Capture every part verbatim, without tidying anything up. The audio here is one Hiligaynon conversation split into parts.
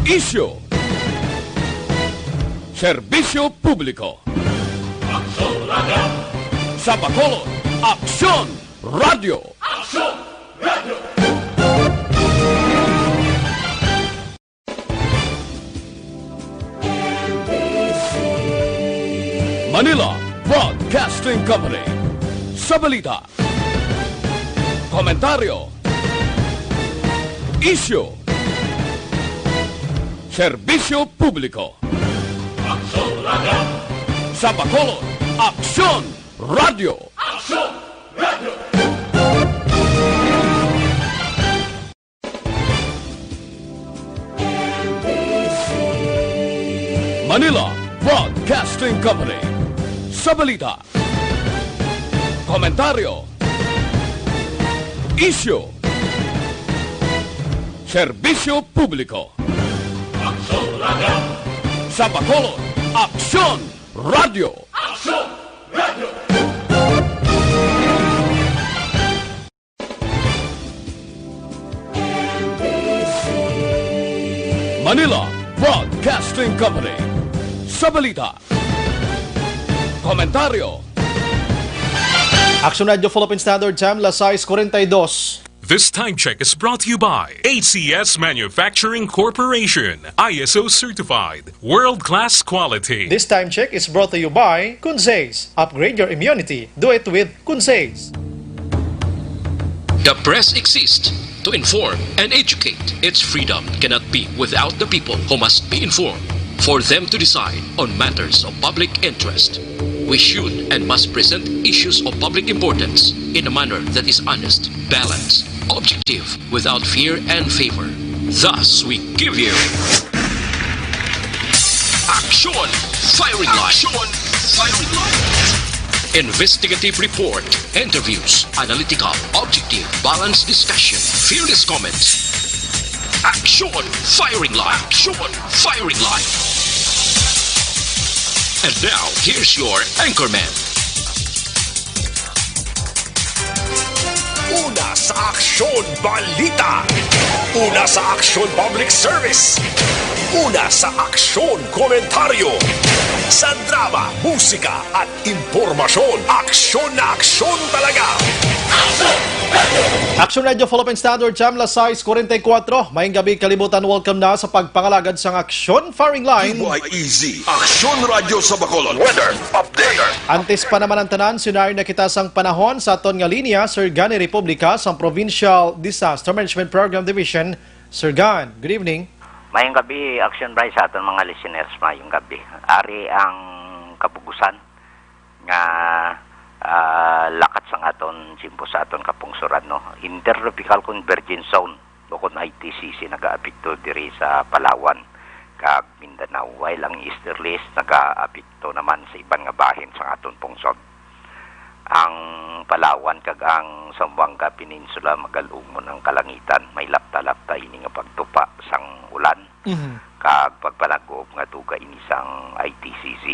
Issue. Serbisyo publiko. Aksyon Radio. Sa Bacolod, Aksyon Radio. Aksyon Radio. Manila Broadcasting Company. Sa balita, komentaryo, isyu, serbisyo publiko. Aksyon Radio. Sa Bacolod, Aksyon Radio. Aksyon Radio. Manila Broadcasting Company. Sa balita, komentaryo, isyu, serbisyo publiko. Aksyon Radio. Sa Bacolod, Aksyon Radio. Aksyon Radio. Manila Broadcasting Company. Sa balita, komentaryo, Aksyon Radio Philippine Standard Time, las sais kuwarenta y dos. This time check is brought to you by A C S Manufacturing Corporation, I S O certified, world-class quality. This time check is brought to you by Kunzes. Upgrade your immunity. Do it with Kunzes. The press exists to inform and educate. Its freedom cannot be without the people who must be informed for them to decide on matters of public interest. We should and must present issues of public importance in a manner that is honest, balanced, objective, without fear and favor. Thus, we give you Aksyon Firing Line. Aksyon Firing Line. Investigative report, interviews, analytical, objective, balanced discussion, fearless comments. Aksyon Firing Line. Aksyon Firing Line. And now, here's your anchorman. Una sa aksyon, balita. Una sa aksyon, public service. Una sa aksyon, komentaryo. Sa drama, musika, at impormasyon, aksyon na aksyon talaga. Aksyon Radio Philippine Standard Time, las sais kuwarenta y kuwatro. Maayong gabi, kalibutan. Welcome na sa pagpangalagad sang Aksyon Firing Line. D Y E Z, Aksyon Radio sa Bacolod. Weather update. Antes pa naman ang tanan, sinayod na kita sang panahon sa aton nga linya, Sir Gani Republica sang Provincial Disaster Management Program Division. Sir Gan, good evening. Mayong gabi, Action Bry, sa aton mga listeners. Mayong gabi. Ari ang kabugusan nga, ah, lakat sang aton tiyempo sa aton kapungsoran, no? Intertropical Convergence Zone, o kon I T C C, nagaapekto diri sa Palawan kag Mindanao, while ang easterlies nagaapekto naman sa iban nga bahin sang aton pungsod. Ang Palawan kag ang Zamboanga Peninsula, magal-umon ang kalangitan, may lapta-lapta ini nga pagtupa sang ulan Mhm. kag pagpanag-uob nga duga ini sang I T C C.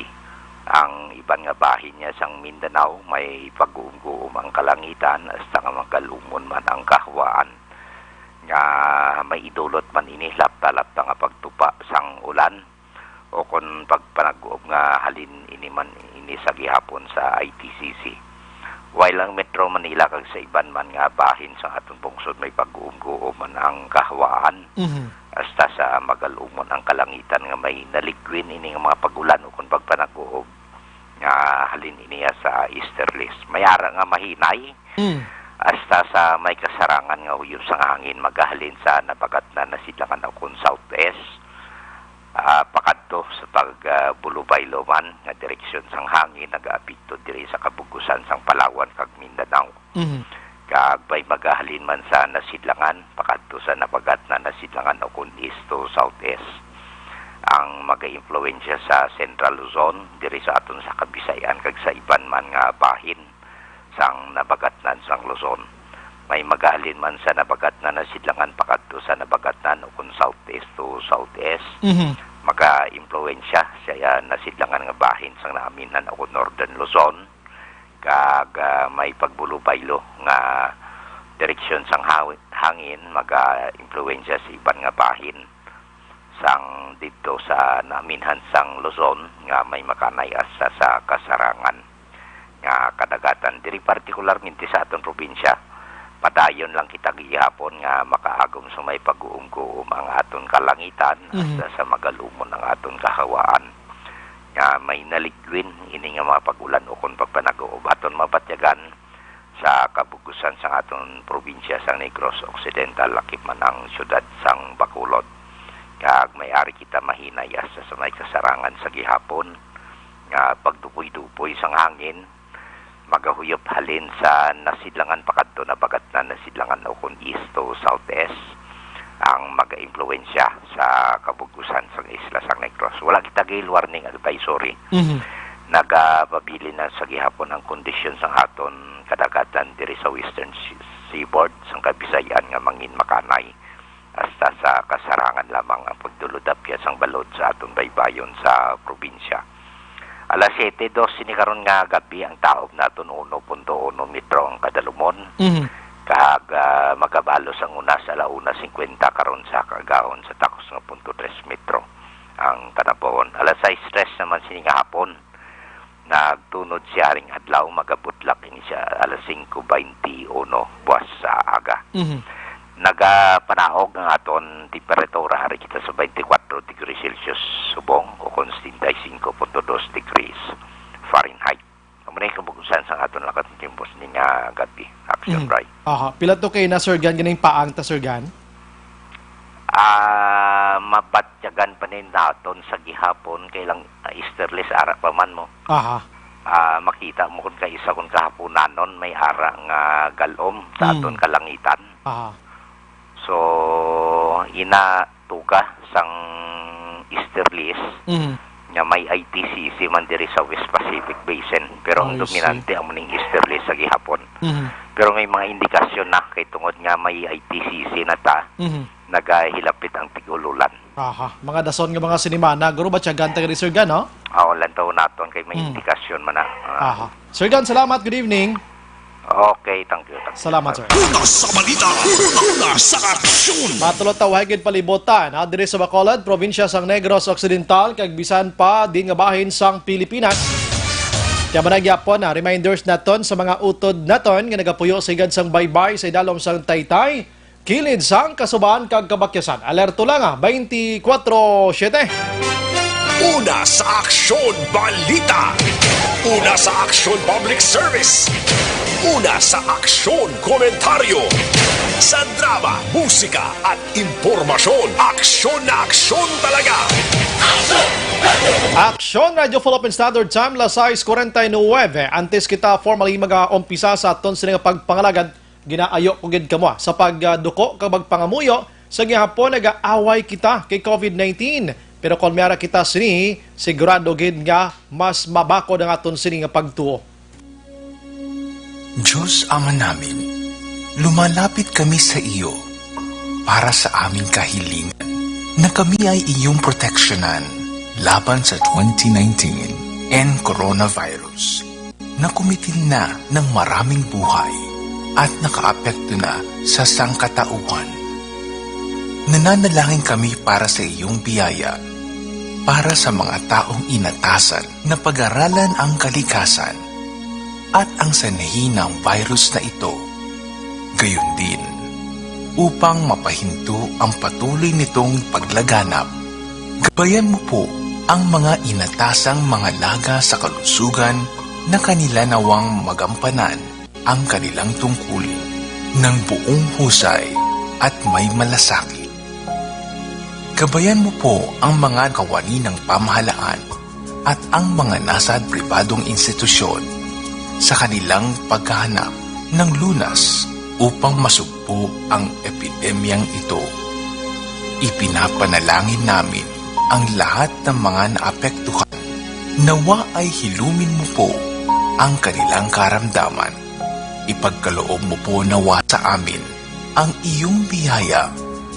Ang iban nga bahin niya sang Mindanao, may pag-uumguom ang kalangitan, hasta nga magal-umon man ang kahwaan, nga may idulot man ini lapta-lapta nga pagtupa sang ulan, o kon pagpanag-uob nga halin ini man ini sa gihapon sa I T C C. While ang Metro Manila kag sa iban man nga bahin sa aton pungsod, may pag-uumguom man ang kahwaan, Mhm. hasta sa magal-umon ang kalangitan nga may naligwin ini nga mga pag-ulan o kon pagpanag-uob nga halin ini sa easterlies. May ara nga mahinay, Mm. hasta sa may kasarangan nga huyop sang hangin magahalin sa nabagatnan, nasidlangan o kon southeast, ah, pakadto sa pag, ah, bulubaylo man nga direksyon sang hangin nagaapekto diri sa kabugusan sang Palawan kag Mindanao. Mhm. Kag may magahalin man sa nasidlangan pakadto sa nabagatnan, nasidlangan o kon east to southeast. Ang magaimpluwensya sa Central Luzon, diri sa aton sa Kabisayan kag sa iban man nga bahin sang nabagatnan sang Luzon. May magahalin man sa nabagatnan, nasidlangan pakadto sa nabagatnan o kon southeast to southeast. Mhm. Magaimpluwensya sa, ah, nasidlangan nga bahin sang naaminan o kon Northern Luzon, kag, ah, may pagbulubaylo nga direksyon sang hawi-, hangin maga-impluwensya sa iban nga bahin sang didto sa naminhan sang Luzon nga may makaanay asta sa kasarangan nga kadagatan, diri partikularmente sa aton probinsya. Padayon lang kita gihapon nga makaagom sa may pag-uumguom ang aton kalangitan, Mhm. asta sa magalumon ang aton kahawaan nga may naligwin ini nga mga pag-ulan ukon pagpanaguob. Aton mabatyagan sa kabug-usan sang aton probinsya sang Negros Occidental, lakip man ang siyudad sang Bacolod. Kag may ari kita mahinay asta sa may kasarangan sa gihapon nga pagdupoy-dupoy sang hangin, magahuyop halin sa nasidlangan pakadto na bagat na nasidlangan ukon east to southeast ang magaimpluwensya sa kabug-usan sang isla sang Negros. Wala kita gil warning advisory. Mhm. Nagapabilin na sa gihapon ang kondisyon sang aton kadagatan diri sa western se-, seaboard sang Kabisayan nga mangin makanay asta sa kasarangan lamang ang pagdulod-apyas sang balod sa aton baybayon sa probinsya. Alas siyete dos sini karon nga gabi ang taob naton uno punto uno metro ang kadalumon. Mhm. Kag, ah, magabalos ang una sa ala una singkwenta karon sa kaagahon sa takos nga punto tres metro ang kanapuhon. Alas sais tres naman sini nga hapon, nagtunod siya ring adlaw, magabudlak ini siya alas singko baynte uno buwas sa aga. Mhm. Nagapanaog ang aton temperatura, ari kita sa twenty-four degrees Celsius subong o kon setenta y cinco punto dos degrees Fahrenheit. Amo na yung kabug-usan sa aton lakat ng tiempo sa nga gabi, Action Mm. Bright. Aha. Pila to kay na, Sir Gan, ganing paang ta, Sir Gan? Ah, mabatyagan pa ni naton sa gihapon kay lang, ah, easterlies ara pa man mo. Aha. Ah, makita mo kun kaisa kun kahaponanon may ara nga galom sa Mm. aton kalangitan. Aha. So, ina tuga sang easterlies Mm. nga may I T C C man diri sa West Pacific Basin, pero ang I see. dominante amo ning easterlies sa gihapon. Mm. Pero may mga indikasyon na kay tungod nga may I T C C na ta, Mm. nagahilapit ang tig-ululan. Aha, mga dason nga mga sinimana, guro, batyagan ta gani, Sir Gan, no? Oo, lantaw naton kay may Mm. indikasyon man na. Ah. Aha. Sir Gan, salamat. Good evening. Okay, thank you, thank you. Salamat, sir. Una sa balita, una sa aksyon. Matulog ta, way gid palibutan, ha, diri sa Bacolod, probinsya sang Negros Occidental, kag bisan pa din nga bahin sang Pilipinas. Kaya man gyapon, ha, reminders naton sa mga utod naton nga nagapuyo sa higad sang baybay sa idalom sang Taytay, kilid sang Kasuban kag Kabakyasan. Alerto lang, ah, twenty-four siete. Una sa Aksyon Balita. Una sa Aksyon Public Service. Una sa Aksyon Komentaryo. Sa drama, musika, at impormasyon, aksyon na aksyon talaga. Aksyon Radio Philippine Standard Time, las sais cuarenta y nueve. Antes kita formally mag-umpisa sa aton sini nga pagpangalagad, ginaayo ko gid kamo, ah, sa pagduko kag magpangamuyo sa gihapon nagaaway kita kay covid nineteen. Pero kon may ara kita sini, sigurado gid nga mas mabakod ang aton sini nga pagtuo. Diyos Ama namin, lumalapit kami sa iyo para sa aming kahilingan na kami ay iyong proteksyonan laban sa twenty nineteen and coronavirus na kumitil na ng maraming buhay at nakaapekto na sa sangkatauhan. Nananalangin kami para sa iyong biyaya, para sa mga taong inatasan na pag-aralan ang kalikasan at ang sanhi ng virus na ito. Gayon din, upang mapahinto ang patuloy nitong paglaganap, gabayan mo po ang mga inatasang mga laga sa kalusugan na kanila nawang magampanan ang kanilang tungkulin ng buong husay at may malasakit. Gabayan mo po ang mga kawani ng pamahalaan at ang mga nasa pribadong institusyon sa kanilang paghahanap ng lunas upang masugpo ang epidemyang ito. Ipinapanalangin namin ang lahat ng mga naapektuhan. Nawa ay hilumin mo po ang kanilang karamdaman. Ipagkaloob mo po nawa sa amin ang iyong biyaya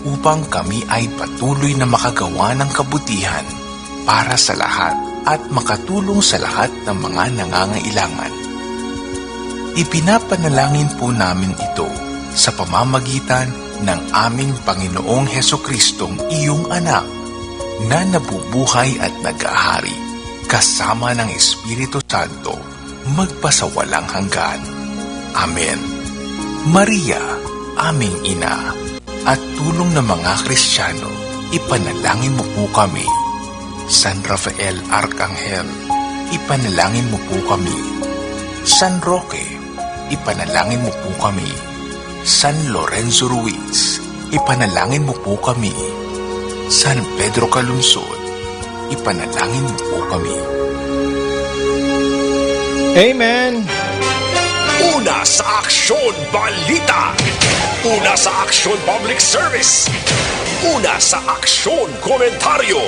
upang kami ay patuloy na makagawa ng kabutihan para sa lahat at makatulong sa lahat ng mga nangangailangan. Ipinapanalangin po namin ito sa pamamagitan ng aming Panginoong Hesukristo, iyong Anak, na nabubuhay at naghahari kasama ng Espiritu Santo, magpasawalang hanggan. Amen. Maria, aming Ina, at tulong ng mga Kristiyano, ipanalangin mo po kami. San Rafael Arkanghel, ipanalangin mo po kami. San Roque, ipanalangin mo po kami. San Lorenzo Ruiz, ipanalangin mo po kami. San Pedro Calungsod, ipanalangin mo po kami. Amen. Una sa Aksyon Balita. Una sa Aksyon Public Service. Una sa Aksyon Komentaryo.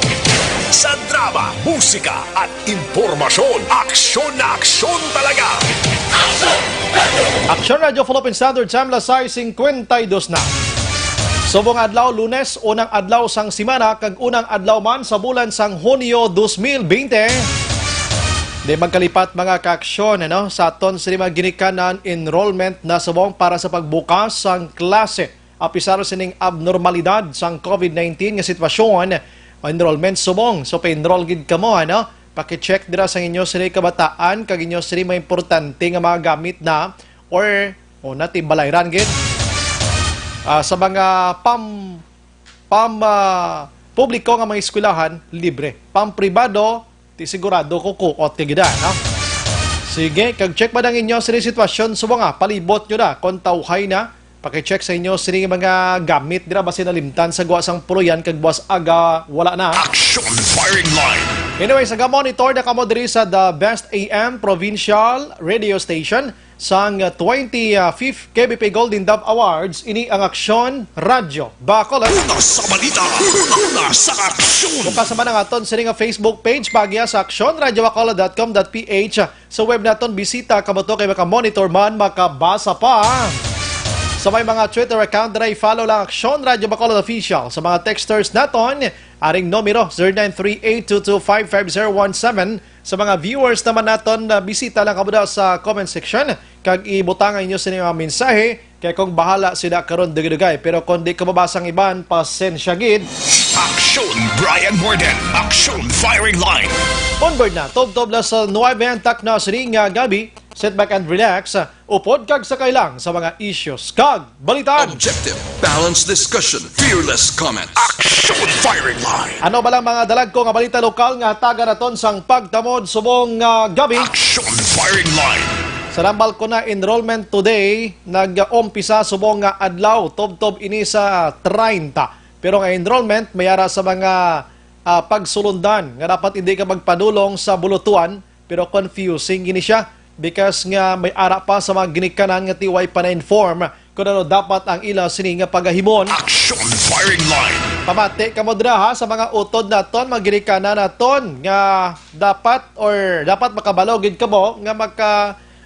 Sa drama, musika, at impormasyon. Aksyon na aksyon talaga. Aksyon Radio Philippine Standard Time, las sais cincuenta y dos na. Subong adlaw, Lunes, unang adlaw sang semana, kag unang adlaw man sa bulan sang Hunyo dos mil bente. Di magkalipat, mga kaaksyon, ano, sa aton sini mga ginikanan, enrollment na subong para sa pagbukas sang klase. Apisar sining abnormalidad sang COVID nineteen nga sitwasyon, enrollment subong. So, pa-enroll gid kamo, ano? Paki-check dira sa inyo sini kabataan kag inyo sini mga importante nga mga gamit na or, o, natibalayran gid. Ah, sa mga pam-, pam-, ah, publiko nga mga eskwelahan, libre. Pampribado, ti sigurado ko kuot ka gid, ah, no? Sige, kag check pa ang inyo sini sitwasyon subong, ah, palibot nyo na kon tawhay na. Paki-check sa inyo sini mga gamit dira, basi nalimtan sa gwa sang puloy-an kag buas aga wala na. Action Firing Line. Anyway, sa gamonitor na kamo diri sa The Best A M Provincial Radio Station sang twenty-fifth K B P Golden Dove Awards, ini ang Aksyon Radyo Bacolod. Una sa balita, una sa aksyon. Bukas naman ang aton sini nga Facebook page, pagya sa action radio bacolod dot com dot p h. Sa web naton, bisita kamo to kay maka-monitor man, makabasa pa. Sa may mga Twitter account, dira i-follow lang Aksyon Radyo Bacolod Official. Sa mga texters naton, aring numero, zero nine three eight two two five five zero one seven. Sa mga viewers naman naton, na bisita lang kamo da sa comment section, kag ibutang ang inyo sini mga mensahe, kay kung bahala sila karon, dugay-dugay. Pero kung di ka mabasa ang iban, pasensya gid. Aksyon Brian Morden, Aksyon Firing Line. Onboard na, tubtob na sa nuwebe ang takna sini nga gabi. Sit back and relax. Upod kag sakay lang sa mga issues kag balitan. Objective, balanced discussion, fearless comment. Action Firing Line. Ano ba lang mga dalagko nga balita lokal nga hatagan naton sang pagtamod subong nga gabi? Action Firing Line. Sa Lambalcona, enrollment today nag-umpisa subong nga adlaw, tubtob ini sa treinta. Pero nga enrollment may ara sa mga, ah, pagsulundan nga dapat hindi ka magpadulong sa bulutuan. Pero confusing gini siya, because nga may ara pa sa mga ginikanan nga ti way pa na-inform kung ano dapat ang ila sini nga pagahimon. Action Firing Line. Pamati kamo dira, ha, sa mga utod naton, mga ginikanan naton nga dapat or dapat makabalo gid kamo nga maka,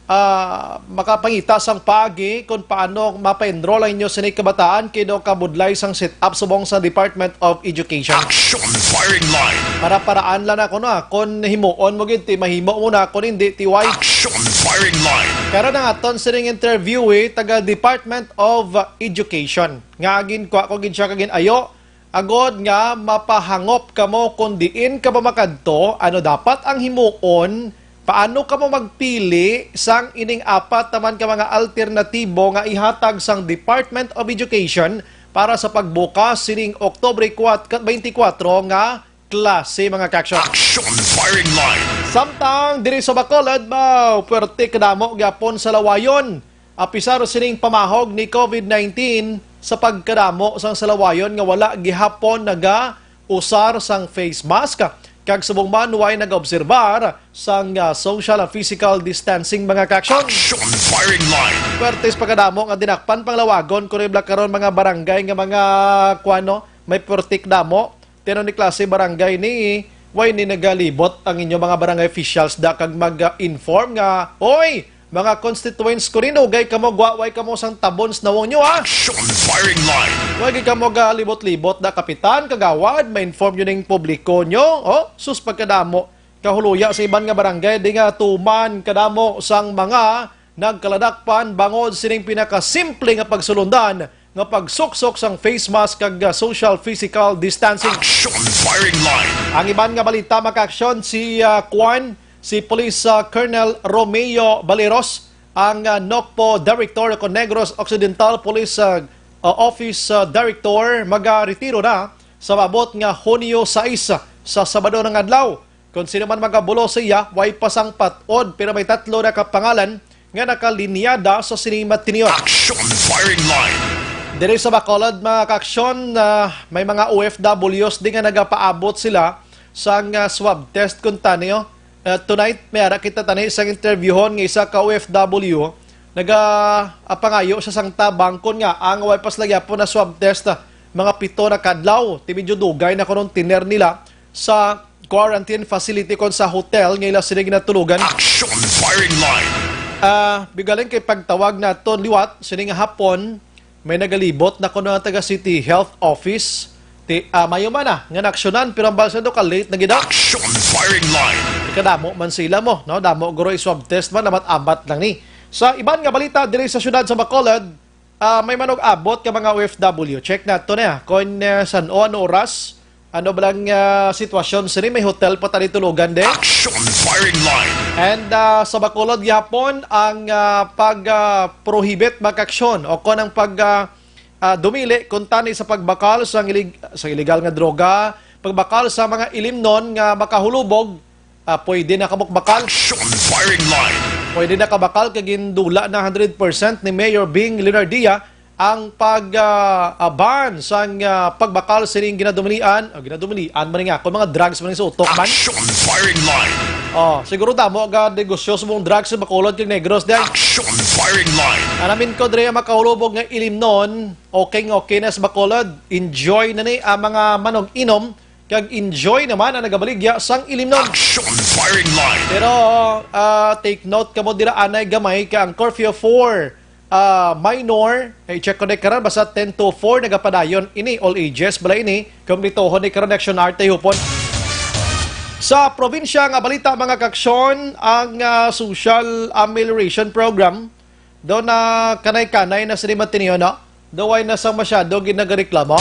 ah, makapangita sang paagi kung paano mapa-enroll ang inyo sini kabataan, kay daw kabudlay sang set-up subong sa Department of Education. Action Firing Line. Para-paraan lang na kuno, ah. Kon himuon mo gid, ti mahimo mo na. Kon hindi, ti way. Action Firing Line. Karon ang aton sining interviewee, taga Department of Education. Nga gin-, kuha ko gid siya kagin ayo. Agod nga mapahangop kamo kon diin ka ba makadto, ano dapat ang himuon, paano kamo magpili sang ining apat naman ka mga alternatibo nga ihatag sang Department of Education para sa pagbukas sining Oktubre kwat-, twenty-four nga klase, mga kaaksyon. Action Firing Line. Samtang diri sa Bacolod, mao, puwerte kadamo gyapon salawayon. Apisar sining pamahog ni COVID nineteen sa pagkadamo sang salawayon nga wala gihapon nagausar sang face mask, kag subong man way nagaobserbar sang, ah, social and physical distancing, mga kaaksyon. Action Firing Line. Puwertes pagkadamo nga dinakpan panglawagon, kung ibla karon mga barangay nga mga, kuwano, may puwertik damo. Tinuod ni klase barangay ni, way ni nagalibot ang inyo mga barangay officials da kag mag-inform nga, "Oy, mga constituents ko rin, ugay kamo, gwaway kamo sang tabon sa nawong nyo, ha?" Action Firing Line. Way gid kamo galibot-libot da, kapitan, kagawad, ma-inform nyo ning publiko nyo, oh, sus, pagkadamo. Kahuluya sa iban nga barangay, di nga tuman kadamo sang mga nagkaladakpan bangod sining pinakasimple nga pagsulundan nga pagsuksok sang face mask kag, ah, social physical distancing. Action Firing Line. Ang iban nga balita, mga kaaksyon, si, ah, Kwan, si Police, ah, Colonel Romeo Baleros, ang, ah, NOCPO Director o Negros Occidental Police, ah, ah, Office, ah, Director, magaretiro na sa maabot nga Hunyo sais, sa Sabado nga adlaw. Kon sino man magabulos sa iya, way pa sang pat-od, pero may tatlo na ka pangalan nga nakalinyada sa sini matinion. Action Firing Line. Diri sa Bacolod, mga kaaksyon, ah, may mga O F Ws di nga nagapaabot sila sang, ah, swab test kuntani, oh. Ah, tonight, may ara kita tani sang interviewhon nga isa ka O F W, naga, ah, pangayo siya sang tabang kon nga ang way pa sila gyapon na swab test, ah, mga pito na kadlaw, ti medyo dugay na kuno ang tiner nila sa quarantine facility kon sa hotel nga ila sila ginatulugan. Action Firing Line. Ah, bigaling kay pagtawag naton liwat, sini nga hapon, may nagalibot na kuno ang taga City Health Office. Ti, ah, mayo man na nga naaksyonan, pero ang balsa do ka late na gid daw. Action Firing Line. Kadamo man sila mo, no? Damo guro i-swab test man, amat-amat lang ni. Sa iban nga balita diri sa siyudad sa Bacolod, ah, may manug-abot ka mga O F W. Check nato na, kung, ah, san-o, ano oras, ano ba lang, ah, sitwasyon sini? May hotel pa tani tulugan din. Action Firing Line. And, ah, sa Bacolod gyapon ang, ah, pag, ah, prohibit, mga kaaksyon, o kon ang pag, ah, ah, dumili kuntani sa pagbakal sa ilig-, sa illegal nga droga, pagbakal sa mga ilimnon nga makahulubog, ah, pwede na kabakbakal. Action Firing Line. Pwede na kabakal kay gindula na hundred percent ni Mayor Bing Leonardia ang pag, ah, ah, ban sang, ah, pagbakal sining ginadumilian, ah, ginadumilian man nga, kung mga drugs man sa utok man. Action Firing Line. Oh, siguro damo ga negosyo sa mong drugs sa Bacolod kag Negros din. Action Firing Line. Anamin ko dre ang makahulubog nga ilimnon, okay, okay na sa Bacolod. Enjoy na ni ang mga manog-inom. Kag enjoy naman ang nagabaligya sang ilimnon. Action Firing Line. Pero, ah, take note kamo dira anay gamay kay ang curfew for, ah, minor, i-check ko na karon, basta ten to four nagapadayon ini, all ages bala ini, kumpletohon ni karon, action art ay hupon. Sa probinsya nga balita, mga kaaksyon, ang, ah, social amelioration program do na kanay-kanay na sini matiniyo, no? Do way na sang masyado gid nagareklamo.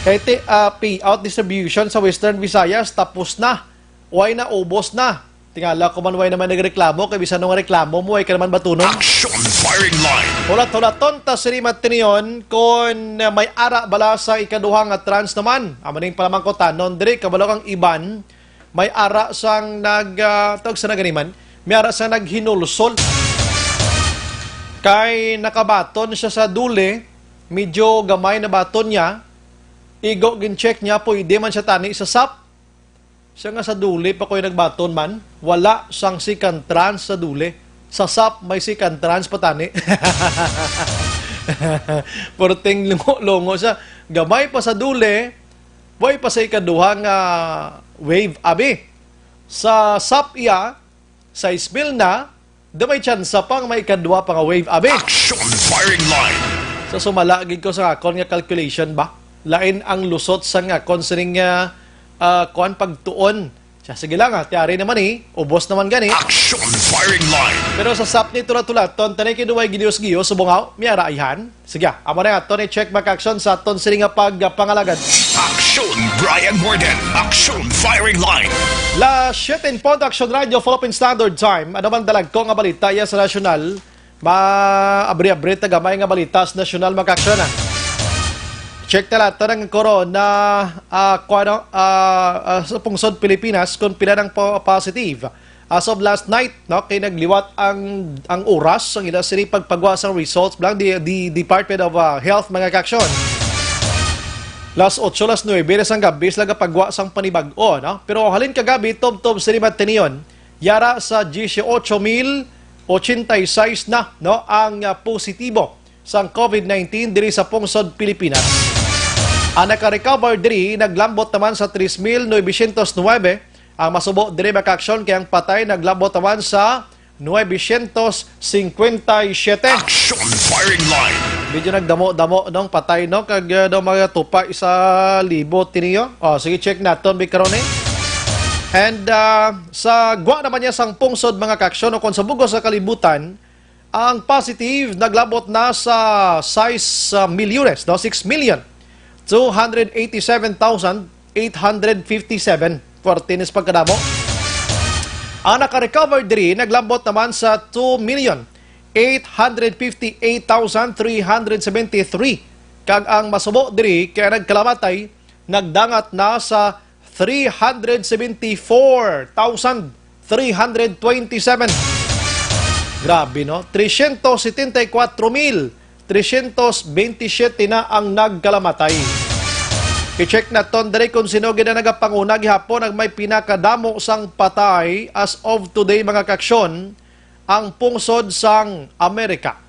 Kay ti, ah, payout distribution sa Western Visayas tapos na. Way na, ubos na. Tingala ko man way naman nagreklamo, kay bisan nung reklamo mo, way ka naman batunon. Action Firing Line. Hulat-hulaton ta sini matiniyon kon may ara bala sa ikaduha nga trans naman. Amo ning palamangkutanon diri, kabalo kang iban, may ara sang nag, ah, tawag sa naganiman, may ara sang naghinulsol. Kay nakabaton siya sa duli, medyo gamay na baton niya, igo gin-check niya, pwede man siya tani sa sap. Siya nga sa duli pa ko'y nagbaton man, wala sang second trans sa duli. Sa sap may second trans pa tani. Perting lungo-lungo siya. Gamay pa sa duli, way pa sa ikaduha nga wave, abi. Sa sap iya, sa spill na, da may tsansa pang may ikadwa pa nga wave, abi. Action Firing Line. So, sumala gid ko sa akon nga calculation ba? Lain ang lusot sa nga akon sining, ah, ah, kuan, pagtuon. Siya, sige lang, ah, tiyari naman eh. Ubos naman gani. Action Firing Line. Pero sa sap ni tulat-tulaton, tanay kinuway ginius-gios, subong aw, may ara ayhan. Sige, amo na nga, Tony Check Back Action sa aton sini nga pagpangalagad. Action, Brian Morden. Action, Firing Line. Las siete en punto, Action Radio, Philippine Standard Time. Ano man dalagko nga balita iya sa nasyonal? Maabri-abri ta gamay nga balita sa nasyonal, mga kaaksyon, ah. Check ta lahat ng corona, ah, kuwano, ah, ah, sa pungsod Pilipinas kung pila ng po-, positive. As of last night, no, kay nagliwat ang, ang oras, ang ila sini pagpagwa sang results lang di, di Department of, ah, Health, mga kaaksyon. Las otso, las nuebe na sang gabi sila gapagwa sang panibag-o, no? Pero halin kagabi, tubtob sini matiniyon, yara sa dieciocho mil ochenta y seis na, no, ang, ah, positibo sang COVID nineteen diri sa pungsod Pilipinas. Ang naka-recover diri naglambot naman sa tres mil novecientos nuebe. Ang masubo diri, mga kaaksyon, kay ang patay naglambot naman sa novecientos cincuenta y siete. Action Firing Line. Medyo nagdamo-damo nung patay, no? Kag, uh, daw mga tupa isa libo tiniyo. Oh, sige, check naton, Big Karone. And, uh, sa gwa naman niya sang pungsod, mga kaaksyon, o kung sa bugos sa kalibutan, Ang positive naglabot na sa sais milyones, no? Six million two hundred eighty-seven thousand eight hundred fifty-seven. Forte nis pagkadamo. Ang naka-recover diri naglabot naman sa two million eight hundred fifty-eight thousand three hundred seventy-three. Kag ang masubo diri kaya nagkalamatay nagdangat na sa three hundred seventy-four thousand three hundred twenty-seven. Grabe, no? Trescientos setenta y cuatro mil trescientos veintisiete na ang nagkalamatay. I-check naton diri kung sino gid ang nagapanguna gihapon ang may pinakadamo sang patay as of today, mga kaaksyon, ang pungsod sang Amerika,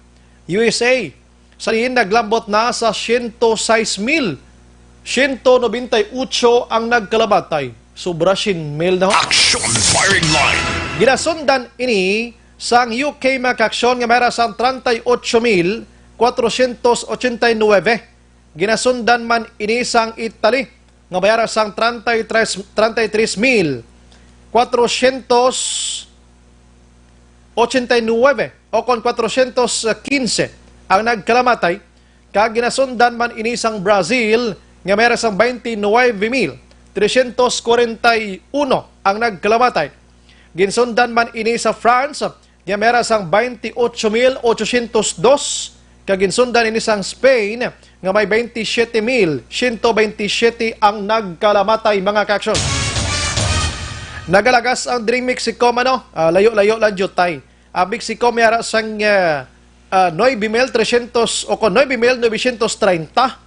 U S A. Sa diin naglambot na sa siyento sais mil siyento nobenta y otso ang nagkalamatay. Sobra siyam mil na ho. Action Firing Line. Ginasundan ini sang U K, mga kaaksyon, nga may ara sang treinta y ocho mil cuatrocientos ochenta y nueve. Ginasundan man ini sang Italy nga may ara sang treinta y tres, treinta y tres mil cuatrocientos ochenta y nueve o kon cuatrocientos quince ang nagkalamatay, kag ginasundan man ini sang Brazil nga may ara sang twenty-nine mil trescientos cuarenta y uno ang nagkalamatay. Ginsundan man ini sa France nga may ara sang twenty-ocho mil ochocientos dos, kag ginsundan ini sang Spain nga may twenty-siete mil siyento twenty-siete ang nagkalamatay, mga kaaksyon. Nagalagas ang dring Mexico, mano. Ah, layo-layo lang jutay. Ang Mexico may ara sang, ah, ah, nuebe mil trescientos o kon nuebe mil novecientos treinta.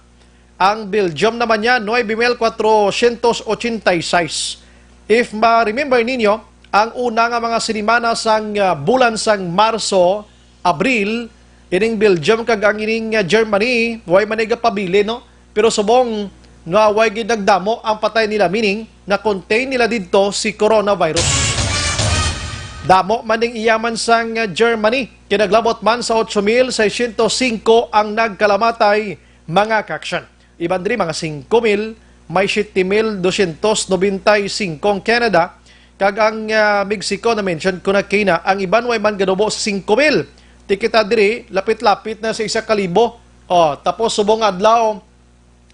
Ang Belgium naman niya, nuebe mil cuatrocientos ochenta y seis. If ma-remember ninyo, ang una nga mga sinimana sang, ah, bulan sang Marso, Abril, ining Belgium kag ang ining, ah, Germany, way man nagapabilin, no? Pero subong nga way gid nagdamo ang patay nila, meaning na-contain nila didto si coronavirus. Damo man ning iyaman sang, ah, Germany, kay naglabot man sa ocho mil seiscientos singko ang nagkalamatay, mga kaaksyon. Iban diri mga singko mil, may siyete mil dosyentos nobenta y singko ang Canada, kag ang, ah, Mexico, na-mention ko na kina, ang iban way man ganubo sa singko mil. Ti kita diri, lapit-lapit na sa isa ka libo. Oh, tapos subong adlaw,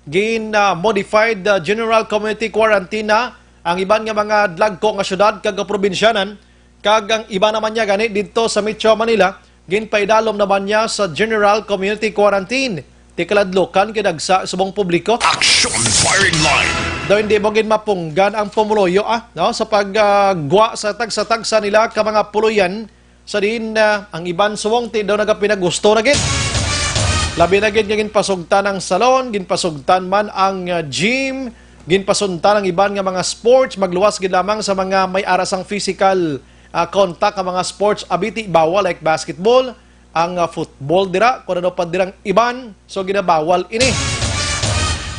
gin, ah, modified, ah, general community quarantine na ang iban nga mga dagko nga syudad kag probinsyanan, kag ang iba naman niya gani didto sa Metro Manila, ginpaidalom naman niya sa general community quarantine. Ti kaladlokan kay dagsa subong publiko. Action Firing Line. Daw hindi mo gid mapunggan ang pumuluyo, ah, no? Sa pag, ah, gwa sa tagsa-tagsa nila ka mga puluyan, sa diin, ah, ang iban subong ti daw nagapinagusto na gid. Labi na gid nga ginpasugtan ang salon, ginpasugtan man ang, ah, gym, ginpasuntan ang iban nga mga sports, magluwas gid lamang sa mga may ara sang physical, ah, contact nga mga sports, abi ti bawal, like basketball, ang, ah, football dira, kung ano pa dirang iban, so ginabawal ini.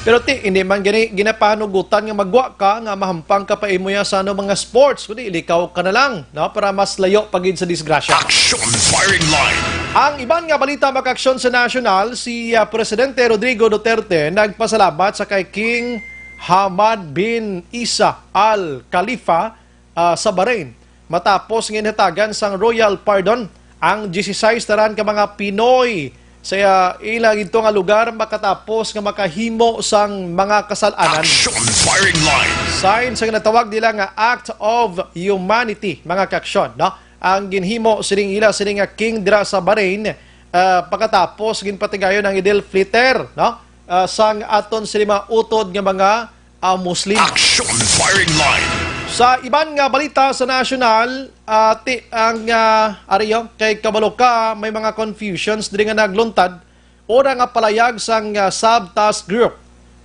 Pero ti, hindi man gani ginapanugutan nga magwa ka nga mahampang ka pa imo ya sa ano mga sports, kundi ilikaw ka na lang, no, para mas layo pa gid sa disgrasya. Action Firing Line. Ang iban nga balita, mga kaaksyon, sa nasyonal, si, ah, Presidente Rodrigo Duterte nagpasalamat sa kay King Hamad bin Isa Al Khalifa, ah, sa Bahrain, matapos nga inhatagan sang royal pardon ang dieciséis tanan ka mga Pinoy sa, ah, ila gidto nga lugar makatapos nga makahimo sang mga kasal-anan. Action Firing Line. Sign sa ginatawag nila nga act of humanity, mga kaaksyon, no? Ang ginhimo sining ila sining nga king dira sa Bahrain, ah, pagkatapos ginpatigayon ang Eid al-Fitr, no? Ah, sang aton sini mga utod nga mga, ah, Muslim. Action Firing Line. Sa iban nga balita sa nasyonal, ah, ti, ang, ah, ariyo, kay kabalo ka, may mga confusions diri nga nagluntad. Una nga palayag sang, ah, sub-task group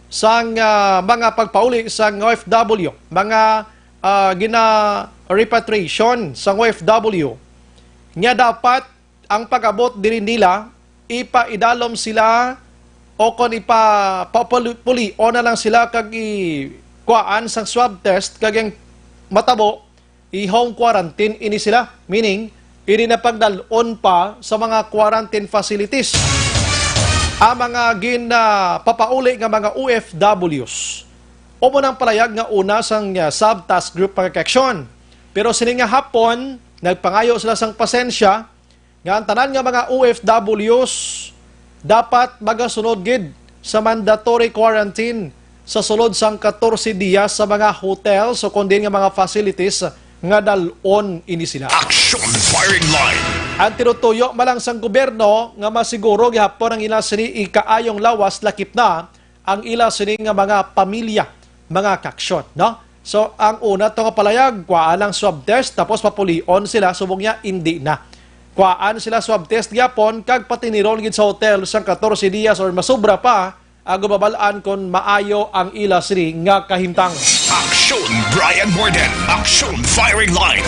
sang, ah, mga pagpauli sang O F W, mga, ah, gina-repatriation sang O F W, nga dapat ang pag-abot diri nila, ipaidalom sila o kon ipa-, papuli-, pulion na lang sila kag i-, kuhaan sang swab test, kag ang matabo, i-home quarantine ini sila. Meaning, ini na pagdal-on pa sa mga quarantine facilities ang mga gin-, ah, papauli nga mga O F Ws. Umo nang palayag nga una sang, ah, sub-task group, mga kaaksyon. Pero sini nga hapon, nagpangayo sila sang pasensya nga ang tanan nga mga O F Ws dapat magasunod gid sa mandatory quarantine sa sulod sang katorse dias sa mga hotel, so kon diin nga mga facilities nga dal-on ini sila. Action Firing Line. Ang tinutuyo man lang sang gobyerno nga masiguro gihapon ang ila sini ikaayong lawas lakip na ang ila sini nga mga pamilya, mga kaaksyon, no? So, ang una to nga palayag, kuhaan ang swab test, tapos papulion sila, subong niya, indi na. Kuhaan sila swab test gyapon, kag patiniron gid sa hotel sang katorse dias or masubra pa, ang gumabal-an kon maayo ang ila sini nga kahimtang. Action Brian Morden, Action Firing Line.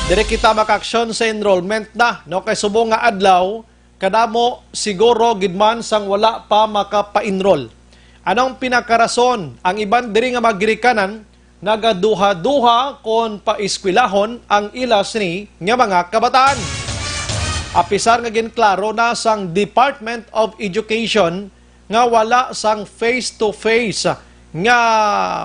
Diri kita makaaksyon sa enrollment na, no? Kay subong nga adlaw, kadamo siguro gid man sang wala pa makapa-enroll. Anong pinakarason? Ang iban diri nga mga ginikanan nagaduha-duha kon paeskwelahon ang ila sini nga mga kabataan. Apisar nga ginklaro na sang Department of Education nga wala sang face-to-face nga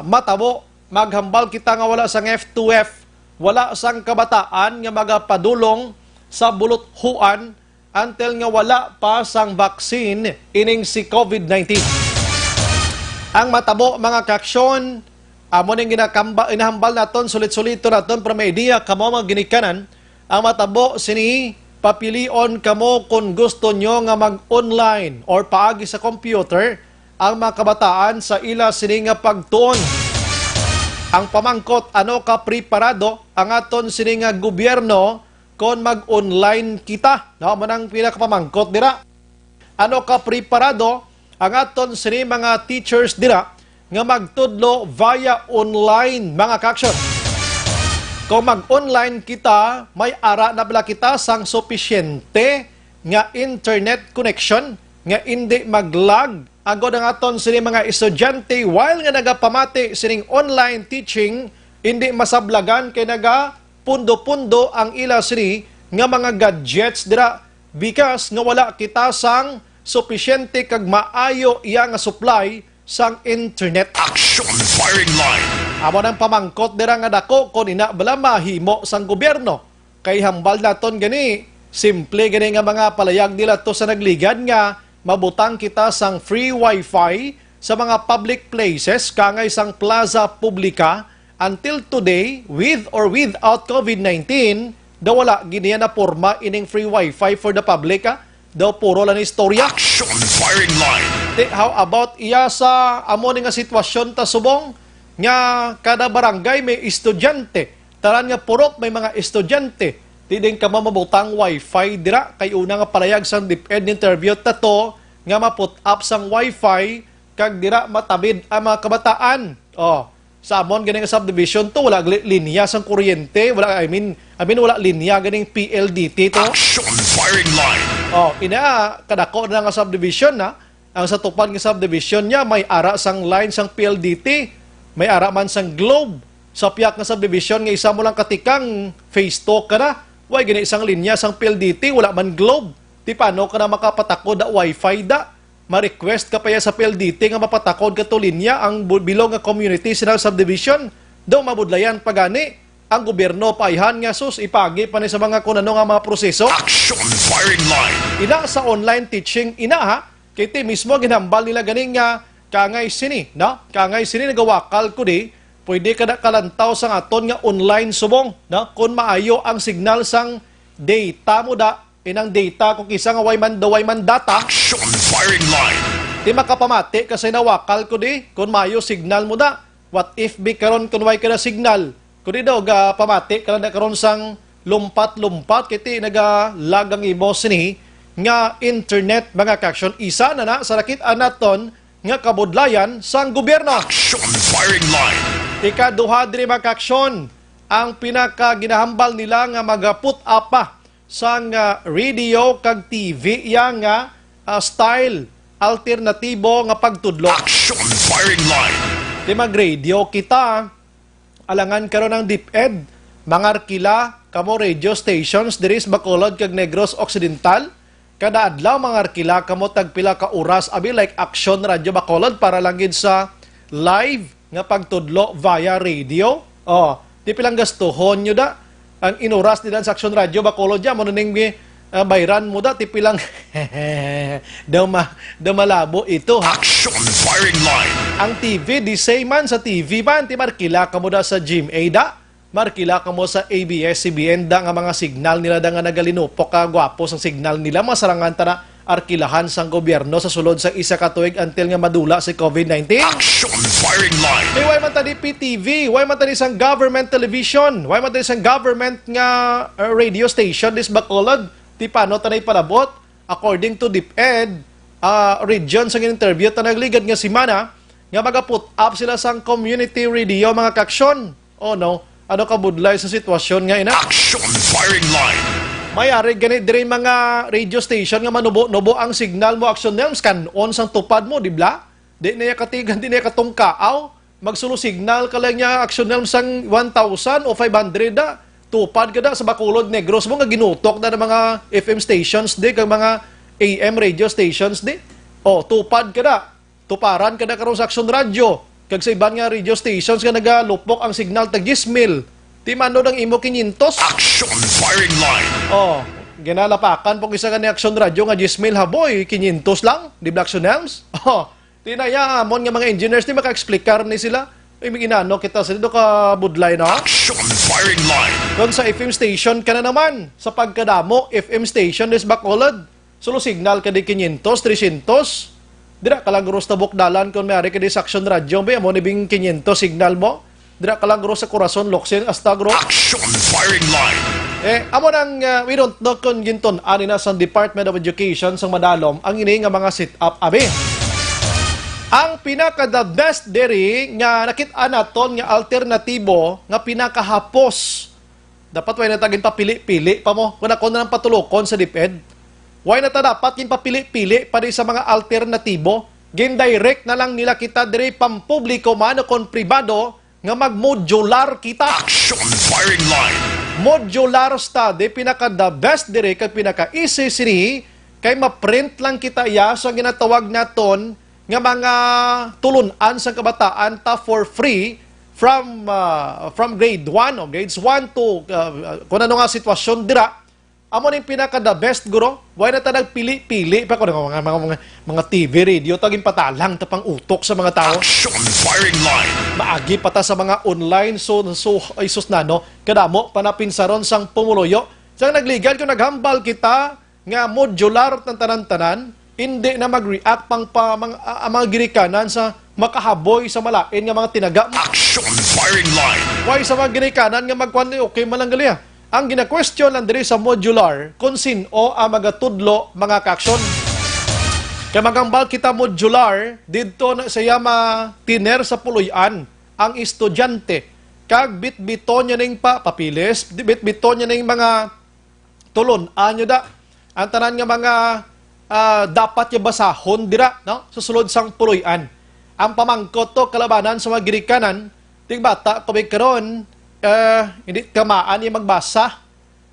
matabo, maghambal kita nga wala sang F two F, wala sang kabataan nga magapadulong sa buluthuan until nga wala pa sang vaccine ining si COVID nineteen. Ang matabo, mga kaaksyon, amo ning ginakamba-, inahambal naton, sulit-suliton naton, pero may idea kamo, mga ginikanan, ang matabo sini, papilion kamo kon gusto nyo nga mag-online or paagi sa computer ang mga kabataan sa ila sini nga pagtuon. Ang pamangkot, ano ka preparado ang aton sini nga gobyerno kon mag-online kita? No, amo nang pinakapamangkot dira. Ano ka preparado ang aton sini mga teachers dira nga magtudlo via online, mga kaaksyon? Kung mag-online kita, may ara na bala kita sang supisyente nga internet connection nga indi mag-lag, agod ang aton sini mga estudyante, while nga nagapamati sining online teaching, indi masablagan kay nagapundo-pundo ang ila sini nga mga gadgets dira, because nga wala kita sang supisyente kag maayo iya nga supply sang internet. Action Firing Line. Amo nang pamangkot dira nga dako kon ina bala mahimo sang gobyerno. Kay hambal naton gani, simple gani nga mga palayag nila to sa nagligad nga mabutang kita sang free wifi sa mga public places, kangay sang plaza publica. Until today, with or without COVID nineteen, daw wala gid niya naporma ining free wifi for the public, ah. Daw puro lang istorya. Action Firing Line. Te, how about iya sa amo ni nga sitwasyon ta subong nga kada barangay may estudyante? Tanan nga purok may mga estudyante. Di din ka mamabutang wifi dira, kay una nga palayag sang DepEd, interview ta to nga ma-put up sang wifi kag dira matabid ang mga kabataan. Oh, sa amon gani nga subdivision to, wala li-, linya sang kuryente, wala, I mean, I mean, wala linya ganing P L D T to. Action Firing Line. Oh, ina, kadako na nga subdivision na. Ang sa Tupad nga subdivision niya, may ara sang line sang P L D T, may ara man sang Globe. Sa piyak nga subdivision nga isa mo lang katikang, phase two ka na. Way gani sang linya sang P L D T, wala man Globe. Ti paano ka na makapatakod da wifi da? Ma-request ka pa ya sa P L D T nga mapatakod ka to linya ang bu-, bilog nga community sa subdivision. Daw mabudlayan pa gani ang gobyerno, paayhan nga sus, ipagi pa ni sa mga kun ano nga mga proseso. Action Firing Line. Ina sa online teaching, ina ha, kay ti mismo ginhambal nila gani nga kangay sini, no? Kangay sini nagawakal ko di, pwede ka na kalantaw sang aton nga online subong, no? Kung maayo ang signal sang data mo da, inang data ko kisa nga way man, way man data. Action Firing Line. Di makapamati kasi nawakal ko di, kung maayo signal mo da. What if bi karon kung way ka na signal? Kung di daw ga pamati ka na karon sang lumpat-lumpat, kiti naga-lag ang imo sini nga internet, mga kaaksyon. Isa na na sa nakit-an naton nga kabudlayan sang gobyerno. Action Firing Line. Ikaduha diri, mga kaaksyon, ang pinakaginahambal nila nga magaput-apa sang, ah, radio kag T V iya nga, ah, style, alternatibo nga pagtudlo. Action Firing Line. Di mag-radio kita, alangan karon ang DepEd, mangarkila kamo radio stations diri sa Bacolod kag Negros Occidental. Kada adlaw mangarkila kamo tagpila ka oras, abi, like Action Radio Bacolod para lang gid sa live nga pagtudlo via radio. Oh, di pilang gastuhon nyo da. Ang inuras nila sa Action Radio Bacolod dyan, mo na ning, Ah, bayran mo da, tipi lang. Daw ma-, daw malabo ito, ha? Action firing line. Ang T V, di say man sa T V man, ti markila ka mo da sa G M A da. Markila ka mo sa A B S C B N da nga mga signal nila da nga nagalinupok ka gwapo sang signal nila, masarangan ta na arkilahan sang gobyerno sa sulod sa isa ka tuig until nga madula si COVID nineteen. Action firing line. Kay why man tani P T V? Why man tani sang government television? Why man tani sang government nga, uh, radio station dis Bacolod? Ti paano ta na ipalabot? According to DepEd, uh, region sang interview ta nagligad nga semana, nga magaput up sila sang community radio, mga kaaksyon. Oh no, ano kabudlay sa sitwasyon nga ina? Action firing line. May ari gani diri mga radio station nga manubo-nubo ang signal mo, Action Nelms, kan-on sang tupad mo, di bla? Di na iya katigan, di na iya katungkaaw. Magsulo signal ka lang niya, Action Nelms, sang one thousand o five hundred da. Tupad ka da sa Bacolod, Negros mo nga ginutok na ng mga F M stations di, kag mga A M radio stations di. Oh, tupad ka da. Tuparan ka na karon sa Action Radio, kag sa iban nga radio stations nga nagalupok ang signal tag diyes mil. Ti mano ang imo kinyentos? Action firing line. Oh, ginalapakan pag isa ka ni Action Radio nga diyes mil, haboy, kinyentos lang, di ba, Action Helms? Oh, ti na ya, amon nga mga engineers, di maka-explicar ni sila. Ay, may inano kita sa dito ka budlay, no? Action firing line. Kung sa F M station ka na naman, sa pagkadamo, F M station is Bacolod. Solo signal ka di kinyentos, tresyentos. Dira ka lang guro sa tabok dalan kon may ari ka di sa Action Radio, bay, amo ni bing kinyentos signal mo. Dira ka lang guro sa Corazon, Locsin, hasta guro. Action firing line. Eh, amo nang, uh, we don't know kung gintun-an ni na sang Department of Education sang madalom ang ini nga mga sit-up, abi. Ang pinaka the best diri nga nakit-an naton nga alternatibo nga pinakahapos. Dapat way na ta ginpapili-pili pa mo. Kung ako na lang patulokon sa DepEd, way na ta dapat ginpapili-pili pa di sa mga alternatibo. Gindirect na lang nila kita diri, pampubliko man o kon pribado, nga mag-modular kita. Action firing line. Modular study, pinaka the best diri kag pinaka easy sini, kay ma-print lang kita iya sa ginatawag naton nga mga tulun-an sang kabataan ta for free from, ah, from grade one o grades one to, ah, kung ano nga sitwasyon dira. Amo ning pinaka the best, guro. Why na ta nagpili-pili pa ko mga, mga, mga, mga T V, radio, ta ginpatalang ta pang utok sa mga tao. Action firing line. Maagi pa ta sa mga online, so, so, ay, sus na, no? Kadamo pa na pinsaron sang pumuluyo. Sang nagligad ko, naghambal kita nga modular ang tanan-tanan, hindi na mag-react pang pa, mga, ah, ang mga ginikanan sa makahaboy sa malain nga mga tinaga. Action firing line. Why sa mga ginikanan nga magkuan, okay man lang gali, ah. Ang gina-question lang diri sa modular kung sin-o ang magatudlo, mga kaaksyon. Kay magambal kita modular, didto na siya matiner sa puloy-an ang estudyante, kag bitbiton niya ning pa-, papilis, bitbiton niya ning mga tulon-an niyo da. Ang tanan nga mga, ah, dapat niya basahon dira, no? Sa sulod sang puloy-an. Ang pamangkot to, kalabanan sa mga ginikanan, tigbata ko may karon, eh, hindi kamaan niya magbasa.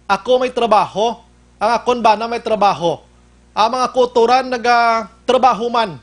Ako may trabaho. Ang akon bana may trabaho. Ang mga kutoran nagatrabaho man.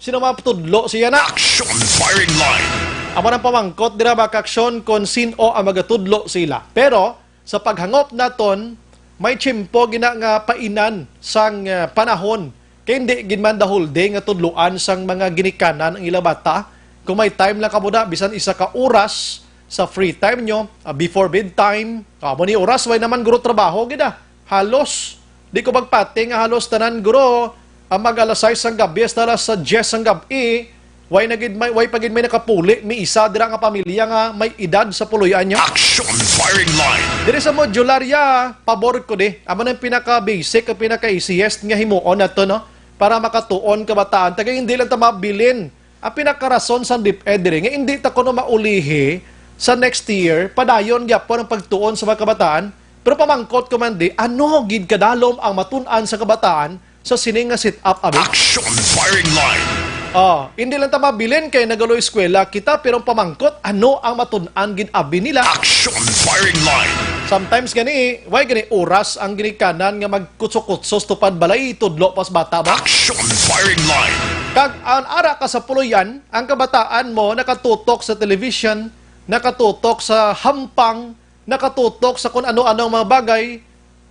Sino mapatudlo siya na? Action firing line. Amo nang pamangkot dira, mga kaaksyon, kung sin-o ang magatudlo sila. Pero sa paghangop naton, may tiyempo gina nga painan sang, ah, panahon. Kay hindi gid man the whole day nga tudloan sang mga ginikanan ang ila bata. Kung may time lang kamo na, bisan isa ka oras sa free time nyo, ah, before bedtime, amo ni oras, way naman guro trabaho gid, ah. Halos, di ko magpati nga halos tanan, guro, ang mag alas sais sang gabi hasta alas diyes sang gabi, way na gid may, way pa gid may nakapuli, may isa dira nga pamilya nga may edad sa puloy-an niya. Action firing line. Diri sa modular ya, pabor ko di. Amo nang pinaka-basic, ang pinaka-easiest nga himuon nato, no? Para makatuon kabataan. Taga hindi lang ta mabilin. Ang pinakarason sa DepEd diri nga hindi ta kuno maulihi sa next year, padayon gyapon ang pagtuon sa mga kabataan. Pero pamangkot ko man di, ano gid kadalom ang matun-an sa kabataan sa sini nga sit-up, abi? Action firing line. Oh, hindi lang ta mabilin kay nagalo-eskwela kita, pero ang pamangkot, ano ang matun-an gid abi nila? Action firing line. Sometimes gani, way gani oras ang ginikanan nga magkutsukutsos tupad balay, tudlo pas bata ba? Action firing line. Kag an ara ka sa puloy-an, ang kabataan mo nakatutok sa television, nakatutok sa hampang, nakatutok sa kun ano-ano nga mga bagay,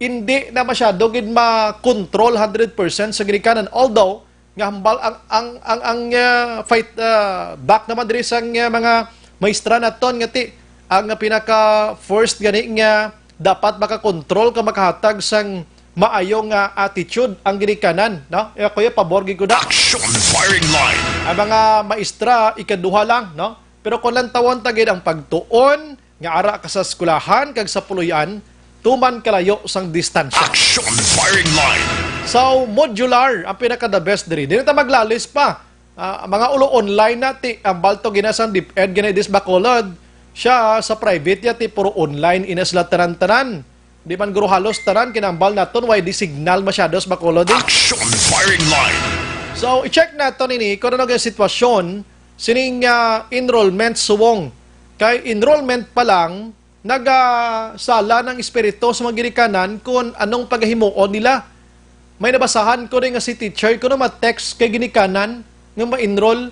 hindi na masyado gid ma-control hundred percent sa ginikanan. Although, nga hambal ang, ang, ang, ang, ah, fight, ah, back naman diri sang, ah, mga maestra naton nga ti, ang pinaka first gani nga dapat makakontrol ka makahatag sang maayo nga attitude ang ginikanan, no? Eh, ako, ya, pabor gid ko na. Action firing line. Ang mga maestra, ikaduha lang, no? Pero kung lantawon ta gid ang pagtuon nga ara ka sa eskwelahan kag sa puloy-an, tuman kalayo sang distansya. Action firing line. So, modular ang pinaka the best diri. Dili ta maglalis pa. Ah, mga ulo online na ti ang balto gina sang DepEd gina dis Bacolod. Siya sa private ya ti puro online ina sila tanan-tanan. Di man guro halos tanan kinambal naton way di signal masyado sa Bacolod, eh. Action firing line. So, i-check naton ini kung ano ang sitwasyon sining, ah, enrollment subong. Kay enrollment pa lang, nagasala ng espiritu sa mga ginikanan kung anong pagahimuon nila. May nabasahan ko rin nga si teacher, kuno ma-text kay ginikanan nga ma-enroll.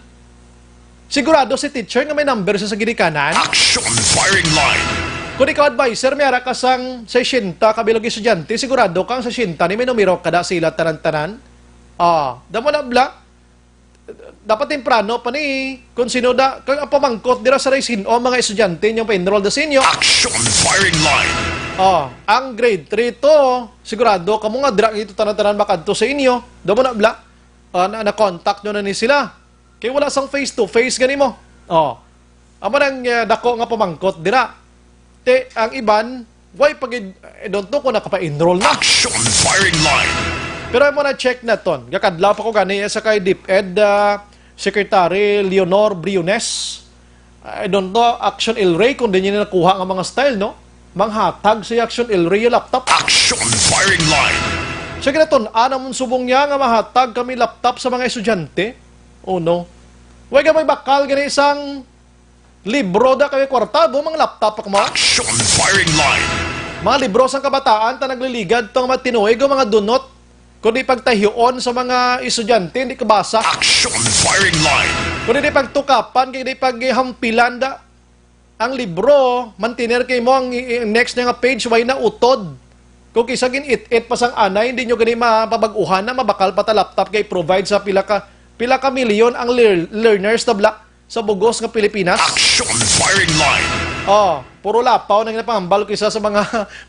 Sigurado si teacher nga may number siya sa ginikanan. Action firing line. Kung ikaw adviser, may ara ka sang sesenta ka bilog estudyante, sigurado ka ang sesenta ni may numero kada sila tanan-tanan. Ah, damo na bla. Dapat temprano pa ni, kung sino da, kag ang pamangkot dira sa sin-o mga estudyante niyo pa-enroll da sa inyo. Action firing line. Oh, ang grade three to, sigurado kamo nga dira ito tanan-tanan makadto sa inyo. Damo na bla. Ah, na, na-contact nyo na ni sila. Kay wala sang face to face gani mo. Oh. Amo nang, ah, dako nga pamangkot dira. Te, ang iban, why pa gid, I don't know kung nakapa-enroll na. Action firing line. Pero amo na check naton. Gakadlaw pa ko gani sa kay DepEd, ah, Secretary Leonor Briones. I don't know, Action El Rey, kung di niya nakuha nga mga style, no? Manghatag si Action El Rey yung laptop. Action firing line. Sa ginatun-an namon subong niya nga mahatag kami laptop sa mga estudyante. Oh no. Way ka may bakal gani isang libro da kay kwarta, bo, mga laptop pa mo. Action firing line. Mga libro sang kabataan ta nagliligad tong mga tinuig o mga dunot. Kundi pagtahion sa mga estudyante, hindi kabasa. Action firing line. Kundi di pagtukapan, kay di paghampilan da. Ang libro, mantiner kay mo ang i-, i-, next niya nga page, way na utod. Kung kisa gin-it-it pa sang anay, hindi nyo gani mapabag-uhan na mabakal pa ta laptop kay provide sa pila ka, pila ka milyon ang lear-, learners tabla sa bugos nga Pilipinas. Action firing line. Oh, puro lapaw na ginapahambal ko isa sa mga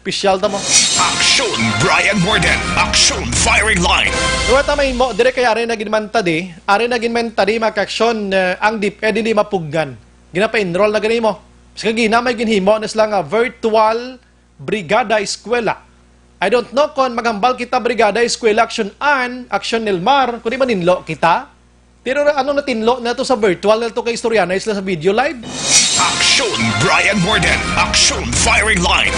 pisyal ta mo. Action Brian Morden. Action firing line. Duwa ta may mo, dire kay ari na ginmantadi, ari na ginmantadi, mga ka-action, eh, ang DepEd hindi mapugnan. Ginapa-enroll na gani mo. Sa kagina may ginhimo na sila nga virtual Brigada Eskwela. I don't know kon maghambal kita Brigada Eskwela Action Ann, Action Nilmar, kundi maninlo kita. Pero ano natinlo na to sa virtual na to kay istorya na sila sa video live? Action Brian Morden. Action firing line.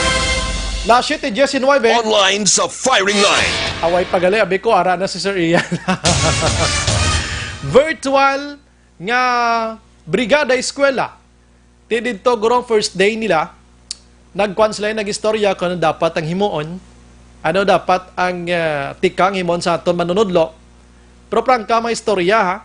Las siete diecinueve. Online sa firing line. Away pagali, abi ko, ara na si Sir Ian. Virtual nga Brigada Eskwela. Ti didto, gurong first day nila, nagkuan sila, nag-istorya kung ano dapat ang himuon, ano dapat ang, ah, tikang himuon sa aton manunudlo. Pero prangka, mga istorya, ha?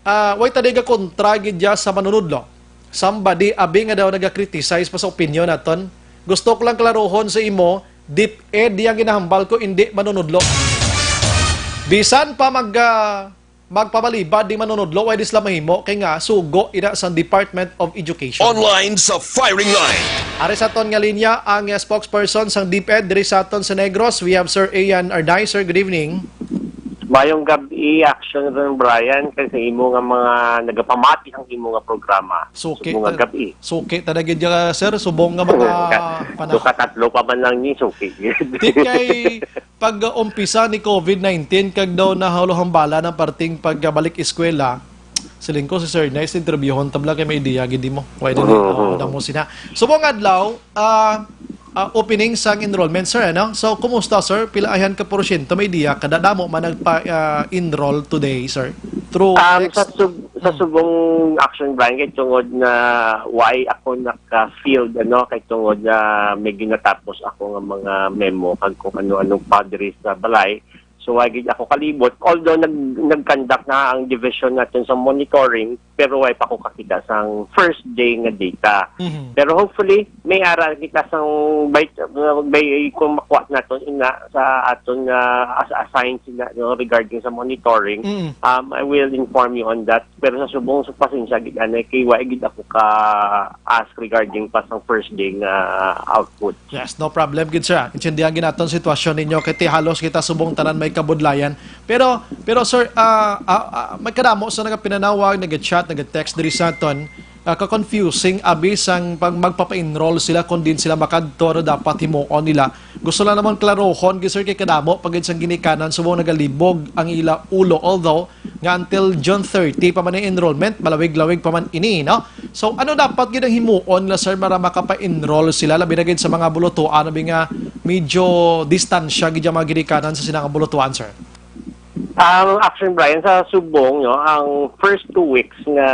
Ah, way ta di gakontra gid dya sa manunudlo. Somebody, abi nga daw naga-criticize pa sa opinion naton. Gusto ko lang klarohon sa imo, DepEd yang ginahambal ko, hindi manunudlo. Bisan pa mag, ah, magpabalibad di manunudlo, way di sila mahimo, kay nga sugo ina sa Department of Education. Online sa firing line. Ari sa aton nga linya ang, ah, spokesperson sang DepEd diri sa aton sa Negros. We have Sir Ian Arday. Sir, good evening. Mayong gab-i, Action Ron Brian, kay sa imo nga mga nagapamati ang imo nga programa. Suki Subong nga ta-, gab-i. Suki talaga dyan, sir. Subong nga mga Ka-, pana- duka tatlo pa man lang ni suki. Di kay pag-umpisa ni COVID nineteen, kag daw nahaluhambala ng parting pagbalik eskwela, siling ko si Sir Nice, interviewon tabla kay may idea, gid mo. Why din, Mhm. ah, damo sina. Subong adlaw, ah, ah, opening sang enrollment, sir, ano? So, kumusta, sir? Pila ayan ka porsyento? May idea ka? Da-, damo man nagpa, ah, enroll today, sir? Through Um, text? Sa sub-, sa Mm. subong Action Brian, kay tungod na why ako naka-field, ano, kay tungod na may ginatapos ako nga mga memo kag kung ano-ano pa diri sa balay, So, wa gid ako kalibot. Although nag-, nag-conduct na ang division natin sa monitoring, pero way pa ko kakita sang first day nga data. Mhm. Pero hopefully, may ara kita sang by, by, kung makuha naton ina sa aton nga as-, assign sila, no, regarding sa monitoring. Mm. Um, I will inform you on that. Pero sa subong, sa pasensya gid, anay, kay wa gid ako ka ask regarding pa sang first day nga output. Yes, no problem gid, sir. Intindihan gid naton sitwasyon ninyo, kay ti halos kita subong tanan may kabudlayan. Pero, pero sir, ah, ah, ah, may kadamo sa nagapinanawag, nag-chat, nag-text diri sa aton, ah, ka-confusing abi sang pag magpapa-enroll sila kung diin sila makadto, ano dapat himuon nila. Gusto lang naman klarohon gid, sir, kay kadamo pa gid sang ginikanan subong nagalibog ang ila ulo. Although nga until June thirty pa man ang enrollment, malawig-lawig pa man ini, no? So, ano dapat gid ang himuon nila, sir, para makapa-enroll sila, labi na gid sa mga bulutuan, labi nga medyo distansya gid ang mga ginikanan sa sila nga bulutuan, sir? Ang Action Brian, sa subong, no, ang first two weeks nga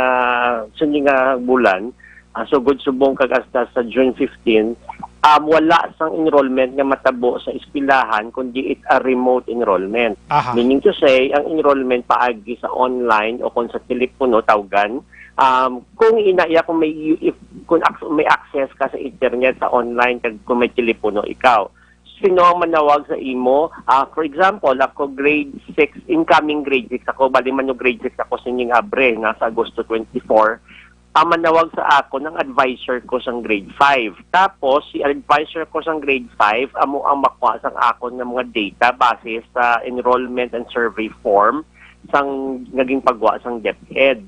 sini nga bulan, ah, sugod subong kag hasta sa June fifteen, um, wala sang enrollment nga matabo sa eskwelahan, kundi it a remote enrollment. Aha. Meaning to say, ang enrollment paagi sa online o kung sa telepono, tawgan, um, kung ina iya, kung may, if, kung ac-, may access ka sa internet, sa online, kag kung may telepono ikaw. Sino ang manawag sa imo? Ah, for example, ako grade six, incoming grade six ako, bali man no grade six ako sining Abre, nga sa Agosto twenty-four. Ang manawag sa akon ang advisor ko sang grade five. Tapos, si advisor ko sang grade five, amo ang makuha sang akon nga mga data base sa enrollment and survey form sang naging pagwa sang DepEd.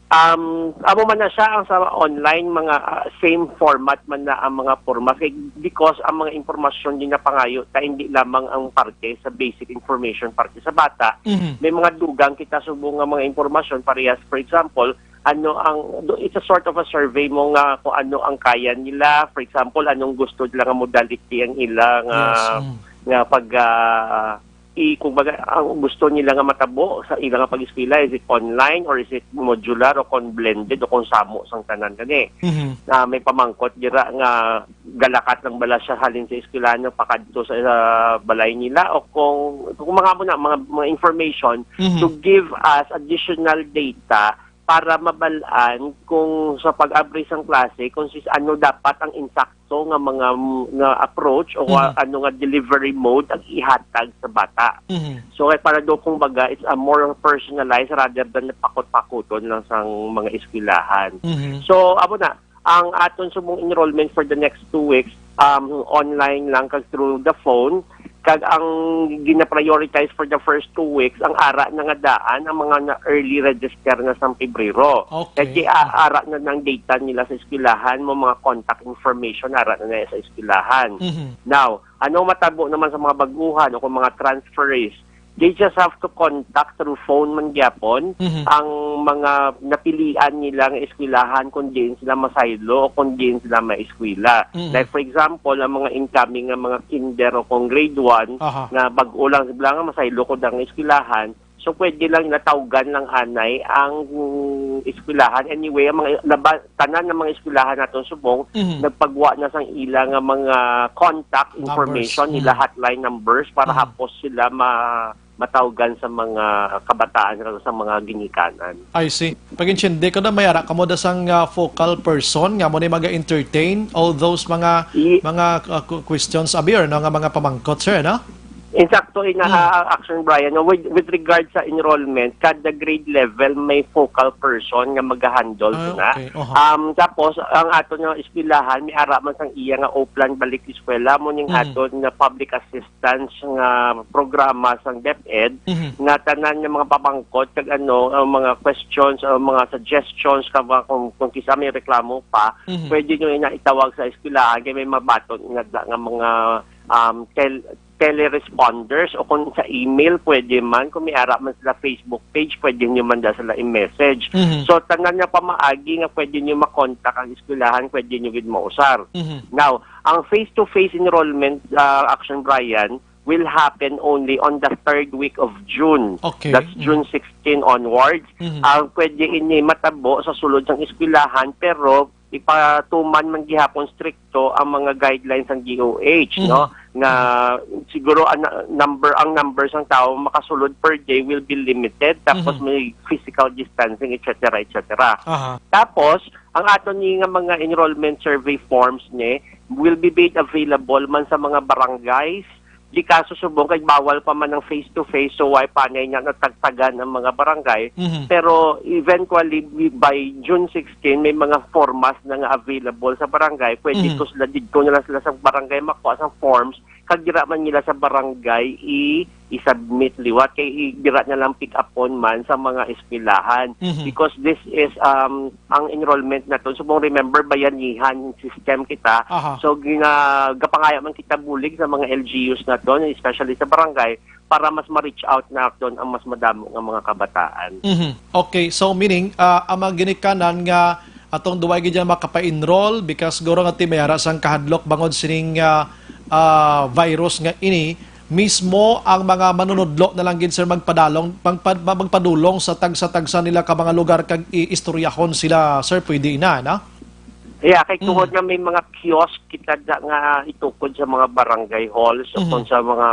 Um, amo man na siya ang sa online, mga, ah, same format man na ang mga porma. Kay, because ang mga impormasyon din na pangayo ta, hindi lamang ang parte sa basic information parte sa bata. Mhm. May mga dugang kita subong nga mga impormasyon, parehas, for example, ano ang, do-, it's a sort of a survey mo nga kung ano ang kaya nila. For example, anong gusto nila nga modality ang ila nga, Yes, mm. nga pag, ah, i-, kumbaga, ang gusto nila nga matabo sa ila nga pag-eskwela, is it online or is it modular o kung blended o kung samo sang tanan gani. Mhm. Na may pamangkot dira nga galakat lang bala siya halin sa eskwelahan nga pakadto sa, sa balay nila, o kung, kung mga, mga, mga, mga information Mhm. to give us additional data para mabal-an kung sa pag-abri sang klase kung sis-, ano dapat ang insakto nga mga, nga approach o wa-, Mhm. ano nga delivery mode ang ihatag sa bata. Mhm. So, kay para do, kumbaga, it's a more personalized rather than pakot-pakuton lang sang mga eskwelahan. Mhm. So, amo na, ang aton subong enrollment for the next two weeks, um, online lang kag through the phone, kag ang gina-prioritize for the first two weeks, ang ara na nga daan, ang mga na early register na sang Pebrero. Okay. Kay di, a-, ara na ng data nila sa eskwelahan, mo mga contact information, ara na na sa eskwelahan. Mhm. Now, ano matabo naman sa mga baguhan o kung mga transferees? They just have to contact through phone man gyapon Mhm. ang mga napilian nila nga eskwelahan kung diin sila masaylo o kung diin sila maeskwela. Mhm. Like, for example, ang mga incoming nga mga kinder o kung grade one Aha. nga bag-o lang sila nga masaylo kung ang eskwelahan, so pwede lang natawgan lang anay ang, mm, eskwelahan. Anyway, ang mga laba-, tanan ng mga eskwelahan naton subong Mhm. nagpagwa na sang ila nga mga contact Numbers. information, ila Mhm. hotline numbers para Mhm. hapos sila ma-, matawgan sa mga kabataan kag sa mga ginikanan. I see. Pag-intindi ko na, may ara kamo da sang, ah, focal person nga mo ni maga-entertain all those mga, I- mga, ah, qu-, questions, abi, or no, nga mga pamangkot, sir, no? Insakto, ina, Mm. ah, Action Brian, no, with, with regard sa enrollment, kada grade level may focal person nga mag-handle Ah, sina. Okay. Oho. Um, tapos, ang ato nga eskwelahan, may ara man sang iya nga Oplan Balik Eskwela, mo ning Mm. aton nga public assistance nga programa sang DepEd, Mhm. nga tanan nga mga pamangkot, kag ano, ang mga questions, ang mga suggestions, kag mga kung, kung kisa may reklamo pa, Mhm. pwede nyo ina itawag sa eskwelahan, kay may mabaton nga, nga mga, um, tel-, teleresponders, o kung sa email, pwede man. Kung may ara man sila Facebook page, pwede nyo man da sila i-message. Mhm. So, tanan nga pamaagi nga pwede nyo makontak ang eskwelahan, pwede nyo gid mausar. Mhm. Now, ang face-to-face enrollment, ah, Action Brian, will happen only on the third week of June. Okay. That's Mm. June sixteen onwards. Mhm. Ang pwede ini matabo sa sulod sang eskwelahan, pero Patuman man gihapon strikto ang mga guidelines sang D O H, Mhm. no? Nga siguro ang na-, number, ang numbers ng tao makasulod per day will be limited, tapos Mhm. may physical distancing, et cetera, et cetera. Aha. Tapos, ang ato ni nga mga enrollment survey forms ni will be made available man sa mga barangays, di kaso subong kay bawal pa man ang face-to-face, so why pa na niya natagtagan ang mga barangay? Mhm. Pero eventually, by June sixteen, may mga formas na nga available sa barangay. Pwede Mhm. to sila, didto na lang sila sa barangay makuha sang forms, kag dira man nila sa barangay i-, i-submit liwat, kay i-, dira na lang pick upon man sa mga eskwelahan. Mhm. Because this is, um, ang enrollment naton. Subong, remember, bayanihan system kita. Aha. So, gina-, gapangaya man kita bulig sa mga L G Us naton, especially sa barangay, para mas ma-reach out naton ang mas madamo nga mga kabataan. Mhm. Okay, so meaning, ah, ang mga ginikanan nga atong duway gid dyan makapa-enroll, because siguro nga ti may ara sang kahadlok bangod sining, ah, ah, virus nga ini, mismo ang mga manunudlo na lang gid, sir, magpadalong, magpa-, magpadulong sa tagsa-tagsa nila ka mga lugar kag iistoryahon sila, sir, pwede ina, na? Yeah, kay Mm. tungod nga may mga kiosk kita da nga itukod sa mga barangay halls o Mhm. kung sa mga,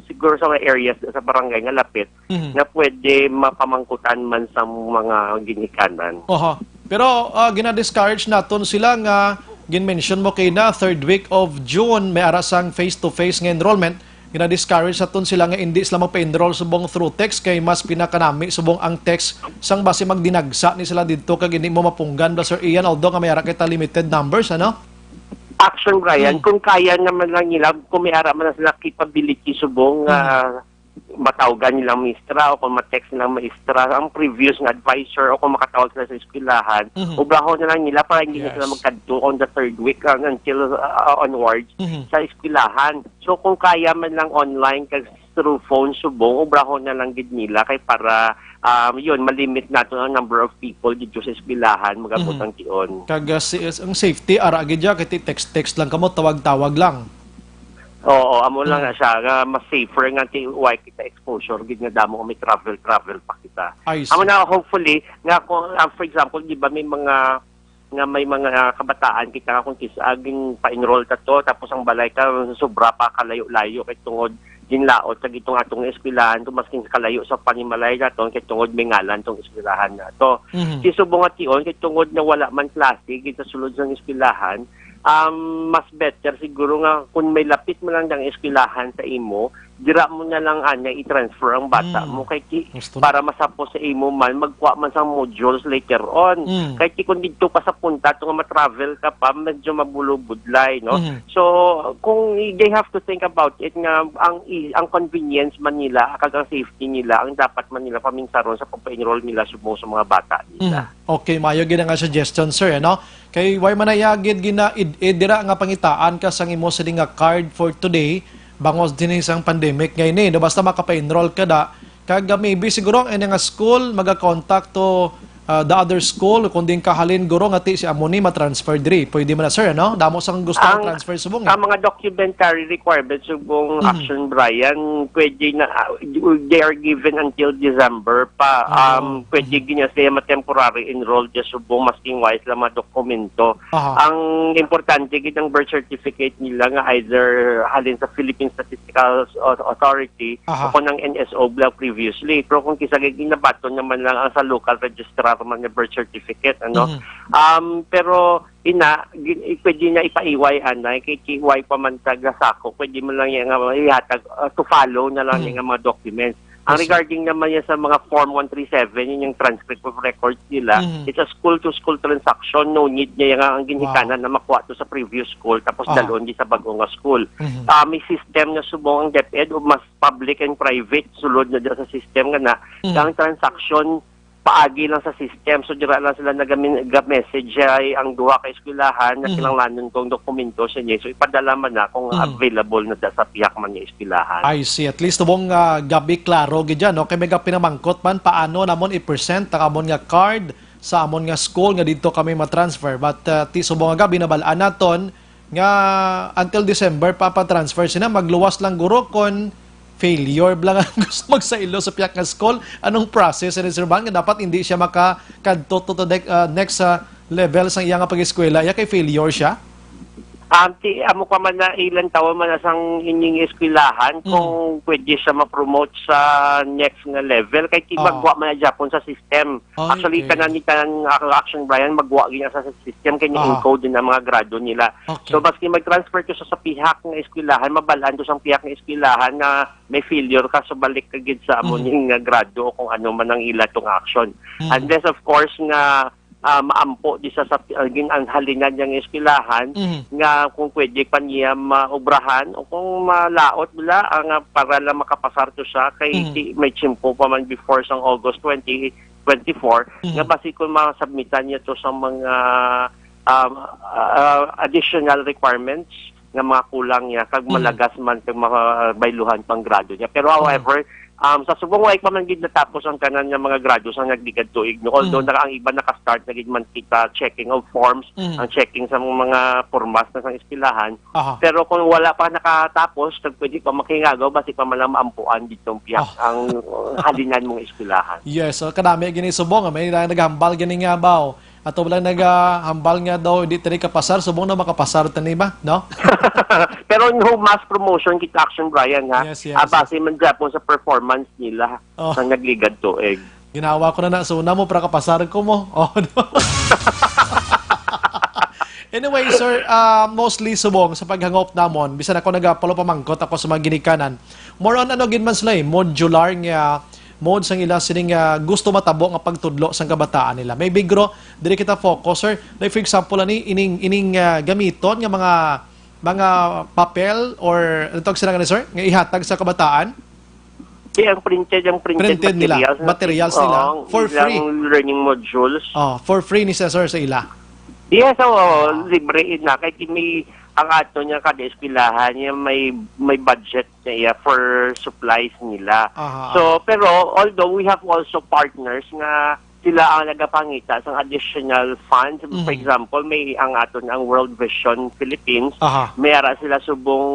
siguro sa mga areas sa barangay nga lapit, Mhm. nga pwede mapamangkutan man sa mga ginikanan. Oho. Pero, ah, gina-discourage naton sila nga gin-mention mo kay na third week of June may ara sang face-to-face nga enrollment. Gina-discourage naton sila nga indi sila magpa-enroll subong through text kay mas pinakanami subong ang text sang basi magdinagsa ni sila didto kag indi mo mapunggan ba, Sir Ian, although nga may ara kita limited numbers, ano? Action, Brian, Mm. kung kaya naman lang nila, kung may ara man na sila capability subong, Mm. ah, matawgan nilang maestra o kung ma-text nilang maestra, ang previous nga advisor o kung makatawag sila sa eskwelahan, Mhm. obrahon na lang nila para hindi na sila Yes. magkadto on the third week, ah, until, ah, onwards Mhm. sa eskwelahan. So, kung kaya man lang online kag through phone subong, obrahon na lang gid nila kay para, um, yun, malimit nato ang number of people didto sa eskwelahan, mag-abot Mhm. ang tion. Kag, ah, si-, ang safety, ara gid ya, kay ti-, text-text lang kamo, tawag-tawag lang. Oo, amo lang Mm. na siya, nga mas safer nga ti-, why kita exposure gid nga damo nga may travel-travel pa kita. I see. Amo na, hopefully, nga kung, ah, for example, di ba, may mga, nga may mga kabataan kita nga kung kis-, ah, ginpa-enroll ta to, tapos ang balay ka, sobra pa kalayo-layo kay tungod ginlaot sa gitong atong eskwelahan, to maskin kalayo sa panimalay naton, kay tungod may ngalan tong eskwelahan nato. Mhm. Si subong nga tion, kay tungod na wala man klase gid sa sulod sang eskwelahan, um, mas better siguro nga kung may lapit man lang ang eskwelahan sa imo, dira mo na lang ana i-transfer ang bata Mm. mo kay ti-, Gusto na. para masapos sa imo man magkuha man sang modules later on. Mm. Kay ti kung didto pa sa punta to nga ma-travel ka pa, medyo mabulubudlay, no? Mm. So, kung i-, they have to think about it nga ang i-, ang convenience man nila kag ang safety nila ang dapat man nila paminsaron sa pagpa-enroll nila subong sa mga bata nila. Mm. Okay, maayo gid nga suggestion, sir, ano? Kay way man na ya gid gina-id-id dira nga pangitaan ka sang imo sini nga card for today, bangos dinhi sang pandemic nga ini, no? Basta makapa-enroll ka da, kag, ah, maybe siguro ang ini nga school maga-contact to, ah, the other school, kung diin ka halin, guro, nga ti si amo ni ma-transfer diri. Pwede man na, sir, ano? Damo sang gusto Ang, ma-transfer subong, eh. ang mga documentary requirements subong Mhm. Action Brian, pwede na, ah, they are given until December pa. Ah, Um, pwede mhm. gid niya siya ma-temporary enroll dyan subong masking wise lang mga dokumento. Aha. Ang importante gid ang birth certificate nila nga either halin sa Philippine Statistical Au-, Authority Aha. o kung ang N S O bla previously. Pero kung kisa gid ginabaton naman lang ang sa local registrar man nga birth certificate, ano? Mhm. Um, pero ina, gi-, pwede na ipaiway, anay, kay kiway pa man taga sako, pwede man lang yan nga ihatag, ah, to follow na lang Aha. yan nga mga documents. Ang Yes, sir. regarding naman yan sa mga Form one three seven, yun yung transcript of records nila, Mhm. it's a school-to-school transaction. No need niya yung ang ginikanan Wow. na makuha to sa previous school tapos Aha. dalon di sa bago nga school. Mhm. Ah, may system na subong ang DepEd o mas public and private, sulod na dyan sa system nga na, Mhm. ang transaction paagi lang sa system. So, dira lang sila nag-, ga-message ay ang duha ka eskwelahan na Mhm. kinahanglanon kong dokumento sa inyo. So, ipadala man na kung Mhm. available na sa, sa pihak man nga eskwelahan. I see. At least, tubong, ah, gabi klaro gid yan, no? Kay may pinamangkot man, paano namon i-present ang amon nga card sa amon nga school nga didto kami ma-transfer. But, ah, ti subong nga gabi, nabalaan naton nga until December pa pa-transfer sila, magluwas lang guro kon failure lang ang gusto magsaylo sa pihak nga school. Anong process ini, Sir Van, nga dapat hindi siya makakadto to the ne-, ah, next, ah, level sang iya nga pag-eskwela, iya kay failure siya? Um, ti, amo pa man na ilang taon man na sang inyong eskwelahan kung pwede siya ma-promote sa next nga level. Kay ti Oo. magwa man na Japon sa system. Ah, Actually, okay. Tanan ni tanan nga action, Brian, magwa gina sa system kay Aha. ni-encode din ang mga grado nila. Okay. So, maski mag-transfer ko sa, sa pihak nga eskwelahan, mabalaan to sang pihak nga eskwelahan na may failure ka, so balik ka gid sa amo Mhm. ning nga grado o kung ano man ang ila tong action. Mhm. Unless, of course, nga ah, maampo di sa, sa ah, gin-, ang halinan niyang eskwelahan Mhm. nga kung pwede pa niya maubrahan o kung malaot bala ang ah, para lang makapasar to siya kay Mhm. ti, may tiyempo pa man before sang August twenty twenty-four Mhm. nga basi kung masubmitan niya to sa mga um, ah, additional requirements nga mga kulang niya kag Mhm. malagas man kag mabayluhan pang grado niya. Pero however, um, sa subong wa pa man gid natapos ang tanan nga mga grado sa nagligad tuig, no? Although Mhm. naka, ang iba naka-start na gid man kita checking of forms, Mhm. ang checking sa mga pormas na sang eskwelahan. Aha. Pero kung wala pa nakatapos, kag pwede pa makingagaw, basi pa man lang maampuan dito ang pihak, Ah. ang uh, halinan mong eskwelahan. Yes, so kadami gini subong, may na naghambal gini nga baw. Ato lang nagahambal nga daw hindi tani kapasar, subong na makapasar tani ba, no? Pero no mass promotion kita action, Brian, ha? Yes, yes, Ah, yes. Base man gyapon sa performance nila Oh. sa nagligad tuig. Ginawa ko na na, so na mo para kapasar ko mo. Oh, no? Anyway, sir, ah, mostly subong sa paghangop namon, bisan ako nagapalo pamangkot ako sa mga ginikanan. More on ano gid man sila eh, modular nga mode sang ila sining ah, gusto matabo nga pagtudlo sang kabataan nila. Maybe gro, diri kita focus, sir. Like for example ani ining ining ah, gamiton nga mga mga papel or ano tawag sila nga ni, sir? Nga ihatag sa kabataan? Di ang printed, ang printed, Printed nila, materials, na- materials nila, Oo, for ilang free. Learning modules. Oh, for free ni sir sa ila. Yes, oo, libre na. Kay may ang ato niya kada eskwelahan niya may may budget niya for supplies nila. Aha. So, pero although we have also partners nga sila ang nagapangita sang additional funds. For Mhm. example, may ang aton ang World Vision Philippines. Aha. May ara sila subong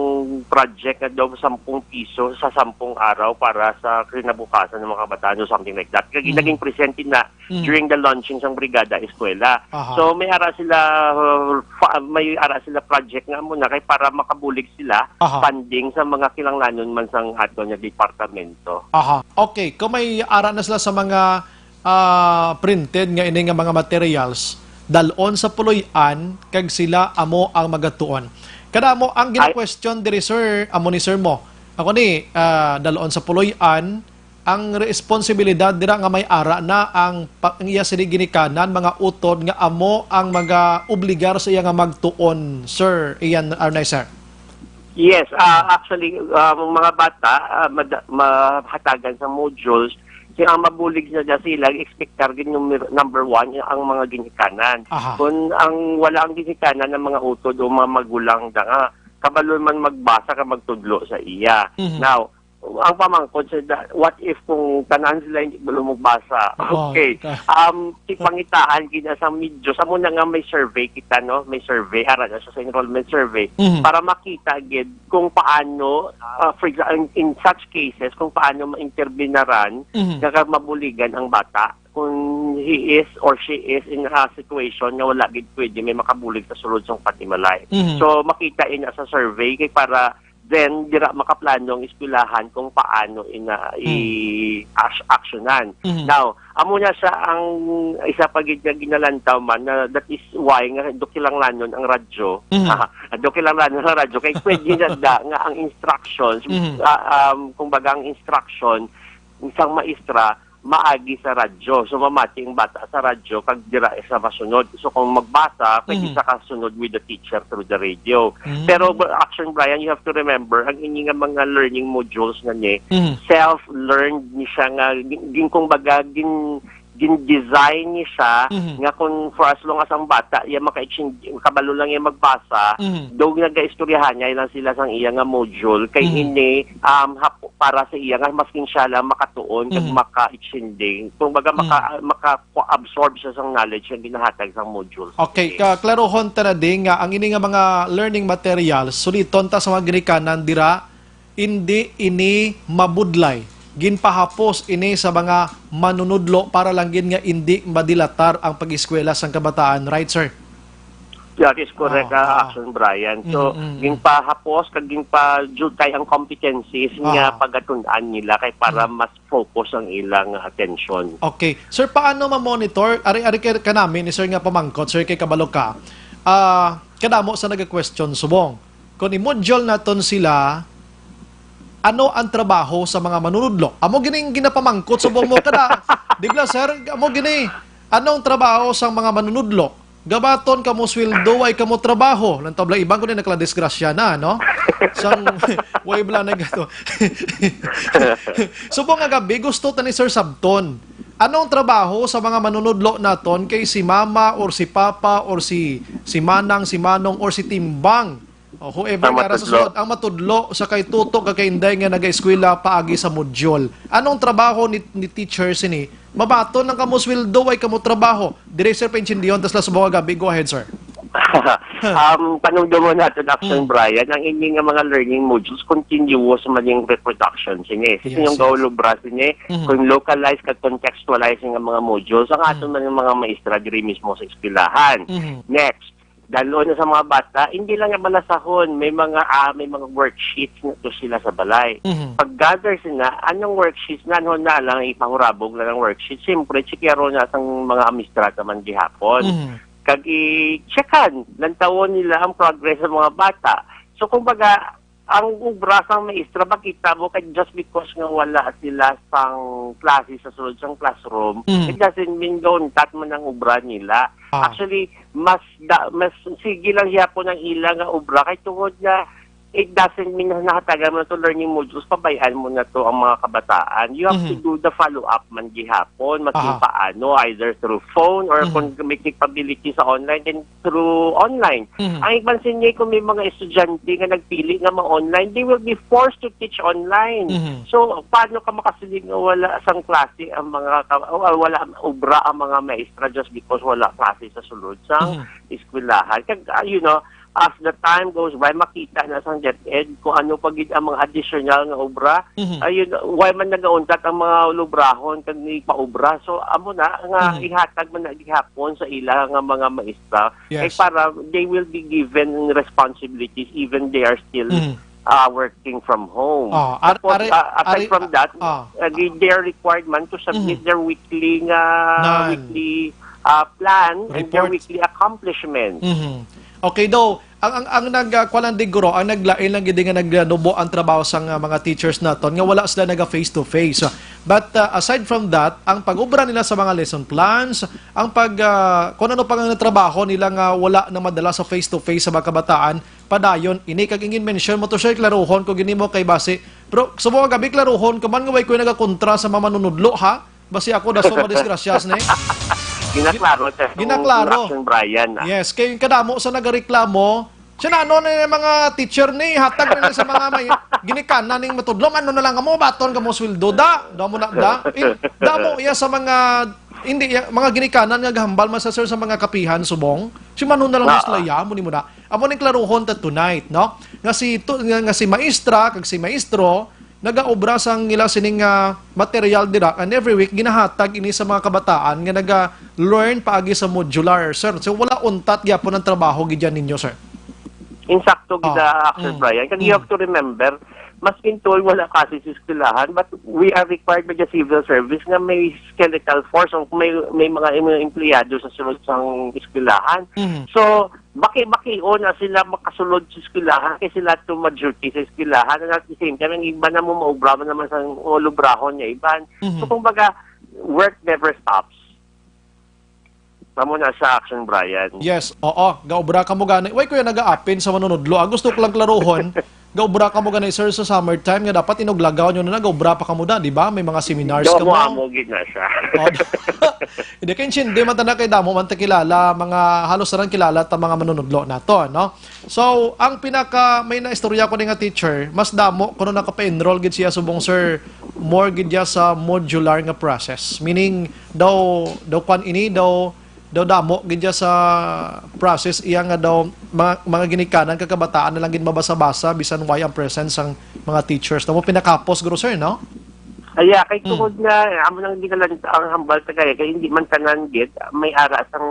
project nga daw sampung piso sa sampung araw para sa kinabukasan ng mga kabataan o something like that. Kag Mhm. naging presente na Mhm. during the launching sang Brigada Eskwela. Aha. So may ara sila uh, fa- may ara sila project nga muna kay para makabulig sila Aha. funding sa mga kinahanglanon man sang ato nga departamento. Aha. Okay, kung may ara na sila sa mga ah, printed nga ini nga mga materials, dalon sa puloy-an kag sila amo ang magatuon. Kada mo ang Ay- gina-question diri, sir, amo ni sir mo. Ako ni ah, dalon sa puloy-an ang responsibilidad dira nga may ara na ang, pa- ang iya sini ginikanan, mga utod nga amo ang maga-obligar sa iya nga magtuon, Sir Ian Arnay, sir. Yes, ah, actually, ah, ang mga bata ah, mada- mahatagan sa modules, kaya ang mabulig na dyan sila, expectar gid number, number one ang mga ginikanan. Aha. Kung ang wala ang ginikanan ng mga utod o mga magulang na nga, kabalo man magbasa ka magtudlo sa iya. Mhm. Now, ang pamangkot sa da- what if kung tanan sila hindi balo magbasa? Oo, Okay. ka- Um, ipangitaan gina sa medyo sa muna nga may survey kita, no? May survey, ara na siya sa enrollment survey Mhm. para makita gid kung paano, uh, for example, in, in such cases, kung paano mainterbenaran Mhm. nga mabuligan ang bata kung he is or she is in a situation nga wala gid pwede may makabulig sa sulod sang panimalay. Mhm. So makita ina sa survey kay para then dira makaplano ang eskwelahan kung paano ina i-aksyonan. Mhm. Now, amo na siya ang isa pa gid nga ginalantaw man na that is why nga do kinahanglanon ang radyo. Mhm. Ah, do kinahanglanon ang radyo kay pwede na da nga ang instructions, Mhm. ah, um, kumbaga ang instruction isang maestra maagi sa radyo. So mamati ang bata sa radyo kag dira sa masunod. So kung magbasa, pwede Mhm. sa kasunod with the teacher through the radio. Mhm. Pero action, Brian, you have to remember ang ini nga mga learning modules nga ni Mhm. self-learned ni siya nga gin, gin kumbaga gin gin-design ni siya Mhm. nga kung for as long as ang bata iya maka-exchange, kabalo lang iya magbasa, Mhm. daw nagaistoryahan niya lang sila sang iya nga module kay Mhm. ini um hap- para sa iya nga maskin siya lang makatuon kag Mhm. maka-extending. Kung baga Mhm. maka maka-absorb siya sang knowledge nga ginahatag sang module. Okay, kaklarohon ta na din nga ang ini nga mga learning materials, suliton ta sa mga ginikanan dira, hindi ini mabudlay. ginpahapos ini sa mga manunudlo para lang gid nga indi madilatar ang pag-eskwela sang kabataan, right, sir? That is correct, Ah, ah, ah. Action Brian. So, Mm, mm, mm. ginpahapos kag ginpajutay ang competencies nga Ah. pagatun-an nila kay para Mm. mas focus ang ilang atensyon. Okay. Sir, paano ma-monitor? Ari, ari kay kanami ni sir nga pamangkot, sir, kay kabalo ka. Ah, kadamo sa naga-question subong. Kung i-module naton sila, ano ang trabaho sa mga manunudlo? Amo gining ginapamangkot subong mo kada. Digla, sir, amo gini. Anong trabaho sa mga manunudlo? Gabaton kamo sweldo, way kamo trabaho. Lang tabla iban ko din nakladisgrasya na, no? Sang way bala na gato. Subong nga gabi, gusto ta ni Sir Sabton. Anong trabaho sa mga manunudlo naton kay si mama or si papa or si si manang, si manong or si timbang? O whoever Ang nga ara sa matudlo. sulod, ang matudlo sa kay Tuto kag kay Inday nga nagaeskwela paagi sa module. Anong trabaho ni, ni teacher sini? Mabaton lang kamo sweldo, way kamo trabaho. Dire, sir, paintindiyon, tas last buong gabi. Go ahead, sir. Um, panumdumon natin, Action Mm. Brian, ang ining nga mga learning modules, continuous man yung reproduction sini. Yes, Inyong yes. gaulubra sini, Mhm. kung localized kag contextualized nga mga modules, ang aton Mm. man yung mga maestra diri mismo sa eskwelahan. Mhm. Next, dalo na sa mga bata, hindi lang nga balasahon, may mga, ah, may mga worksheets na to sila sa balay. Mhm. Pag-gather sila, anong worksheets na, ano na lang, ipahurabog na ng worksheet. Siyempre, tsikero na sang mga amistra naman gihapon. Mhm. Kag i-checkan, lantawon nila ang progress sa mga bata. So, kumbaga, ang obra sang maestra, makita mo kay just because nga wala sila sang klase sa sulod sang classroom, Mm. it doesn't mean gauntat man ang obra nila. Ah. Actually, mas da, mas sige lang gihapon ang ila nga obra kay tungod nga it doesn't mean na nahatagan mo na to learning modules, pabay-an mo na to ang mga kabataan. You have to Mhm. do the follow-up man gihapon, mas Aha. paano, either through phone or Mhm. kung may capability sa online, then through online. Mhm. Ang iban sini, kung may mga estudyante nga nagpili nga ma-online, they will be forced to teach online. Mhm. So, paano ka makasiling nga wala sang klase ang mga ka-, o, ah, wala ang obra ang mga maestra just because wala klase sa sulod sang Mhm. eskwelahan? Kag, ah, you know, as the time goes by, makita na sang DepEd kung ano pa gid ang mga additional nga obra. Mhm. Ayun, why man nagauntat ang mga lubrahon kag ipaobra? So, amo na nga Mhm. ihatag man na gihapon sa ila nga mga maestra. Kay Yes. para they will be given responsibilities even they are still, Mhm. uh, working from home. Oh, ar-, Tapos, are-, uh, aside are-, from that, ah. uh, they, they are required man to submit Mhm. their weekly nga, Nan. weekly, uh, plan and their Report. weekly accomplishment. Mhm. Okay, though, ang, ang, ang nag, uh, kuwan lang di, guro, ang naglain lang gid nga naglanubo ang trabaho sa nga mga teachers naton nga wala sila naga face to face. But, uh, aside from that, ang pag-obra nila sa mga lesson plans, ang pag, ah, kung ano pa nga trabaho nila nga wala na madala sa face-to-face sa mga kabataan, padayon ini kag ingin mention mo to, sir, klaruhon ko gini mo kay basi. Pero sa mga gabi, klaruhon ko man nga way ko nagakontra sa mga manunudlo, ha? Basi ako daso madisgrasyas ni. Ginaklaro, sir, Ginaklaro. Action Brian, ah. Yes, kay kadamo sa nagareklamo, siya na, ano na yung mga teacher ni, hatag na sa mga may ginikanan ning matudlom, ano na lang kamo, baton kamo sweldo, da, da mo na, da. In, damo iya sa mga, hindi, iya, mga ginikanan nga gahambal man sa, sir, sa mga kapihan, subong. Si Manon na lang Ah. mas laya, mo ni mo na. Amo ning klaruhon ta tonight, no? Nga si, tu-, nga, nga si maestra, kag si maestro, nagaobra sang ila sining, ah, material dira, and every week ginahatag ini sa mga kabataan nga naga-learn paagi sa modular, sir. So, wala untat gyapon ang trabaho gid yan ninyo, sir. Insakto gid, Oh. ah, Sir Mm. Brian. Kag you Mm. have to remember, maskin tuod wala klase sa eskwelahan, but we are required by the civil service nga may skeletal force o may, may mga, mga empleyado sa sulod sang eskwelahan. Mm. So, baki-bakion na sila makasulod sa eskwelahan kay sila to ma-duty sa eskwelahan. And at the same time, ang iba na mo maubra man naman sa ulubrahon niya iban. Mhm. So, kumbaga, work never stops. Mamo na sa action, Brian. Yes, oo. Gaobra ka mo gani. Way, kuya, nagaapin sa manunudlo. Ang gusto ko lang klaruhon, gaobra ka mo gani, sir, sa summertime nga dapat inuglagaw nyo na nagaobra pa ka mo na, di ba? May mga seminars ka mo. Amo gid na siya. Oh, hindi, kay hindi man ta na kay damo man ta kilala, mga halos sarang kilala ta mga manunudlo nato, no? So, ang pinaka, may naistorya ko ni nga teacher, mas damo kuno nakapa-enroll gid siya subong, sir, more gid siya sa modular nga process. Meaning, daw, daw kwan ini, daw, daw damo gid siya sa process iya nga daw mga, mga ginikanan kag kabataan na lang gid mabasa-basa bisan way ang presence sang mga teachers. Daw mo pinakapos, guro, sir, no? Kaya kay Mm. tungod nga, amo nang ginalan ang hambal sa kaya, kay hindi man tanan gid may ara sang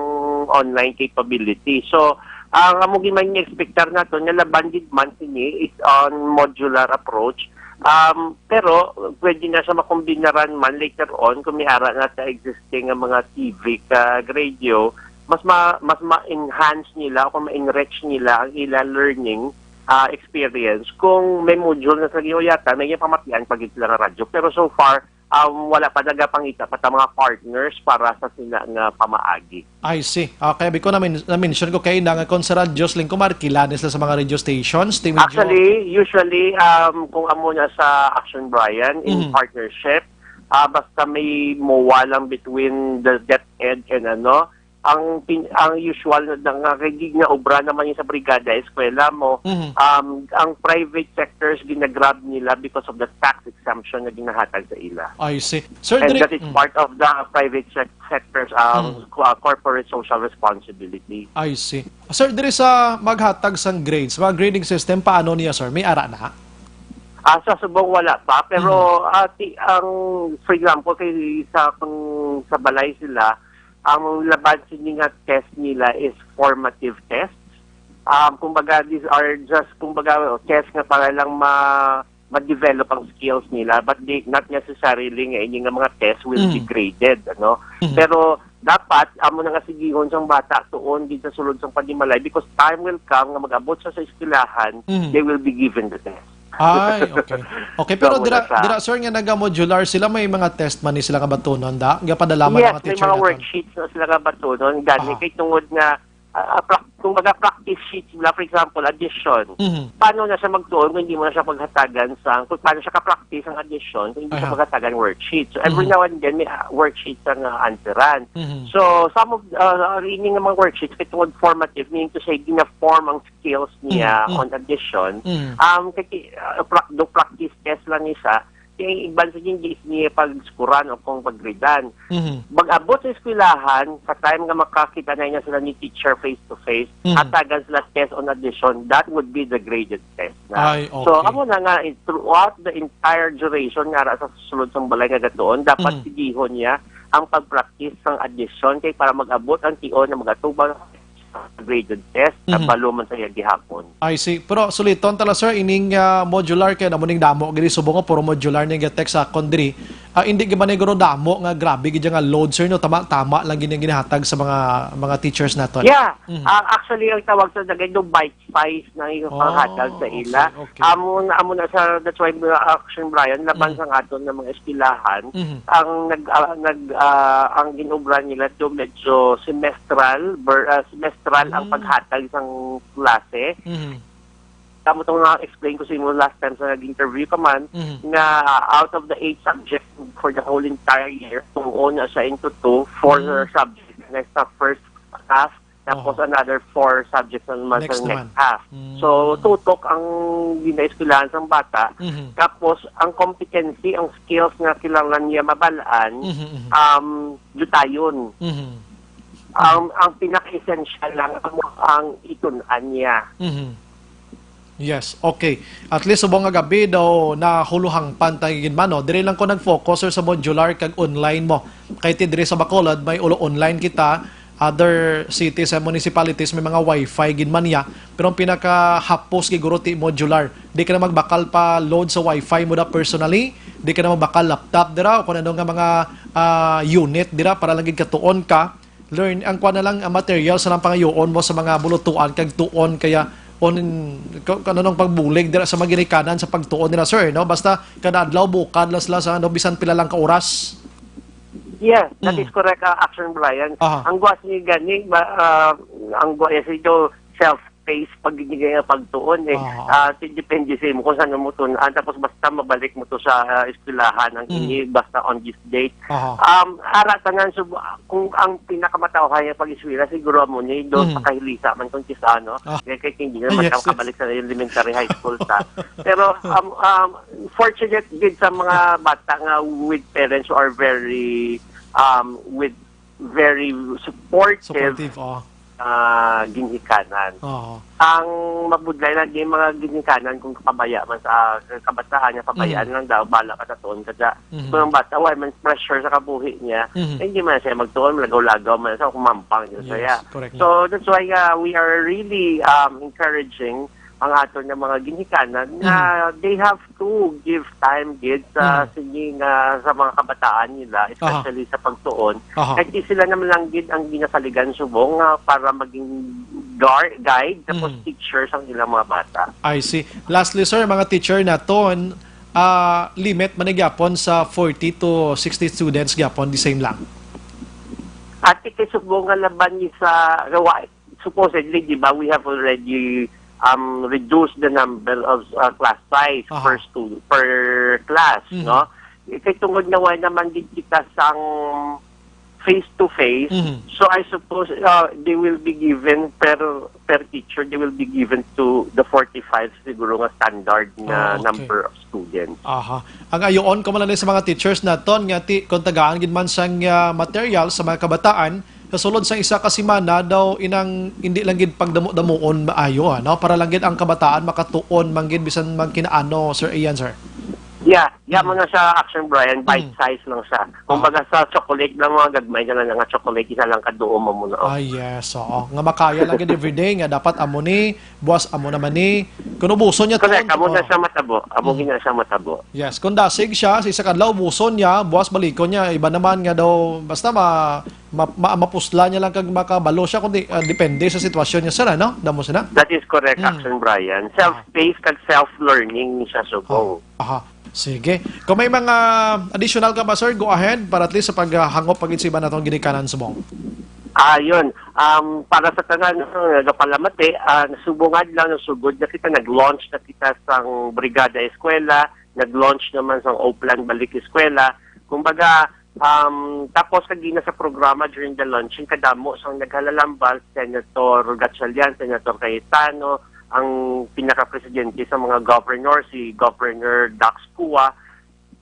online capability. So, ang amo gyud man expectar nato nga laban gid man sini is on modular approach. Um, pero pwede na siya makombinaran man later on kung may ara na sa existing nga mga T V kag radio, mas ma-, mas ma-enhance nila o kung ma-enrich nila ang ila learning, ah, experience kung may module na sa gihuyatan, may pamatian pa gid sila nga radyo. Pero so far, um, wala pa nagapangita pa ta mga partners para sa sila nga pamaagi. I see. Ah, kaya biko namin, na-mention ko kay na nga kung sa radyo, Sling, kung markila ni sila sa mga radio stations, di medyo Actually, usually, um, kung amo na sa Action Brian, in Mhm. partnership, ah, basta may mowa lang between the DepEd and ano, ang pin-, ang usual na, na nga, kay di nga obra naman yung sa brigada, eskwela mo, Mhm. um, ang private sectors ginagrab nila because of the tax exemption na ginahatag sa ila. I see. Sir, And diri, that is mm. part of the private sec-, sector's, um, Mm. co-, uh, corporate social responsibility. I see. Sir, diri sa maghatag sang grades, mga grading system, paano niya, sir? May ara na? Ah, sa subong wala pa, pero, Mm. ah, ti-, ang, for example, kay sa, kung sa balay sila, ang laban sini nga test nila is formative tests. Um, kumbaga, these are just, kumbaga, test nga para lang ma-, ma-develop ang skills nila, but they, not necessarily nga ini nga mga test will be Mm. graded, ano? Mhm. Pero dapat, amo na nga sigihon sang bata tuon gid sa sulod sang panimalay, because time will come nga mag-abot sa, sa eskwelahan, Mhm. they will be given the test. Ay, okay. Okay, So, pero amo dira, na siya. dira, sir, nga naga-modular sila, may mga test man ni sila nga batunon, da? Gapadala man Yes, ang may teacher mga naton? worksheets na sila nga batunon. Gani, Aha. kay tungod nga, ah, ah, pra-, kung baga practice sheets nila, for example, addition. Mhm. Paano na siya magtuon kung hindi mo na siya paghatagan sa, kung paano siya ka-practice ang addition kung hindi siya Aha. paghatagan worksheet? So, every Mhm. now and then, may, ah, worksheet ang, ah, answeran. Mhm. So, some of, ah, ang ini nga mga worksheets, kay tungod formative, meaning to say, gina-form ang skills niya Mhm. on addition. Mhm. Um, kay, ah, pra-, do practice test lang ni siya, kay iban sa gin-, gis niya pagskuran o kung pagridan. Mhm. Mag-abot sa eskwelahan, sa time nga makakita na niya sila ni teacher face to face, Mhm. hatagan sila test on addition, that would be the graded test na. Ay, So, okay. amo na nga, in-, throughout the entire duration nga ara sa sulod sang balay nga gatuon, dapat Mhm. sigihon niya ang pag-practice sang addition kay para mag-abot ang tion na magatubang sa graded test, Mhm. kabalo man sa iya gihapon. I see. Pero suliton tala, sir, ining, ah, modular kay namo ning damo gid subong nga puro modular ning ga-text sa akon diri. Ah, hindi gid ba ni guro damo nga grabe gid nga load, sir, no? Tama, tama lang gid ang ginahatag sa mga, mga teachers naton. Yeah. Mhm. Ah, actually, ang tawag sa dagay do bite size na yung Oh, panghatag sa ila. okay, okay. Amo na, amo na sa, that's why mga Action Brian, laban Mhm. sa aton nga mga eskwelahan, Mhm. ang nag, ah, nag, ah, ang ginobra nila do medyo semestral, ber-, ah, semestral ang Mm. paghatag sang klase. Mhm. Tamo tong na-explain ko sa imo last time sa nag-interview ka man, Mhm. nga out of the eight subjects for the whole entire year, tuon na siya into two, four Mm. subjects na sa first half, tapos Oho. another four subjects na naman Next sa next naman. half. Mm. So, tutok ang ginaeskwelahan sang bata, Mhm. tapos ang competency, ang skills nga kinahanglan niya mabal-an, Mhm, mhm. um, dutayon. Mhm. Ang, ang pinaka-essential lang amo ang itun-an niya. Mhm. Yes, okay. At least subong nga gabi daw nahuluhang pantay gid man, no? Diri lang ko nag-focus, sir, sa modular kag online mo. Kay ti diri sa Bacolod, may ulo online kita, other cities and municipalities may mga wifi gid man niya. Pero ang pinakahapos gid guro ti modular. Di ka na magbakal pa load sa wifi mo da personally, di ka na magbakal laptop dira o kung ano nga mga, ah, unit dira para lang gid katuon ka. Learn, ang kuan na lang, ang materials na lang pangayoon mo sa mga bulutuan kag tuon kaya on, ka-, kanunong pagbulig dira sa mga ginikanan sa pagtuon nila, sir, no? Basta kada adlaw bukad lang sila sa, ano, bisan pila lang ka oras. Yeah, that Mm. is correct, uh, Action Brian. Aha. Ang guas ni gani, ba, uh, ang guas ni do self-paced pag nga pagtuon eh. Aha. Uh, ti-, depende sa imo kung saan mo tun-an. Tapos basta mabalik mo to sa, uh, eskwelahan, ang Mm. ini, basta on this date. Aha. Um, ara tanan, so, kung ang pinakamatauhan nga pag-eskwela, siguro mo ni, doon Mm. sa kahilisa man kung kisa, no? Ah. Kaya, kaya hindi naman Yes, yes. kabalik sa elementary high school ta. Pero, um, um, fortunate gid sa mga bata nga with parents who are very, um, with very supportive. Supportive, oh. ah, ginikanan. Oo. Ang mabudlay lang, yung mga ginikanan, kung kapabaya man sa kabataan, nga pabayaan Mhm. lang daw, bala ka sa tuon ka dya. Mhm. Kung ang bata, wala man pressure sa kabuhi niya, Mhm. eh, hindi man siya magtuon, lagaw-lagaw man siya, kumampang din Yes, siya. Correct. So, that's why, uh, we are really, um, encouraging ang aton nga mga ginikanan nga Mhm. they have to give time gid sa Mhm. singing, ah, sa mga kabataan nila, Aha. especially sa pagtuon. Aha. Kay di sila naman lang gid ang ginasaligan subong nga para maging gar-, guide, tapos Mhm. teacher sang ilang mga bata. I see. Lastly, sir, mga teacher naton, ah, limit man gyapon sa forty to sixty students gyapon, the same lang? Ati kay subong nga laban ni sa, wa-, supposedly, di ba, we have already, um, reduced the number of, uh, class size Aha. per stu-, per class, Mhm. no? Kay tungod nga wala naman gid kita sang face to face, Mhm. so I suppose, uh, they will be given per, per teacher, they will be given to the forty-five siguro nga standard nga Ah, okay. number of students. Aha. Ang ayoon ko man lang sa mga teachers naton nga ti-, kung tagaan gid man sang, ah, material sa mga kabataan, sa sulod sa isa ka semana daw inang hindi lang gid pagdamo-damuon maayo, ano? Para lang gid ang kabataan makatuon man gid bisan man kinaano, Sir Ian, sir. Yeah, yeah, Mm. mo na sa Action Brian, bite Mm. size lang siya. Ah. Kumbaga sa chocolate lang, mga gagmay na lang nga chocolate, isa lang ka duo mo muna, oh. Ah, yes, oo. Nga makaya lang gid everyday, nga dapat amo ni, buwas amo naman ni. Kung ubuson niya Correct, tuon, amo na oh. siya matabo. Amo Mm. gina siya matabo. Yes, kung dasig siya, sa isa ka adlaw, ubuson niya, buwas balikon niya, iba naman nga daw, basta ma-, ma-, ma-, mapusla niya lang kag makabalo siya, kundi, ah, depende sa sitwasyon niya, sir, ano? Damo sina? That is correct, Mm. Action Brian. Ah. Self-paced kag self-learning siya subong. Oh, aha. Sige. Kung may mga additional ka ba, sir, go ahead para at least sa paghangop pa gid sa iba natong ginikanan subong. Ah, yun. Um, para sa tanan, uh, nagapalamati, ah, subong adlaw, sugod na kita, nag-launch na kita sang Brigada Eskwela, nag-launch naman sang Oplan Balik Eskwela. Kumbaga, um, tapos kagina sa programa during the launching, kadamo sang naghalalambal, Senator Gatchalian, Senator Cayetano, ang pinakapresidente sa mga governor, si Governor Dax Cua.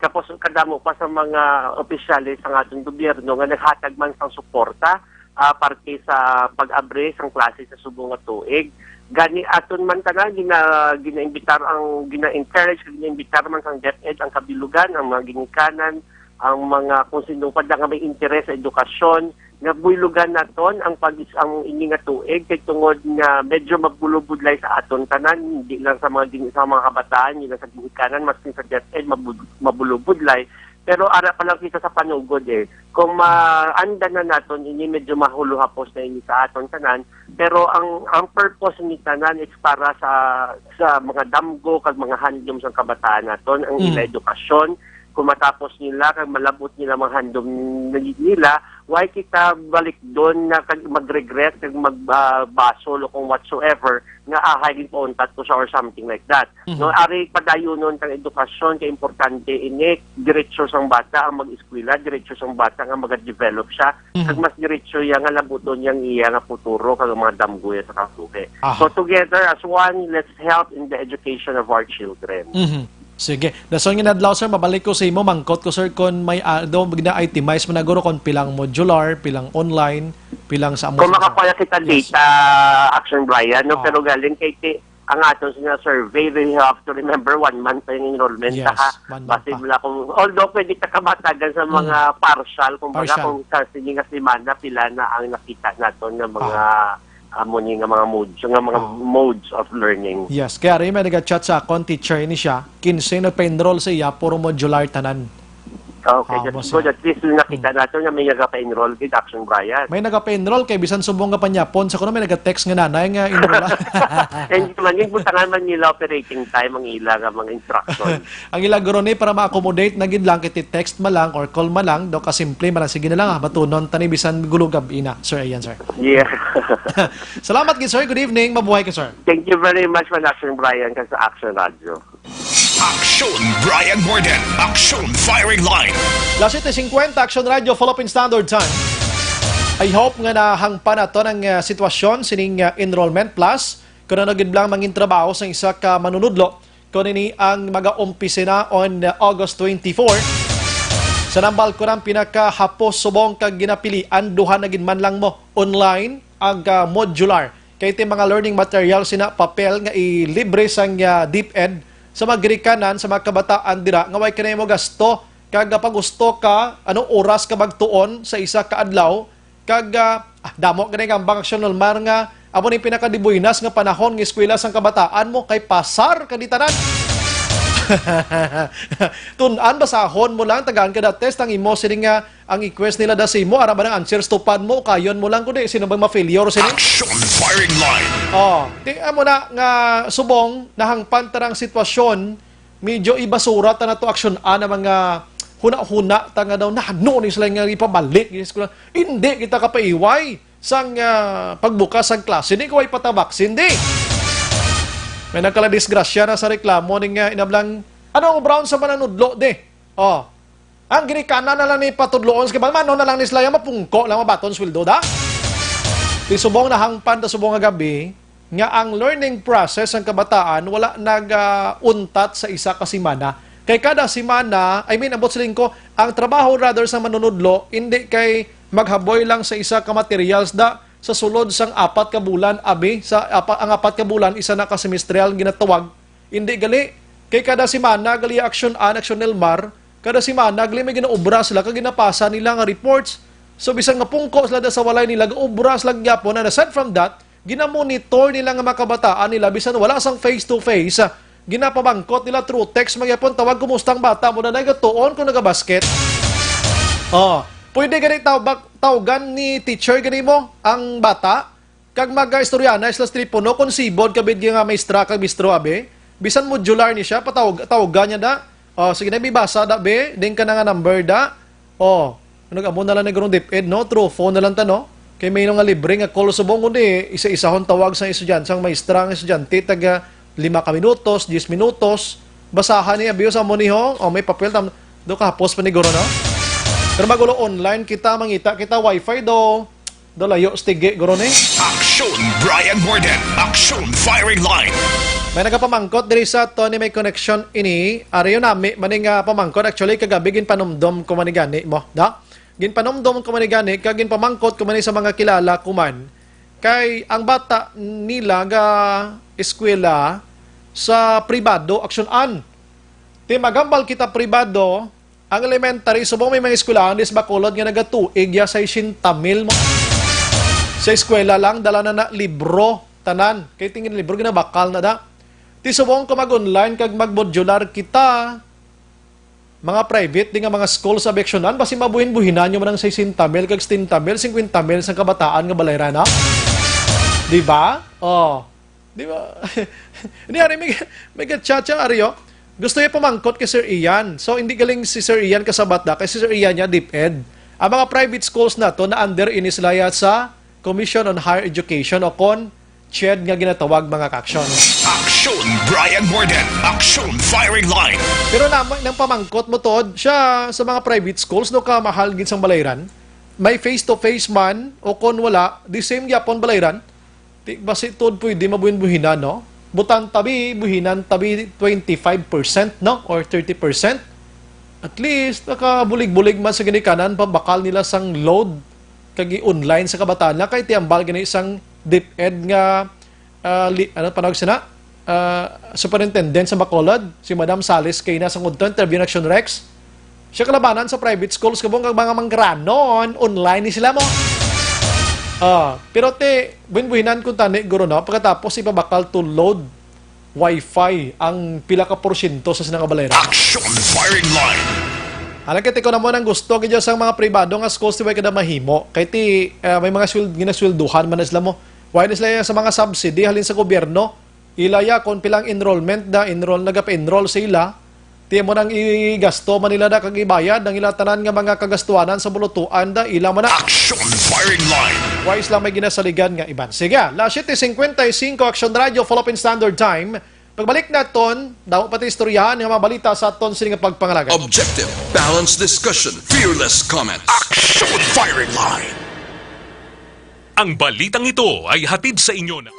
Tapos kadamo pa sa mga opisyales sang aton gobyerno nga naghatag man sang suporta, ah, parte sa pag-abri sang klase sa subong nga tuig. Gani aton man tanan gina-, ginaimbitar ang, gina-encourage, ginaimbitar man sang DepEd ang kabilugan, ang mga ginikanan, ang mga kung sino pa nga may interes sa edukasyon, nga buylogan naton ang pag-, ang ini nga tuig, kay tungod nga medyo mabulubudlay sa aton tanan, hindi lang sa mga gin-, sa mga kabataan, hindi lang sa ginikanan, maski sa DepEd, mabud-, mabulubudlay. Pero ara pa lang kita sa panugod, eh. Kung maanda na naton ini, medyo mahuluhapos na ini sa aton tanan. Pero ang, ang purpose ni tanan is para sa, sa mga damgo kag mga handom sang kabataan naton, ang Mm. ila edukasyon. Kung matapos nila, kag malabot nila mga handom ni-, nila, why kita balik doon na kag mag-regret, kag mag, ah, basol o kung whatsoever, nga ahay, ginpauntat ko siya or something like that. Mhm. No, ari padayunon kang edukasyon, kay importante ini, diretso sang bata ang mag-eskwela, diretso sang bata nga mag-develop siya, Mhm. kag mas diretso iya nga labuton yang iya nga futuro, kag ang mga damgo niya sa kabuhi. Aha. So together as one, let's help in the education of our children. Mhm. Sige. Dason nga adlaw, sir, mabalik ko sa imo, mangkot ko, sir, kung may, ah, daw, na-itemize mo na, guro, kung pilang modular, pilang online, pilang sa amo, Kung sir. makakuha kita Yes. data, Action Brian, no? Oo. Pero galing kay ti-, ang aton sa survey, we have to remember, one month pa yung enrollment, Yes, ha? one month Basi pa. wala kung, although pwede ka kamatagan sa mga Mm. partial, kumbaga, Partial. kung sa sige nga semana, pila na ang nakita naton nga mga Ah. amo ni nga mga modes, nga mga Ah. modes of learning. Yes, kaya rin may nag-chat sa akon, teacher ni siya, kinse nagpa-enroll sa iya, puro modular tanan. Okay, Ah, that's boss, good. yeah. At least nakita Hmm. nato nga may nagapa-enroll gid, Action Brian. May nagapa-enroll kay bisan subong nga panyapon sa kuno may nag-text nga nanay nga enroll. And man, yung butangan man nila operating time ang ila nga mga instruction. Ang ila guro ni para ma-accommodate na gid lang, kiti text man lang or call man lang, do ka simple man lang, sige na lang, ah, batunon tani bisan gulo gab-i na, sir, ayan, sir. Yeah. Salamat gid, sir. Good evening. Mabuhay ka, sir. Thank you very much, man, Action Brian, ka sa Action Radio. Action Brian Gordon. Action Firing Line. Las siete cincuenta, Action Radio, Philippine Standard Time. I hope nga nahangpan nato ang, ah, sitwasyon sining, ah, enrollment plus. Kung ano gid lang mangin trabaho sa isa ka manunudlo, kung ini ang mag-aumpisa na on, ah, August twenty-four. Sa nambal ko ng pinakahapos subong kag ginapilian, duha na gid man lang mo, online ang, ah, modular. Kay ti mga learning materials sina papel nga ilibre sang, ah, DepEd sa mga ginikanan sa mga kabataan dira nga way kanay mo gasto kag, ah, pag-usto ka, ano, oras ka magtuon sa isa ka adlaw kag, ah, ah, damo gani nga ang Action Elmar nga amo ni pinakadibuinas nga panahon nga eskwela sang kabataan mo kay pasar ka di tanan. Tun-an, basahon mo lang, tagaan ka da test ang imo sini nga ang request nila da sa imo, ara ba ang answers, tupad mo, ukayon mo lang, kundi sino bang ma-failure sini? Action firing line. Oh, ti amo na nga subong nahangpan ta ang sitwasyon, medyo ibasura ta na to aksyon-an ang mga huna-huna ta nga daw nahano ni sila nga ipabalik. Yes, ko lang. Hindi kita kapaiway sang, ah, pagbukas sang klase. Hindi ko ay patabak, hindi. May nagkaladisgrasya na sa reklamo ning, ah, inablang, ano ang brown sa mananudlo, de? Oh, ang ginikanan na lang ni patudloon sa kiban, mano na lang ni sila, mapungko lang, mabaton sweldo da. Ti subong nahangpan ta subong nga gabi nga ang learning process sang kabataan wala nag, ah, untat sa isa ka semana. Kay kada semana, I mean, ambot siling ko, ang trabaho rather sa manunudlo, hindi kay maghaboy lang sa isa ka materials da sa sulod sang apat ka bulan, abi, sa apa, ang apat ka bulan, isa na ka semestrial ginatawag, hindi gali. Kay kada semana, gali Action An, Action Elmar, kada semana, gali may ginaobra sila, kag ginapasa nila nga reports. So, bisan nga pungko sila da sa walay nila, gaobra sila gyapon. And aside from that, ginamonitor nila nga mga kabataan nila, bisan wala sang face-to-face, ah, ginapamangkot nila through text, magyapon, tawag, "Kumusta ang bata mo na, nagatuon kung nagabasket?" Oh, pwede gani tawag, tawgan ni teacher gani mo ang bata? Kag mag-istorya na sila sa telepono, kung sibod ka bid nga maestra kag maestro, abi. Bisan modular ni siya, patawag, tawagan niya da. Oh, sige na, bibasa da, be. Din ka na nga number da. Oh, ano, amo na lang ni gurong DepEd, no? Through phone na lang ta, no? Kay may nga libre nga call subong, kundi isa-isahon tawag sa estudyante, sang maestra ang estudyante, taga lima ka minutos, diyes minutos. Basahan niya, biyo sa mo ni ho. Oh, may papel tam, do kahapos pa ni guro, no? Pero magulo online kita, mangita kita, wifi do. Do layo stigi, guro, ni. Action, Brian Morden. Action, firing line. May nagapamangkot diri sa ato ni may connection ini. Ari yun nami, mani nga pamangkot. Actually, kagabi ginpanumdom ko man ni gani mo, da? Ginpanumdom ko man ni gani, kag ginpamangkot ko man ni sa mga kilala ko man. Kay ang bata nila ga eskwela sa pribado, aksyon-an. Ti magambal kita pribado, ang elementary, subong may mga eskwelahan dis Bacolod nga nagatuig ya sesenta mil mo. Sa eskwela lang, dala na na libro, tanan. Kay tingin libro, ginabakal na da. Ti subong ko mag-online kag mag-modular kita, mga private di nga mga school sa Bectionan, basi mabuhin-buhinan nyo man ang sesenta mil kag setenta mil, cincuenta mil sa kabataan nga balayran, ha? Di ba? Oh. Di ba? Hindi, ari, may, may gachacha, ari, oh. Gusto niya pamangkot kay Sir Ian. So, hindi galing si Sir Ian kasabat na, kay si Sir Ian niya, DepEd. Ang mga private schools na to, na under ini sila ya sa Commission on Higher Education o kon CHED nga ginatawag, mga ka-action. Action, Brian Morden. Action, firing line. Pero na, nang pamangkot mo tuod siya sa mga private schools, no, kamahal gid sang balayran, may face-to-face man o kon wala, the same gyapon balayran. Ti, basi tuod pwede mabuhin-buhinan, no? Butang tabi, buhinan tabi twenty-five percent, no? Or thirty percent. At least, nakabulig-bulig man sa ginikanan, pabakal nila sang load kag i-online sa kabataan na kay ti hambal gani sang DepEd nga, ah, li-, ano panawag sina? Ah, superintendent sa Bacolod, si Madam Salis Kayna, sa ngudto interview na Action Rex. Siya kalabanan sa private schools, kabong kag mga mangranon, online ni sila mo. Ah, pero ti, buhin-buhinan kung tani, guro, no? Pagkatapos ipabakal to load wifi ang pila ka porsyento sa sina nga balayran. Action firing line. Alang kay tiko na mo nang gusto gid sang mga pribado nga schools ti way kada mahimo. Kay ti, ah, may mga swel-, ginaswelduhan man na sila mo. Why na sila sa mga subsidy halin sa gobyerno? Ila ya kon pilang enrollment da, enroll, nagapa-enroll sa ila. Ti mo nang igasto man nila da kag ibayad ang ila tanan nga mga kagastuanan sa bulutuan da, ila man na. Action firing line. Why sila may ginasaligan nga iban? Sige, las siete cincuenta y cinco, Action Radio, Philippine Standard Time. Pagbalik naton, damo pa ti istoryahan nga mga balita sa aton sini nga pagpangalaga. Objective, balanced discussion, fearless comments. Action firing line. Ang balitang ito ay hatid sa inyo ng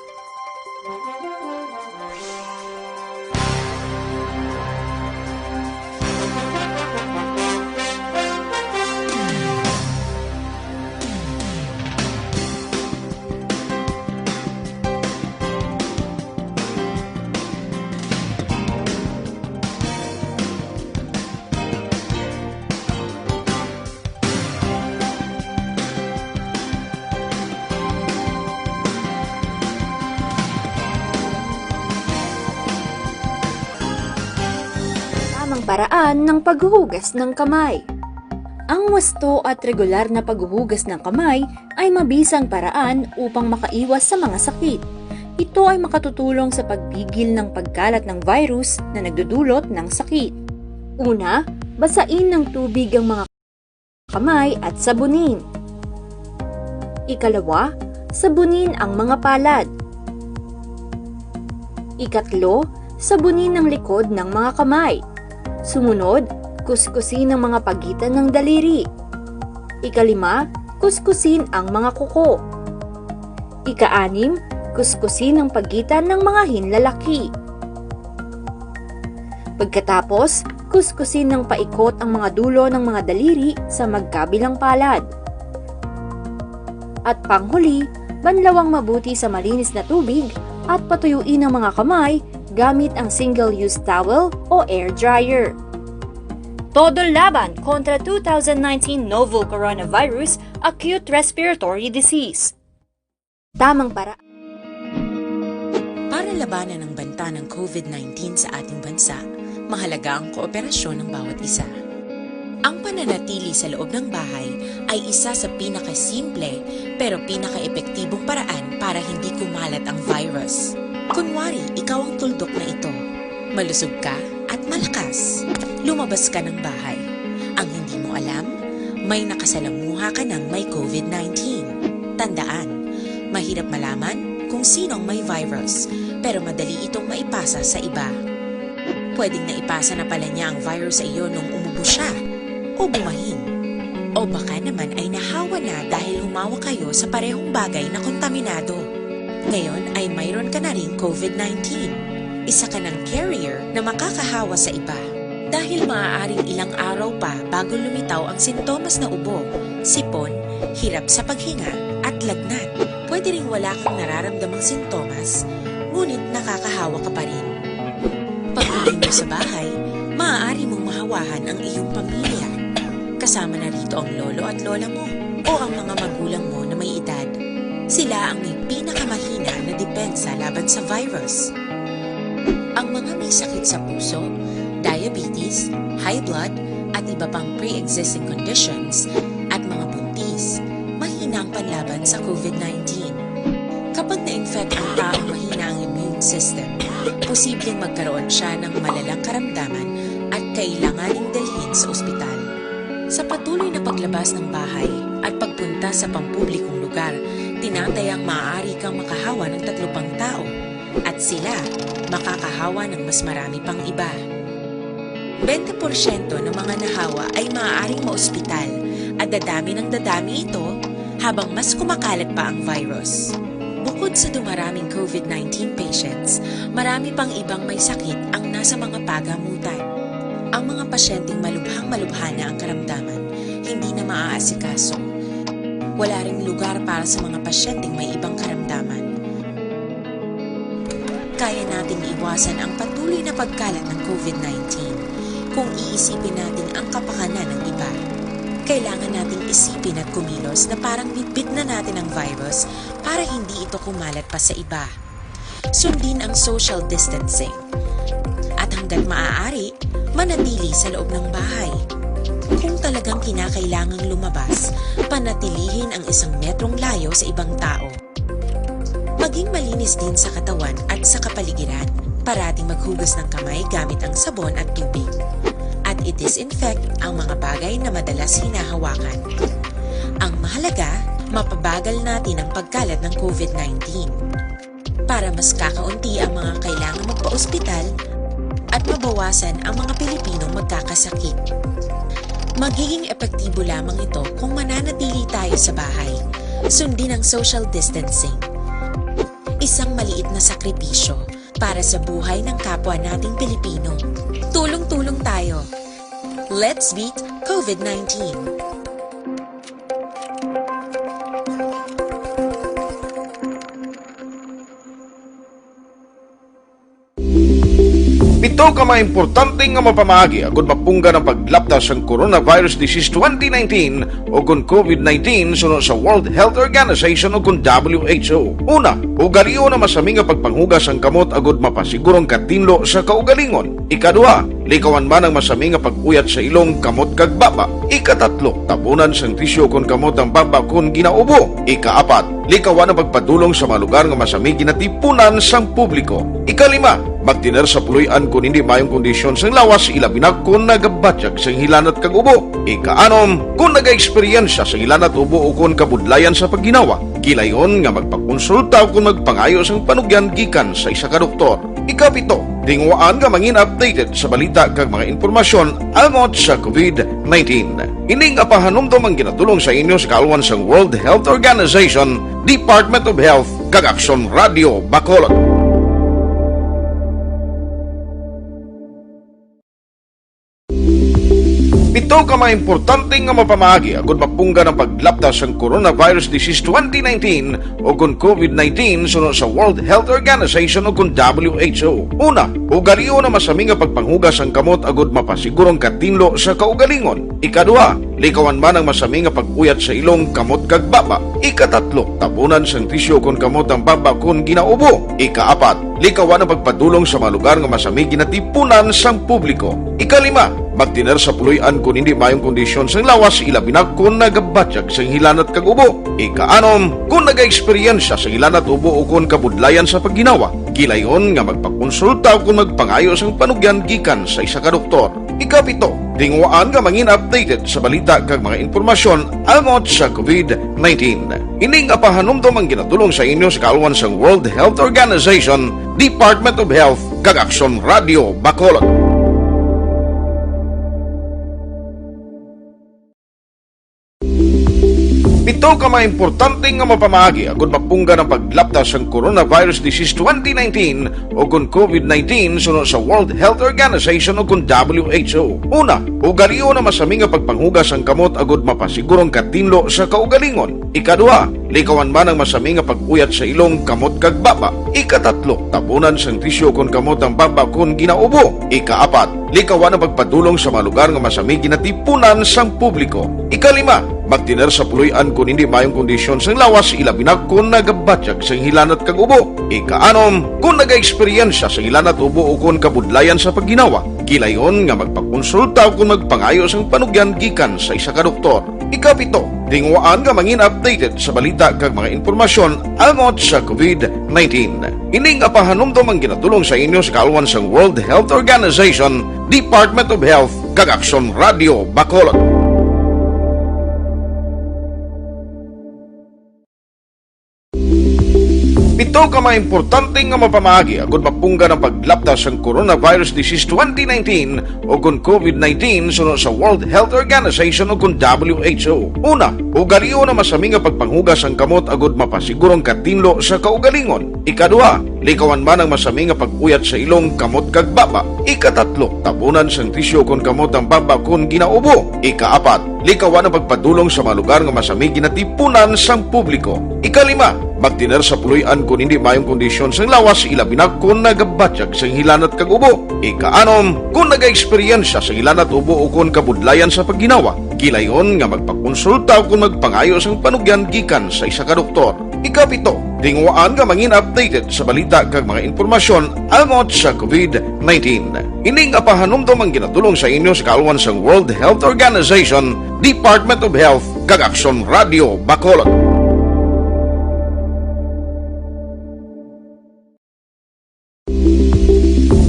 Paraan ng paghuhugas ng kamay. Ang wasto at regular na paghuhugas ng kamay ay mabisang paraan upang makaiwas sa mga sakit. Ito ay makatutulong sa pagpigil ng pagkalat ng virus na nagdudulot ng sakit. Una, basain ng tubig ang mga kamay at sabunin. Ikalawa, sabunin ang mga palad. Ikatlo, sabunin ang likod ng mga kamay. Sumunod, kuskusin ang mga pagitan ng daliri. Ikalima, kuskusin ang mga kuko. Ikaanim, kuskusin ang pagitan ng mga hinlalaki. Pagkatapos, kuskusin ng paikot ang mga dulo ng mga daliri sa magkabilang palad. At panghuli, banlawang mabuti sa malinis na tubig at patuyuin ang mga kamay gamit ang single-use towel o air dryer. Todo laban kontra two thousand nineteen novel coronavirus acute respiratory disease. Tamang para Para labanan ang banta ng COVID nineteen sa ating bansa, mahalaga ang kooperasyon ng bawat isa. Ang pananatili sa loob ng bahay ay isa sa pinakasimple pero pinakaepektibong paraan para hindi kumalat ang virus. Kunwari, ikaw ang tuldok na ito. Malusog ka at malakas. Lumabas ka ng bahay. Ang hindi mo alam, may nakasalamuha ka ng may COVID nineteen. Tandaan, mahirap malaman kung sino ang may virus, pero madali itong maipasa sa iba. Pwedeng naipasa na pala niya ang virus sa iyo nung umubo siya o bumahin. O baka naman ay nahawa na dahil humawak kayo sa parehong bagay na kontaminado. Ngayon ay mayroon ka na ring COVID nineteen. Isa ka ng carrier na makakahawa sa iba. Dahil maaaring ilang araw pa bago lumitaw ang sintomas na ubo, sipon, hirap sa paghinga, at lagnat. Pwede ring wala kang nararamdamang sintomas, ngunit nakakahawa ka pa rin. Pag-uwi mo sa bahay, maaari mong mahawahan ang iyong pamilya. Kasama na rito ang lolo at lola mo o ang mga magulang mo na may edad. Sila ang may pinakamahina na depensa laban sa virus. Ang mga may sakit sa puso, diabetes, high blood, at iba pang pre-existing conditions, at mga buntis, mahina ang panlaban sa COVID nineteen. Kapag na-infect ang taong mahina ang immune system, posibleng magkaroon siya ng malalang karamdaman at kailanganing dalhin sa ospital. Sa patuloy na paglabas ng bahay at pagpunta sa pampublikong lugar, tinatayang maaari kang makahawa ng tatlo pang tao at sila makakahawa ng mas marami pang iba. Bente porsyento ng mga nahawa ay maaaring maospital at dadami ng dadami ito habang mas kumakalat pa ang virus. Bukod sa dumaraming COVID nineteen patients, marami pang ibang may sakit ang nasa mga pagamutan. Ang mga pasyenteng malubhang-malubha na ang karamdaman, hindi na maaasikaso. Wala ring lugar para sa mga pasyenteng may ibang karamdaman. Kaya nating iwasan ang patuloy na pagkalat ng COVID nineteen kung iisipin natin ang kapakanan ng iba. Kailangan nating isipin at kumilos na parang bitbit na natin ang virus para hindi ito kumalat pa sa iba. Sundin ang social distancing. At hanggat maaari, manatili sa loob ng bahay. Kung talagang kinakailangang lumabas, panatilihin ang isang metrong layo sa ibang tao. Maging malinis din sa katawan at sa kapaligiran. Parating maghugas ng kamay gamit ang sabon at tubig. At i-disinfect ang mga bagay na madalas hinahawakan. Ang mahalaga, mapabagal natin ang pagkalat ng COVID nineteen. Para mas kakaunti ang mga kailangang magpa-ospital at mabawasan ang mga Pilipinong magkakasakit. Magiging epektibo lamang ito kung mananatili tayo sa bahay. Sundin ang social distancing. Isang maliit na sakripisyo para sa buhay ng kapwa nating Pilipino. Tulong-tulong tayo. Let's beat COVID nineteen. Ito ka mga importante nga mapamaagi agud mapunggan ang paglapta sang coronavirus disease twenty nineteen o kon covid nineteen suno sa World Health Organization o kon W H O. Una, ugalion ang masami nga pagpanghugas sang kamot agud mapasiguro ang katinlo sa kaugalingon. Ikaduha, likawan man ang masami nga pag-uyat sa ilong, kamot kag baba. Ikatatlo, tabunan sang tisyo kon kamot ang baba kon ginaubo. Ikaapat, likawan ang pagpadulong sa mga lugar nga masami ginatipunan sang publiko. Ikalima, magtener sa puloy-an kon hindi maayong kondisyon sang lawas, ilabi na kon nagabatyag sang hilanat kag ubo. Ikaanom, kon nagaeksperyensya sang hilanat, ubo o kon kabudlayan sa pagginawa, gilayon nga magpakonsulta o kon magpangayo sang panugyan gikan sa isa ka doktor. Ikapito, tinguhaan nga mangin updated sa balita kag mga impormasyon angot sa covid nineteen. Ining apahanumdom ang ginatulong sa inyo sa kaalwan sang World Health Organization, Department of Health, kag Aksyon Radio Bacolod. Pito ka mga importante nga mapamaagi agud mapunggan ang paglapta sang coronavirus disease twenty nineteen o kon covid nineteen suno sa World Health Organization o kon W H O. Una, ugalion ang masami nga pagpanghugas sang kamot agud mapasiguro ang katinlo sa kaugalingon. Ikaduha, likawan man ang masami nga pag-uyat sa ilong, kamot kag baba. Ikatatlo, tabunan sang tisyo kon kamot ang baba kon ginaubo. Ikaapat, likawan ang pagpadulong sa mga lugar nga masami ginatipunan sang publiko. Ikalima, magtener sa puloy-an kon hindi maayong kondisyon sang lawas, ilabi na kon nagabatyag sang hilanat kag ubo. Ikaanom, kon nagaeksperyensya sang hilanat, ubo o kon kabudlayan sa pagginawa, gilayon nga magpakonsulta o kon magpangayo sang panugyan gikan sa isa ka doktor. Ikapito, tinguhaan nga mangin updated sa balita kag mga impormasyon angot sa covid nineteen. Ining apahanumdom ang ginatulong sa inyo sa kaalwan sang World Health Organization, Department of Health, kag Aksyon Radio Bacolod. Pito ka mga importante nga mapamaagi agud mapunggan ang paglapta sang coronavirus disease twenty nineteen o kon covid nineteen suno sa World Health Organization o kon W H O. Una, ugalion ang masami nga pagpanghugas sang kamot agud mapasiguro ang katinlo sa kaugalingon. Ikaduha, likawan man ang masami nga pag-uyat sa ilong, kamot kag baba. Ikatatlo, tabunan sang tisyo kon kamot ang baba kon ginaubo. Ikaapat, likawan ang pagpadulong sa mga lugar nga masami ginatipunan sang publiko. Ikalima, magtener sa puloy-an kon hindi maayong kondisyon sang lawas, ilabi na kon nagabatyag sang hilanat kag ubo. Ikaanom, kon nagaeksperyensya sang hilanat, ubo o kon kabudlayan sa pagginawa, gilayon nga magpakonsulta o kon magpangayo sang panugyan gikan sa isa ka doktor. Ikapito, tinguhaan nga mangin updated sa balita kag mga impormasyon angot sa covid nineteen. Ining apahanumdom ang ginatulong sa inyo sa kaalwan sang World Health Organization, Department of Health, kag Aksyon Radio Bacolod. Pito ka mga importante nga mapamaagi agud mapunggan ang paglapta sang coronavirus disease twenty nineteen o kon covid nineteen suno sa World Health Organization o kon W H O. Una, ugalion ang masami nga pagpanghugas sang kamot agud mapasiguro ang katinlo sa kaugalingon. Ikaduha, likawan man ang masami nga pag-uyat sa ilong, kamot kag baba. Ikatatlo, tabunan sang tisyo kon kamot ang baba kon ginaubo. Ikaapat, likawan ang pagpadulong sa mga lugar nga masami ginatipunan sang publiko. Ikalima, magtener sa puloy-an kon hindi maayong kondisyon sang lawas, ilabi na kon nagabatyag sang hilanat kag ubo. Ikaanom, kon nagaeksperyensya sang hilanat, ubo o kon kabudlayan sa pagginawa, gilayon nga magpakonsulta o kon magpangayo sang panugyan gikan sa isa ka doktor. Ikapito, tinguhaan nga mangin updated sa balita kag mga impormasyon angot sa covid nineteen. Ining apahanumdom ang ginatulong sa inyo sa kaalwan sang World Health Organization, Department of Health, kag Aksyon Radio Bacolod.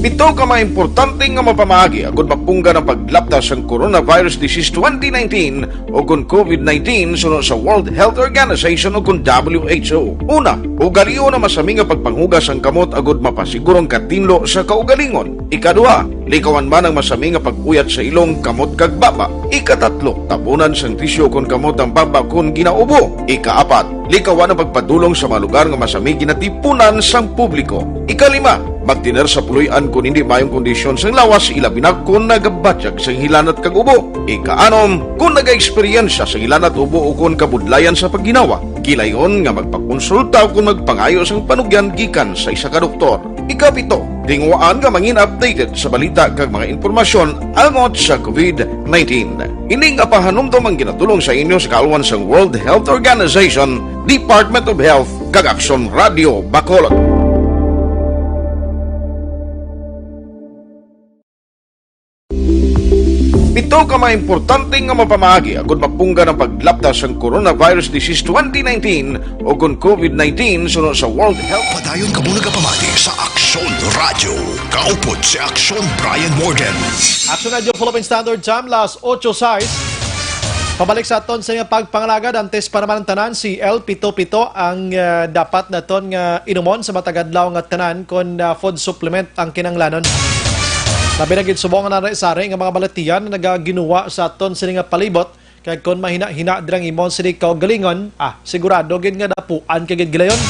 Pito ka mga importante nga mapamaagi agud mapunggan ang paglapta sang coronavirus disease twenty nineteen o kon covid nineteen suno sa World Health Organization o kon W H O. Una, ugalion ang masami nga pagpanghugas sang kamot agud mapasiguro ang katinlo sa kaugalingon. Ikaduha, likawan man ang masami nga pag-uyat sa ilong, kamot kag baba. Ikatatlo, tabunan sang tisyo kon kamot ang baba kon ginaubo. Ikaapat, likawan ang pagpadulong sa mga lugar nga masami ginatipunan sang publiko. Ikalima, Magtener sa puloy-an kon hindi maayong kondisyon sang lawas, ilabi na kon nagabatyag sang hilanat kag ubo. Ikaanom, kon nagaeksperyensya sang hilanat, ubo, o kon kabudlayan sa pagginawa, gilayon nga magpakonsulta o kon magpangayo sang panugyan gikan sa isa ka doktor. Ikapito, tinguhaan nga mangin updated sa balita kag mga impormasyon angot sa covid nineteen. Ini nga pahanumdom ang ginatulong sa inyo sa kaalwan sang World Health Organization, Department of Health, kag Aksyon Radio Bacolod. Pito ka mga importante nga mapamaagi agud mapunggan ang paglapta sang coronavirus disease twenty nineteen o kon covid nineteen suno sa World Health. Padayon kamo nagapamati sa Aksyon Radio. Kaupod si Aksyon Brian Morgan. Action Radio Philippine Standard Time, las otso sais. Pabalik sa aton sa nga pagpangalagad, antes pa naman ang tanan, si El Pito Pito ang, ah, dapat naton nga inumon sa matag adlaw nga tanan kon, ah, food supplement ang kinahanglanon. Labi na gid subong nga nara sari nga mga balatian nga nagaginuwa sa aton sini nga palibot, kag kon mahina-hina dirang imon sini kaugalingon, ah, sigurado gid nga dapuan ka gid gilayon.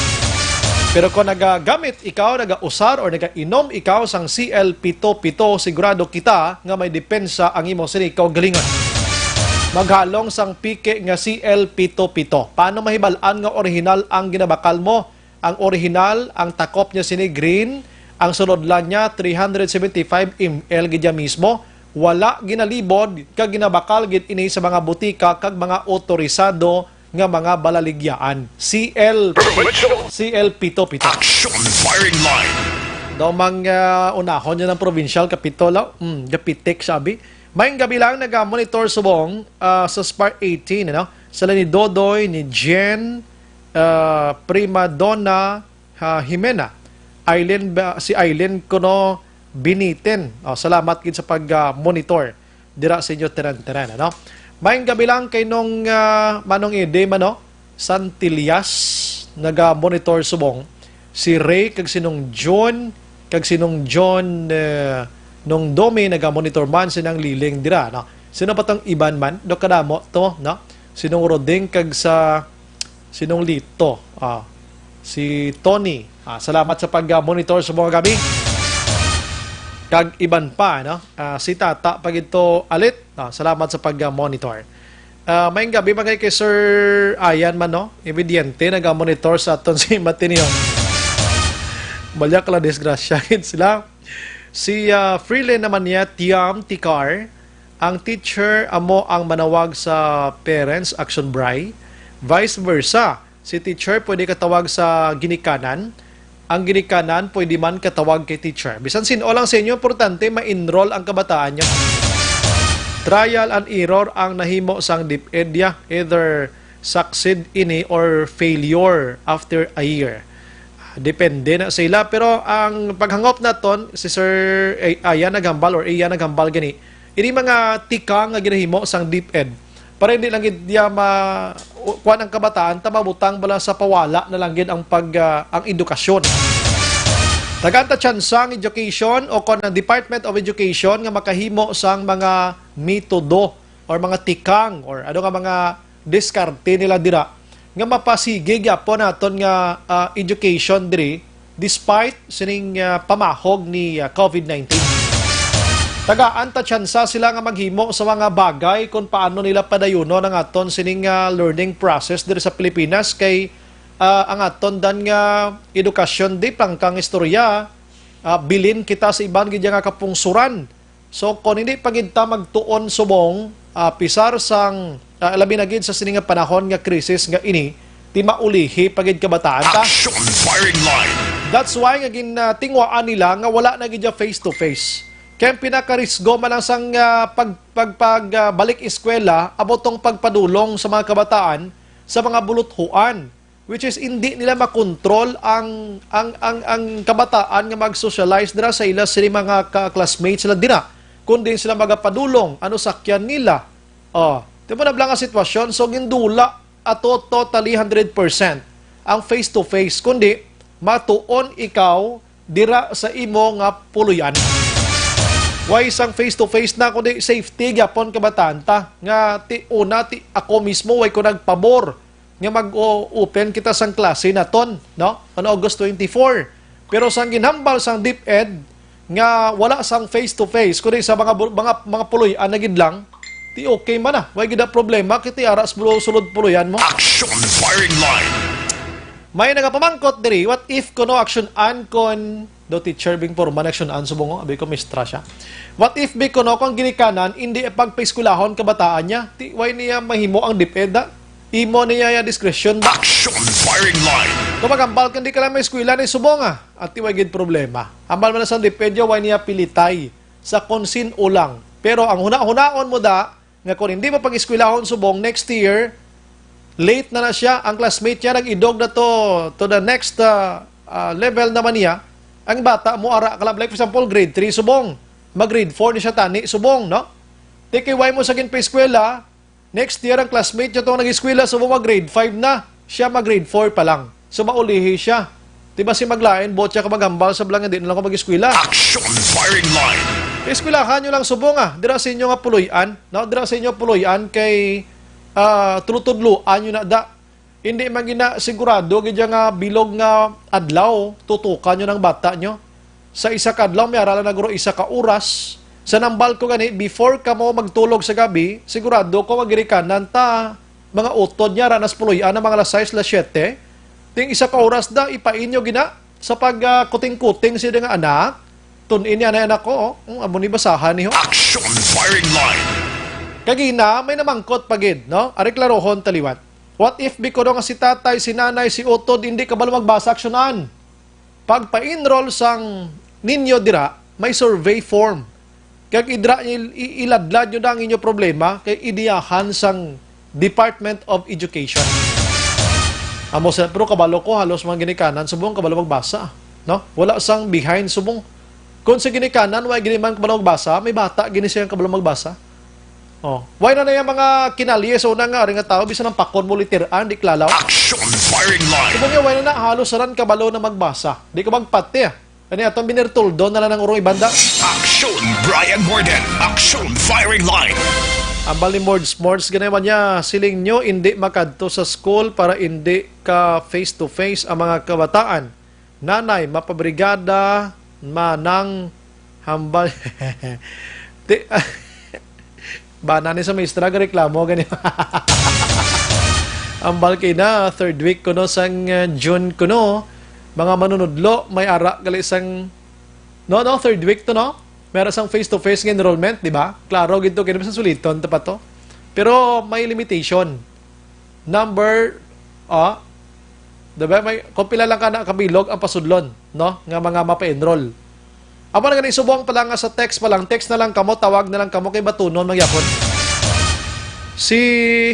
Pero kon nagagamit ikaw, nagausar, or nagainom ikaw sang C L pito pito, sigurado kita nga may depensa ang imo sini kaugalingon. Maghalong sang piki nga C L pito pito. Paano mahibal-an nga orihinal ang ginabakal mo? Ang orihinal, ang takop niya sini green, ang sulod lang niya three hundred seventy-five M L gid ya mismo. Wala ginalibod kag ginabakal gid ini sa mga butika kag mga otorisado nga mga balaligyaan. C L, C L pito pito. Action firing line. Daw mang, ah, unahon niya ng provincial capitol, oh. Hmm, gapitik, sabi. Maayong gabi lang, naga-monitor subong, ah, sa Spark eighteen, ano? Sila ni Dodoy, ni Jen, ah, Prima Donna, ah, Jimena. Aileen ba, si Aileen kuno Biniten. Oh, salamat gid sa pag, ah, monitor dira sa inyo tanan-tanan, ano? Maayong gabi lang kay nung, ah, Manong Ede, mano? Santillas, naga-monitor subong. Si Ray kag si Nung John, kag si Nung John, eh, Nung Domi, naga-monitor man si Nang Liling dira, no? Sino pa tong iban man? Do kadamo to, no? Si Nung Roding kag sa si Nung Lito, ah, si Tony. Ah, salamat sa pag-monitor sa mga gabi. Kag iban pa, no? Ah, si Tata pa gid to alit. Ah, salamat sa pag-monitor. Ah, maayong gabi, mga kay Sir Ayan man, no? Ebidyente, naga-monitor sa aton si Matinio. Malyak la disgrasya gid sila. Si, ah, Freeland naman niya, Tiam Tikar, ang teacher amo ang manawag sa parents, Action Bray. Vice versa, si teacher pwede katawag sa ginikanan, ang ginikanan pwede man katawag kay teacher. Bisan sin-o lang sa inyo, importante ma-enroll ang kabataan nyo. Trial and error ang nahimo sang DepEd, ya. Either succeed ini or failure after a year. Depende na sa ila. Pero ang paghangop naton, si Sir Ay-, Ayan naghambal or Ayan naghambal gani, ini mga tikang nga ginahimo sang DepEd para hindi lang gid niya ma-, u-, kuwan ang kabataan, ta mabutang bala sa pawala na lang gid ang pag, ah, ang edukasyon. Tagaan ta tsansa ang education o kon ang Department of Education nga makahimo sang mga metodo or mga tikang or ano nga mga diskarte nila dira nga mapasigi gyapon naton nga, ah, education diri despite sining, ah, pamahog ni, ah, covid nineteen. Tagaan ta tsansa sila nga maghimo sa mga bagay kung paano nila padayunon ang aton sining, ah, learning process diri sa Pilipinas kay, ah, ang aton dan nga edukasyon di pangkang istorya, ah, bilin kita sa iban gid nga kapungsuran. So, kon hindi pa gid ta magtuon subong, ah, pisar sang, ah, labi na gid sa sini nga panahon nga krisis nga ini, ti maulihi pa gid kabataan ta. Action firing line. That's why nga gin, ah, tingwaan nila nga wala na gid ya face to face. Kay ang pinakarisgo man lang sang, ah, pag, pag, pag, ah, balik eskwela, amo tong pagpadulong sa mga kabataan sa mga buluthuan. Which is, hindi nila makontrol ang, ang, ang, ang kabataan nga mag-socialize dira sa ila sini mga ka-, classmates sila dira, kundi sila magapadulong, ano sakyan nila. Oh, di mo na bala nga sitwasyon, so gindula ato totally hundred percent ang face to face, kundi matuon ikaw dira sa imo nga puloy-an. Way sang face to face na, kundi safety gyapon kabataan ta, nga ti una ti ako mismo way ko nagpabor nga mag-o-, open kita sang klase naton, no? On August twenty-four. Pero sang ginhambal sang DepEd nga wala sang face to face, kundi sa mga bu-, mga, mga puloy-an na gid lang, ti okay man na. Way gid na problema, kay ti ara sa sulod puloy-an mo. Action firing line. May nagapamangkot diri, what if kuno action-an kon do teacher bing forma na action-an subong, abi ko mistra siya. What if bi kuno kung ginikanan, hindi pagpaeskwelahon kabataan niya? Ti, way niya mahimo ang DepEd, ah? Imo niya ya discretion, da? Action firing line. Kung magambal ka, hindi ka lang may eskwela ni subong, ah. At ti way gid problema. Ambal man na sa DepEd, way niya pilitay sa konsin ulang. Pero ang huna-hunaon mo da, nga kung hindi mo pag-eskwelahon subong next year, late na na siya, ang classmate niya nag-idog na to, to the next, ah, ah, level naman niya, ang bata mo ara ka lang, like, for example, grade three subong, mag-grade four ni siya tani subong, no? Ti kay way mo sa ginpa-eskwela, next year ang classmate niya to nag-eskwela subong mag-grade five na, siya mag-grade four pa lang. So, maulihi siya. Di ba si maglain, buot siya ka maghambal sa bala nga di na lang ko mag-eskwela? Action firing line. Eskwelahan nyo lang subong, ah. Dira sa inyo nga puloy-an, no? Dira sa inyo puloy-an kay, ah, tulutudloan nyo na da. Hindi man gina sigurado gid nga bilog nga adlaw tutukan nyo ng bata nyo. Sa isa ka adlaw, may aralan na guro isa ka oras. Sa nambal ko gani, before kamo magtulog sa gabi, sigurado ko magirikanan ta mga utod niya, ranas puloy-an na mga alas sais, alas siyete. Ting isa ka oras da, ipainyo gina sa pag, ah, kuting-kuting sila nga anak. Tun-in ni anay anak ko, oh. Hmm, amo ni basahan niyo. Action firing line. Kagina, may namangkot pa gid, no? Ari klarohon taliwat. What if bi kuno nga si tatay, si nanay, si utod, hindi kabalo magbasa, aksyonan? Pagpa-enroll sang ninyo dira, may survey form. Kag idra, i-, i-, iladlad nyo na ang inyo problema kay idiyahan sang Department of Education. Amo sa, pero kabalo ko, halos mga ginikanan subong kabalo magbasa, no? Wala sang behind subong. Kung sa ginikanan, wa gini man kabalo magbasa, may bata gini siya kabalo magbasa. Oh, why na na yung mga kinalye sa una nga, ari nga tao, bisan ang pakon mo literan, di klalaw. Action firing line. Subong niya, why na na, halos saran kabalo na magbasa. Di ka magpati, ah. Ani atong binirtuldo na lang ang urong ibanda. Action, Brian Morden. Action, firing line. Ang bali Mords, Mords, ganay man niya, siling nyo, hindi makadto sa school para hindi ka face to face ang mga kabataan. Nanay, mapabrigada, manang hambal. Ti-, bana ni sa maestra, gareklamo, gani. Ambal kay na, third week kuno sang, uh, June kuno, mga manunudlo, may ara gali sang, no, no, third week to, no? Meron sang face-to-face nga enrollment, di ba? Klaro gid to, kaya sa suliton, ta pa to. Pero may limitation. Number, ah, di ba? May, kung pila lang ka na kabilog ang pasudlon, no? Nga mga mapa-enroll. Amo na gani, subong pa lang nga sa text pa lang, text na lang kamo, tawag na lang kamo, kay batunon mangyapon. Si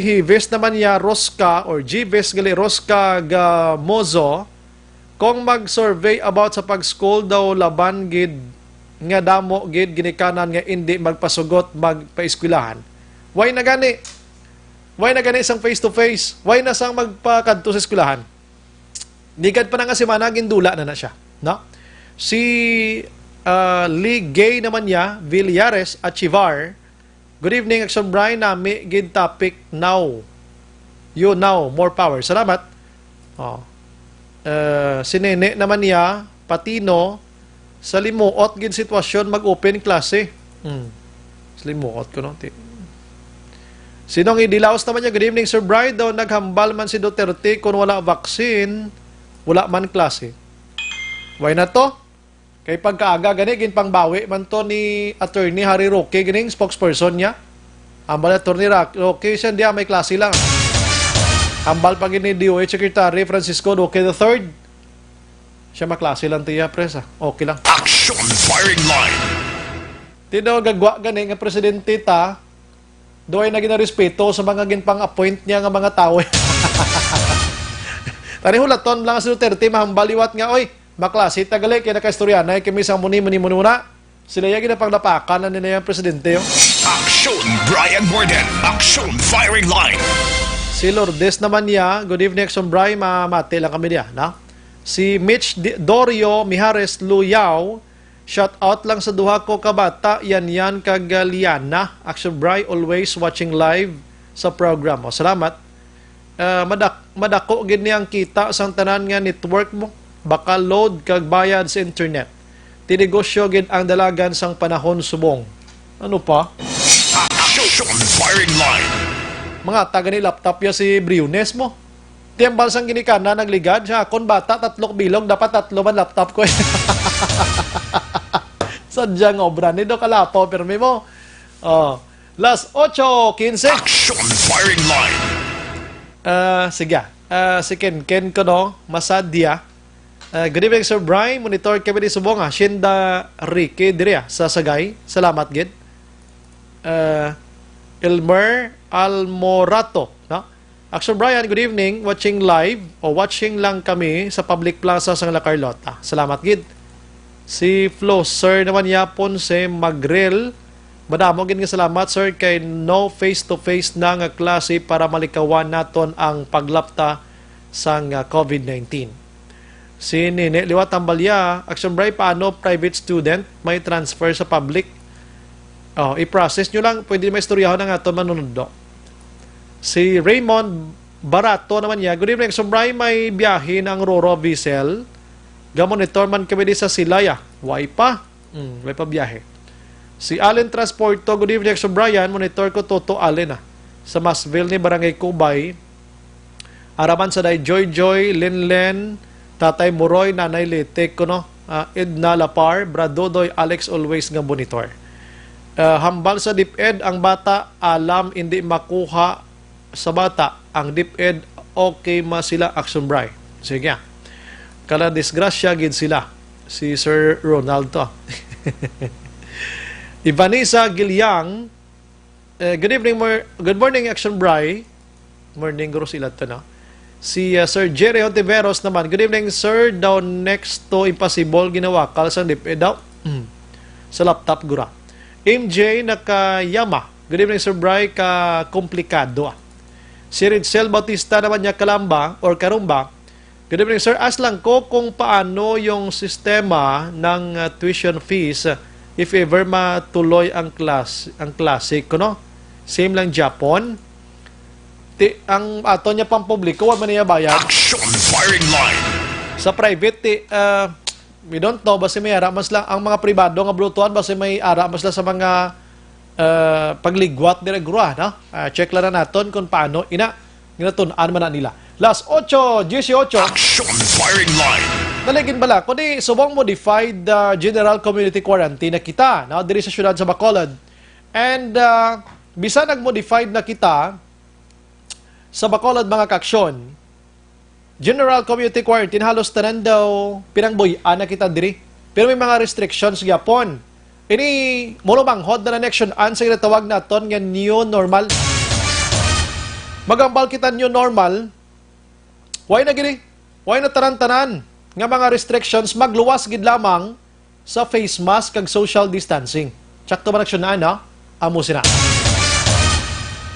Hives naman niya, Rosca, or Gives gali, Rosca Gamozo, kung mag-survey about sa pag-school daw, laban gid nga damo gid ginikanan nga indi magpasugot magpaeskwelahan. Why na gani? Why na gani sang face to face? Why na sang magpakadto sa eskwelahan? Nigad pa na nga semana, gindula na na siya, no? Si, ah, Lee Gay naman niya, Villares at Chivar, "Good evening, Action Brian. Nami gid topic now. You now, more power." Salamat. Oh. Eh, si Nene naman niya, Patino, "Sa limuot gid sitwasyon, mag-open klase." Hmm. Sa limuot ko, no? Ti-, Sinong Idilaos naman niya, "Good evening, Sir Brian. Daw naghambal man si Duterte kung wala vaccine, wala man klase." Why na to? Kay pagkaaga gani, ginpangbawi man to ni Attorney Harry Roque, gining spokesperson niya. Ambal Attorney Ra-, Roque, siya, "Hindi, ah, may klase lang." Ambal pa gini D O H Secretary Francisco Roque the third. Siya, "Maklase lang tiya, pres, ah. Okay lang." Action firing line. Ti daw gagwa gani nga presidente ta, do ay na ginarespeto sa mga ginpang-appoint niya nga mga tawo. Tani hulaton lang si Duterte, mahambal liwat nga, "Oy, maklase ta gali, kay nakaistorya na kami sa muni, muni, muni, muna." Sila yung ginapanglapakan na nila yung presidente, oh. Action, Brian Morden. Action, firing line. Si Lourdes naman niya, "Good evening, Action Brian. Mamati lang kami niya, no?" Si Mitch Di-, Dorio Mijares Luyao, "Shout out lang sa duha ko ka bata, Yan Yan kag, ah, Liana. Action Brian, always watching live sa program." Oh, salamat. Ah, madak-, madako gid ni ang kita sang tanan nga network mo. Baka load kag bayad sa internet. Ti negosyo gid ang dalagan sang panahon subong. Ano pa? Action Firing Line. Mga taga ni laptop ya si Briones mo. Ti ang balsang ginikanan nagligad siya. Kon bata, tatlo bilog, dapat tatlo man laptop ko eh. Sadyang obra ni do kalapaw, pirmi mo. Oh. Las ocho quince. Action Firing Line. Ah, sige. Ah, si Ken Ken ko no, Masadia. Ah, good evening, Sir Bry. Monitor kami ni Subong, ah. Shinda Ricky diri, ah, sa Sagay. Salamat gid. Ah, Elmer Almorato, no? Action Brian, good evening. Watching live o watching lang kami sa public plaza sa La Carlota. Salamat gid. Si Flo, Sir naman yapon si Magrel. Madamo gid nga salamat, sir, kay no face-to-face na nga klase para malikawan naton ang paglapta sang, ah, COVID nineteen. Si Nene liwat ang balya, Action Bray, paano private student may transfer sa public? Oh, i-process nyo lang, pwede may istoryahon ang aton manunundo. Si Raymond Barato naman niya, good evening, Action Bray, may biyahe ng Roro Vessel. Gamonitor man kami di sa Silaya. Way pa. Hmm, way pa biyahe. Si Allen Transporto, good evening, Action Brian. Monitor ko Toto Allen, ah. Sa Masville ni Barangay Cubay. Araman sa day Joy Joy, Linlen, Tatay Muroy, Nanay Litik, kuno, ah, Edna Lapar, Brad Dodoy, Alex always nga monitor. Ah, hambal sa DepEd, ang bata alam hindi makuha sa bata, ang DepEd, okay ma sila, Action Bray. Sige. Kala disgrasya gid sila. Si Sir Ronald to. Ivanisa Gilyang, eh, good evening, mor- good morning, Action Bray. Morning, Rosila to, no? Si, uh, Sir Jerry Ontiveros naman, good evening, sir. Daw next to impossible, ginawakal sa DepEd daw. Mm. Sa laptop, gura. M J Nakayama, good evening, Sir Bray. Ka komplikado, ah. Si Ridsel Bautista naman niya, Kalamba or Karumba, good evening, sir. Ask lang ko kung paano yung sistema ng, uh, tuition fees, uh, if ever matuloy ang class, ang klase, kuno? Same lang Japon. Ti, ang ato niya pang publiko, wa man niya bayad. Action Firing Line. Sa private, ti, uh, we don't know, basi may ara mas lang ang mga pribado nga bulutuan, basi may ara mas lang sa mga, uh, pagligwat dira gura, no? Uh, check lang na naton kung paano ina ginatun-an man na nila. Las ocho dieciocho. Action Firing Line. Naligin bala, kundi subong modified, uh, general community quarantine na kita, no? Diri sa siyudad sa Bacolod. And, uh, bisan nag-modified na kita sa Bacolod, mga kaaksyon, general community quarantine, halos tanan daw pinangbuy-an na kita diri. Pero may mga restrictions gyapon. Ini, mura manghod na na next an sa ginatawag naton nga new normal. Magambal kita new normal. Why na gini? Why na tanan-tanan nga mga restrictions magluwas gid lamang sa face mask kag social distancing? Tsakto ba nagsyon na, no? Amo sina.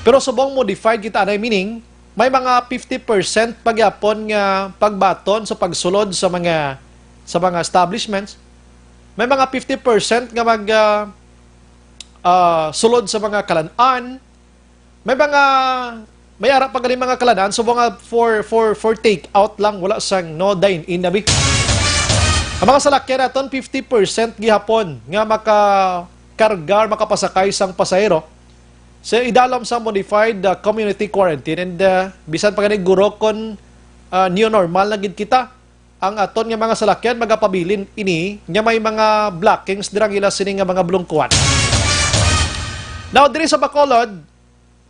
Pero subong modified kita anay, meaning may mga fifty percent pa gyapon nga pagbaton sa pagsulod sa mga, sa mga establishments. May mga fifty percent nga mag, ah, ah, sulod sa mga kalan-an. May mga, may ara pa galing mga kalan-an, subong nga for, for, for take out lang, wala sang no dine in na bi. Ang mga salakyan naton, fifty percent gihapon nga makakargar, makapasakay sang pasahero sa idalom sa modified, uh, community quarantine. And, uh, bisan pa gani guro kon, uh, new normal na gid kita, ang aton nga mga salakyan magapabilin ini nga may mga blockings dira ang ila sini nga mga bulungkuan. Now, diri sa Bacolod,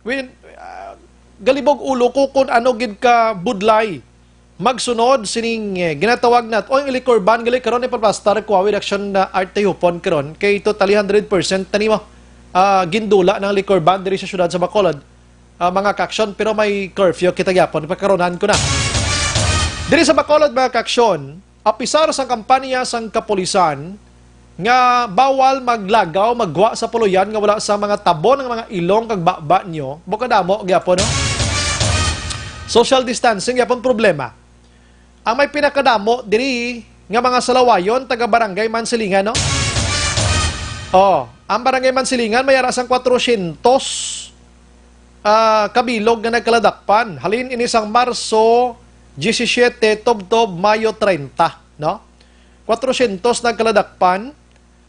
when, uh, galibog ulo ko kung ano gid ka budlay magsunod sining, eh, ginatawag nat-, o ang liquor ban gali karon ipaplastar ko with action na arte hupon karon kay totally hundred percent na nimo, ah, gindula ng liquor ban diri sa syudad sa Bacolod, ah, mga kaaksyon, pero may curfew kita gyapon, pagkaronan ko na. Diri sa Bacolod, mga kaaksyon, apisar sa kampanya sang kapulisan nga bawal maglagaw, maggwa sa puloyan nga wala sa mga tabon ng mga ilong kag baba nyo, bukadamo gyapon, no? Social distancing gyapon problema. Ang may pinakadamo diri nga mga salawayon, taga Barangay Mansilingan, no? Oh, ang Barangay Mansilingan may ara sang kwatrosyentos, ah, kabilog nga nagkaladakpan. Halin ini sang Marso diyesisiete, tubtob Mayo treinta. no? Kwatrosyentos nagkaladakpan.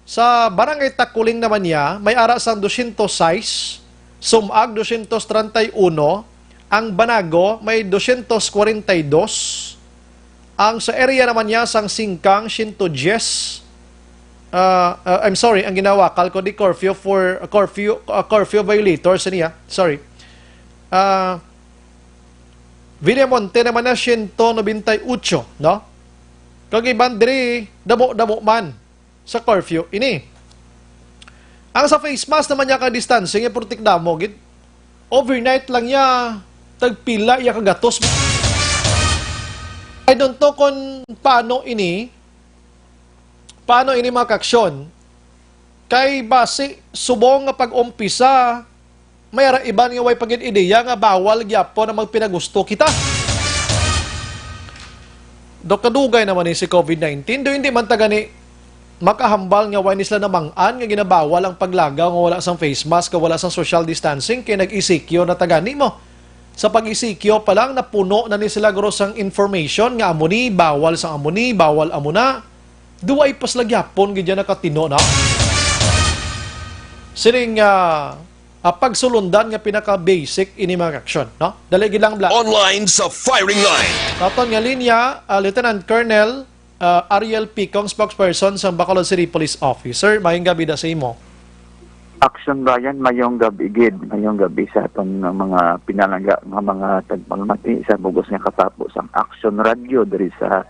Sa Barangay Takuling naman niya, may ara sang dosyentos sais, Sumag dosyentos treinta y uno, ang Banago may dosyentos kwarenta y dos, ang sa area naman niya sang Singkang, siyento diyes, ah, ah, I'm sorry, ang ginawakal ko di curfew for, curfew, ah, curfew violators niya, sorry. Ah, Villamonte naman na siyento nobenta y ocho, no? Kag iban diri, damo-damo man sa curfew ini. Ang sa face mask naman niya kag distancing, eh, purtik damo gid. Overnight lang niya, tagpila iya kagatos. I don't know kung paano ini, paano ini mga kaaksyon. Kay basi subong nga pag-umpisa, may ara iban nga way pa gid ideya nga bawal gyapon ang magpinagusto kita. Do kadugay naman ni si covid nineteen, do hindi man ta gani makahambal nga way ni sila namang-an nga ginabawal ang paglagaw nga wala sang face mask, nga wala sang social distancing, kay nag-E C Q na ta gani mo. Sa pag-E C Q pa lang, napuno na ni sila guro sang information nga amo ni, bawal sang amo ni, bawal amo na. Duway pa sila gyapon gid yan nakatino na. Sining, ah, ah, pagsulundan nga pinaka-basic ini mga aksyon, no? Dali gid lang, Bla. Online sa firing line. Sa aton nga linya, ah, Lieutenant Colonel, ah, Ariel Picong, spokesperson sa Bacolod City Police Office. Sir, mayong gabi da sa imo. Action Brian, mayong gabi gid, mayong gabi sa aton nga mga pinalangga nga mga tagpamati sa bugos nga katapo sang Action Radio diri sa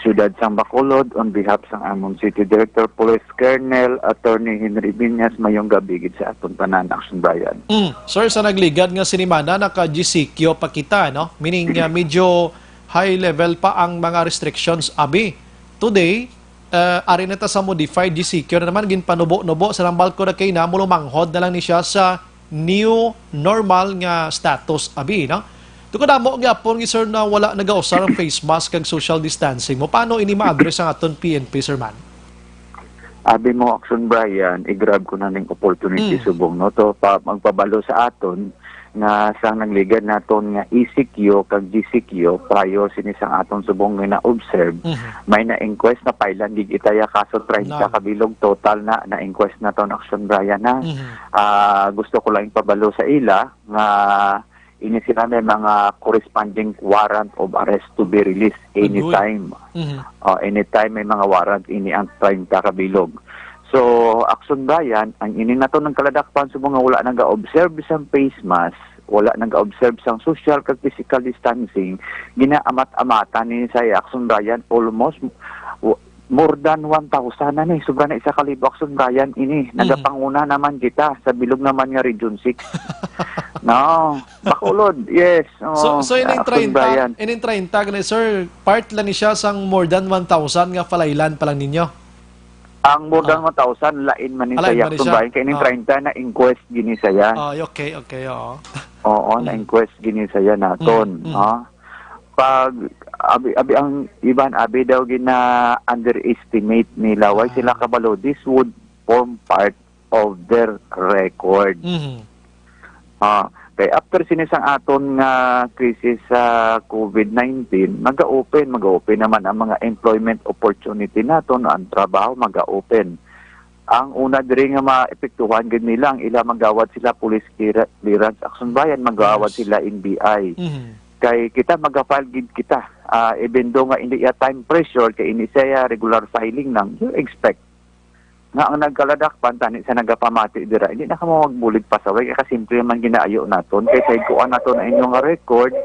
siyudad sang Bacolod. On behalf sang among City Director Police Colonel Attorney Henry Viñas, mayong gabi gid sa aton tanan, Action Brian. Mm. Sir, sa nagligad nga sinimana, naka-G C Q pa kita, no? Meaning, uh, medyo high level pa ang mga restrictions, abi. Today, uh, ari na ta sa modified G C Q na naman, ginpanubo-nubo sa nambal ko na kay na, mulumanghod na lang ni siya sa new normal nga status, abi, no? Tungod amo gyapon, sir, na wala nagausar ang face mask kag social distancing mo. Paano ini ma-address ang aton P N P, sir, man? Abi mo, Action Brian, i-grab ko na ning opportunity Mm. subong, no, to pa, magpabalo sa aton nga sang nagligad naton nga E C Q kag G C Q prior sini sang aton subong nga na-observe, Mhm. may na-inquest na pailan gid itaya kaso treinta Na. kabilog total na na-inquest naton, Action Brian, ha. Mhm. Ah, gusto ko lang ipabalo sa ila nga ini sila may mga corresponding warrant of arrest to be released Agoy. anytime. Mhm. Oh, anytime may mga warrant ini ang treinta kabilog. So, Action Brian, ang ini nato nagkaladakpan subong nga wala naga-observe sang face mask, wala naga-observe sang social kag physical distancing, ginaamat-amatan ni sa Action Brian almost w-, more than one thousand na ni, sobra na isa ka libo, Action Brian, ini. Mhm. Nagapanguna naman kita sa bilog naman nga Region six. No, Bacolod, yes. So, Oo, so ining Action treinta, Brian. ining treinta gani, sir, part lang ni siya sang more than one thousand nga falaylan pa lang ninyo? Ang more than Oh. one thousand, lain man ni Alain sa man ni Action siya? Brian. Kay ining Oh. treinta na-inquest gini saya. Oh, okay, okay, oo. Oo, Mm. na-inquest gini saya naton, Mm, mm. no? Pag, abi, abi ang iban, abi daw gina-underestimate nila. Why Ah. sila kabalo? This would form part of their record. Mhm. Ah, kay after sini sang aton nga krisis sa covid nineteen, maga-open, maga-open naman ang mga employment opportunity naton, ang trabaho maga-open. Ang una diri nga maepektuhan gid nila, ang ila magawad sila police clear-, clearance, Action Brian, magawad Yes. sila N B I. Mhm. Kay kita, maga-file gid kita. Ah, even though nga hindi ya time pressure, kay ini siya regular filing lang, you expect nga ang nagkaladakpan tani sa nagapamati dira, hindi na kamo magbulig pasaway, kay kasimple man ginaayo naton, kay sa igkuan naton ang inyo nga record,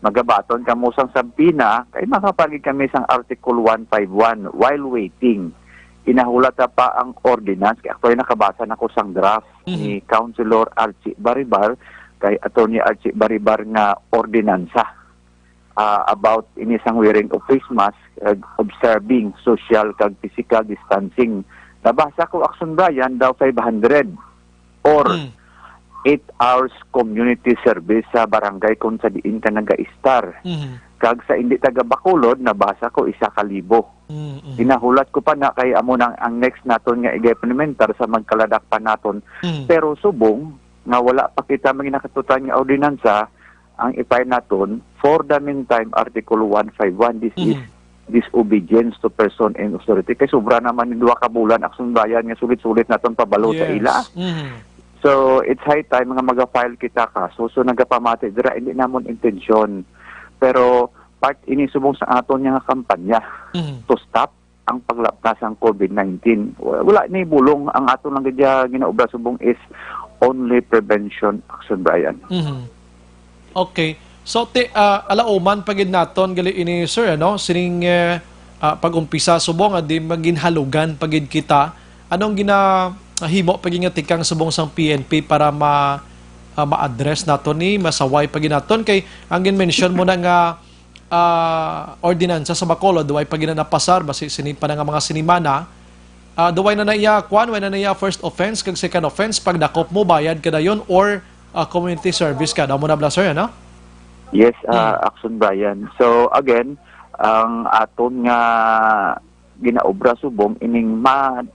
magabaton kamo sang subpoena, kay makapagid kami sang Article one five one while waiting. Inahulat na pa ang ordinance, kay actually nakabasa na ko sang draft Mhm. ni Councilor Archie Baribar, kay Attorney Archie Baribar nga ordinansa, ah, about ini sang wearing of face mask, uh, observing social kag physical distancing. Nabasa ko, Action Brian, daw five hundred or Mm. eight hours community service sa barangay kung sa diin ka nag-istar. Mhm. Kag sa hindi taga Bacolod, nabasa ko isa ka libo. Mm, mm. Ginahulat ko pa na kay amo nang ang next naton nga iga-implementar sa magkaladak pa naton. Mm. Pero subong nga wala pa kita may nakatutan nga ordinansa, ang i-file naton, for the meantime, Article one five one, this is Mhm. disobedience to person and authority. Kay sobra naman yung duha ka bulan, Aksyon Bayan, nga sulit-sulit naton pabalo sa ila. Mhm. So, it's high time nga maga-file kita kaso. So, nagapamati dira, hindi namon intensyon. Pero part ini subong sa aton nga kampanya Mhm. to stop ang paglapna sang covid nineteen. Wa-, wala ni bulong. Ang aton lang gid ya ginaobra subong is only prevention, Aksyon Bayan. Mhm. Okay. So, ti, ah, alauman pa gid naton gali ini, sir, ano? Sining, eh, ah, pag-umpisa subong, ah, di maginhalugan pa gid kita. Anong ginahimo pa gid nga tikang subong sang P N P para ma-, ah, ma-address naton ni, masaway pa gid naton? Kay ang gin-mention mo na nga, ah, ordinansa sa Bacolod, duway pa gid na napasar, basi sini pa na nga mga sinimana. Ah, duway na na iya, kwan, duway na na iya first offense kag second offense, pagdakop mo, bayad ka dayon, or, ah, community service ka. Daw mo na bala, sir, ano? Yes, ah, Mm. Action Brian. So, again, ang aton nga ginaobra subong ining ma-,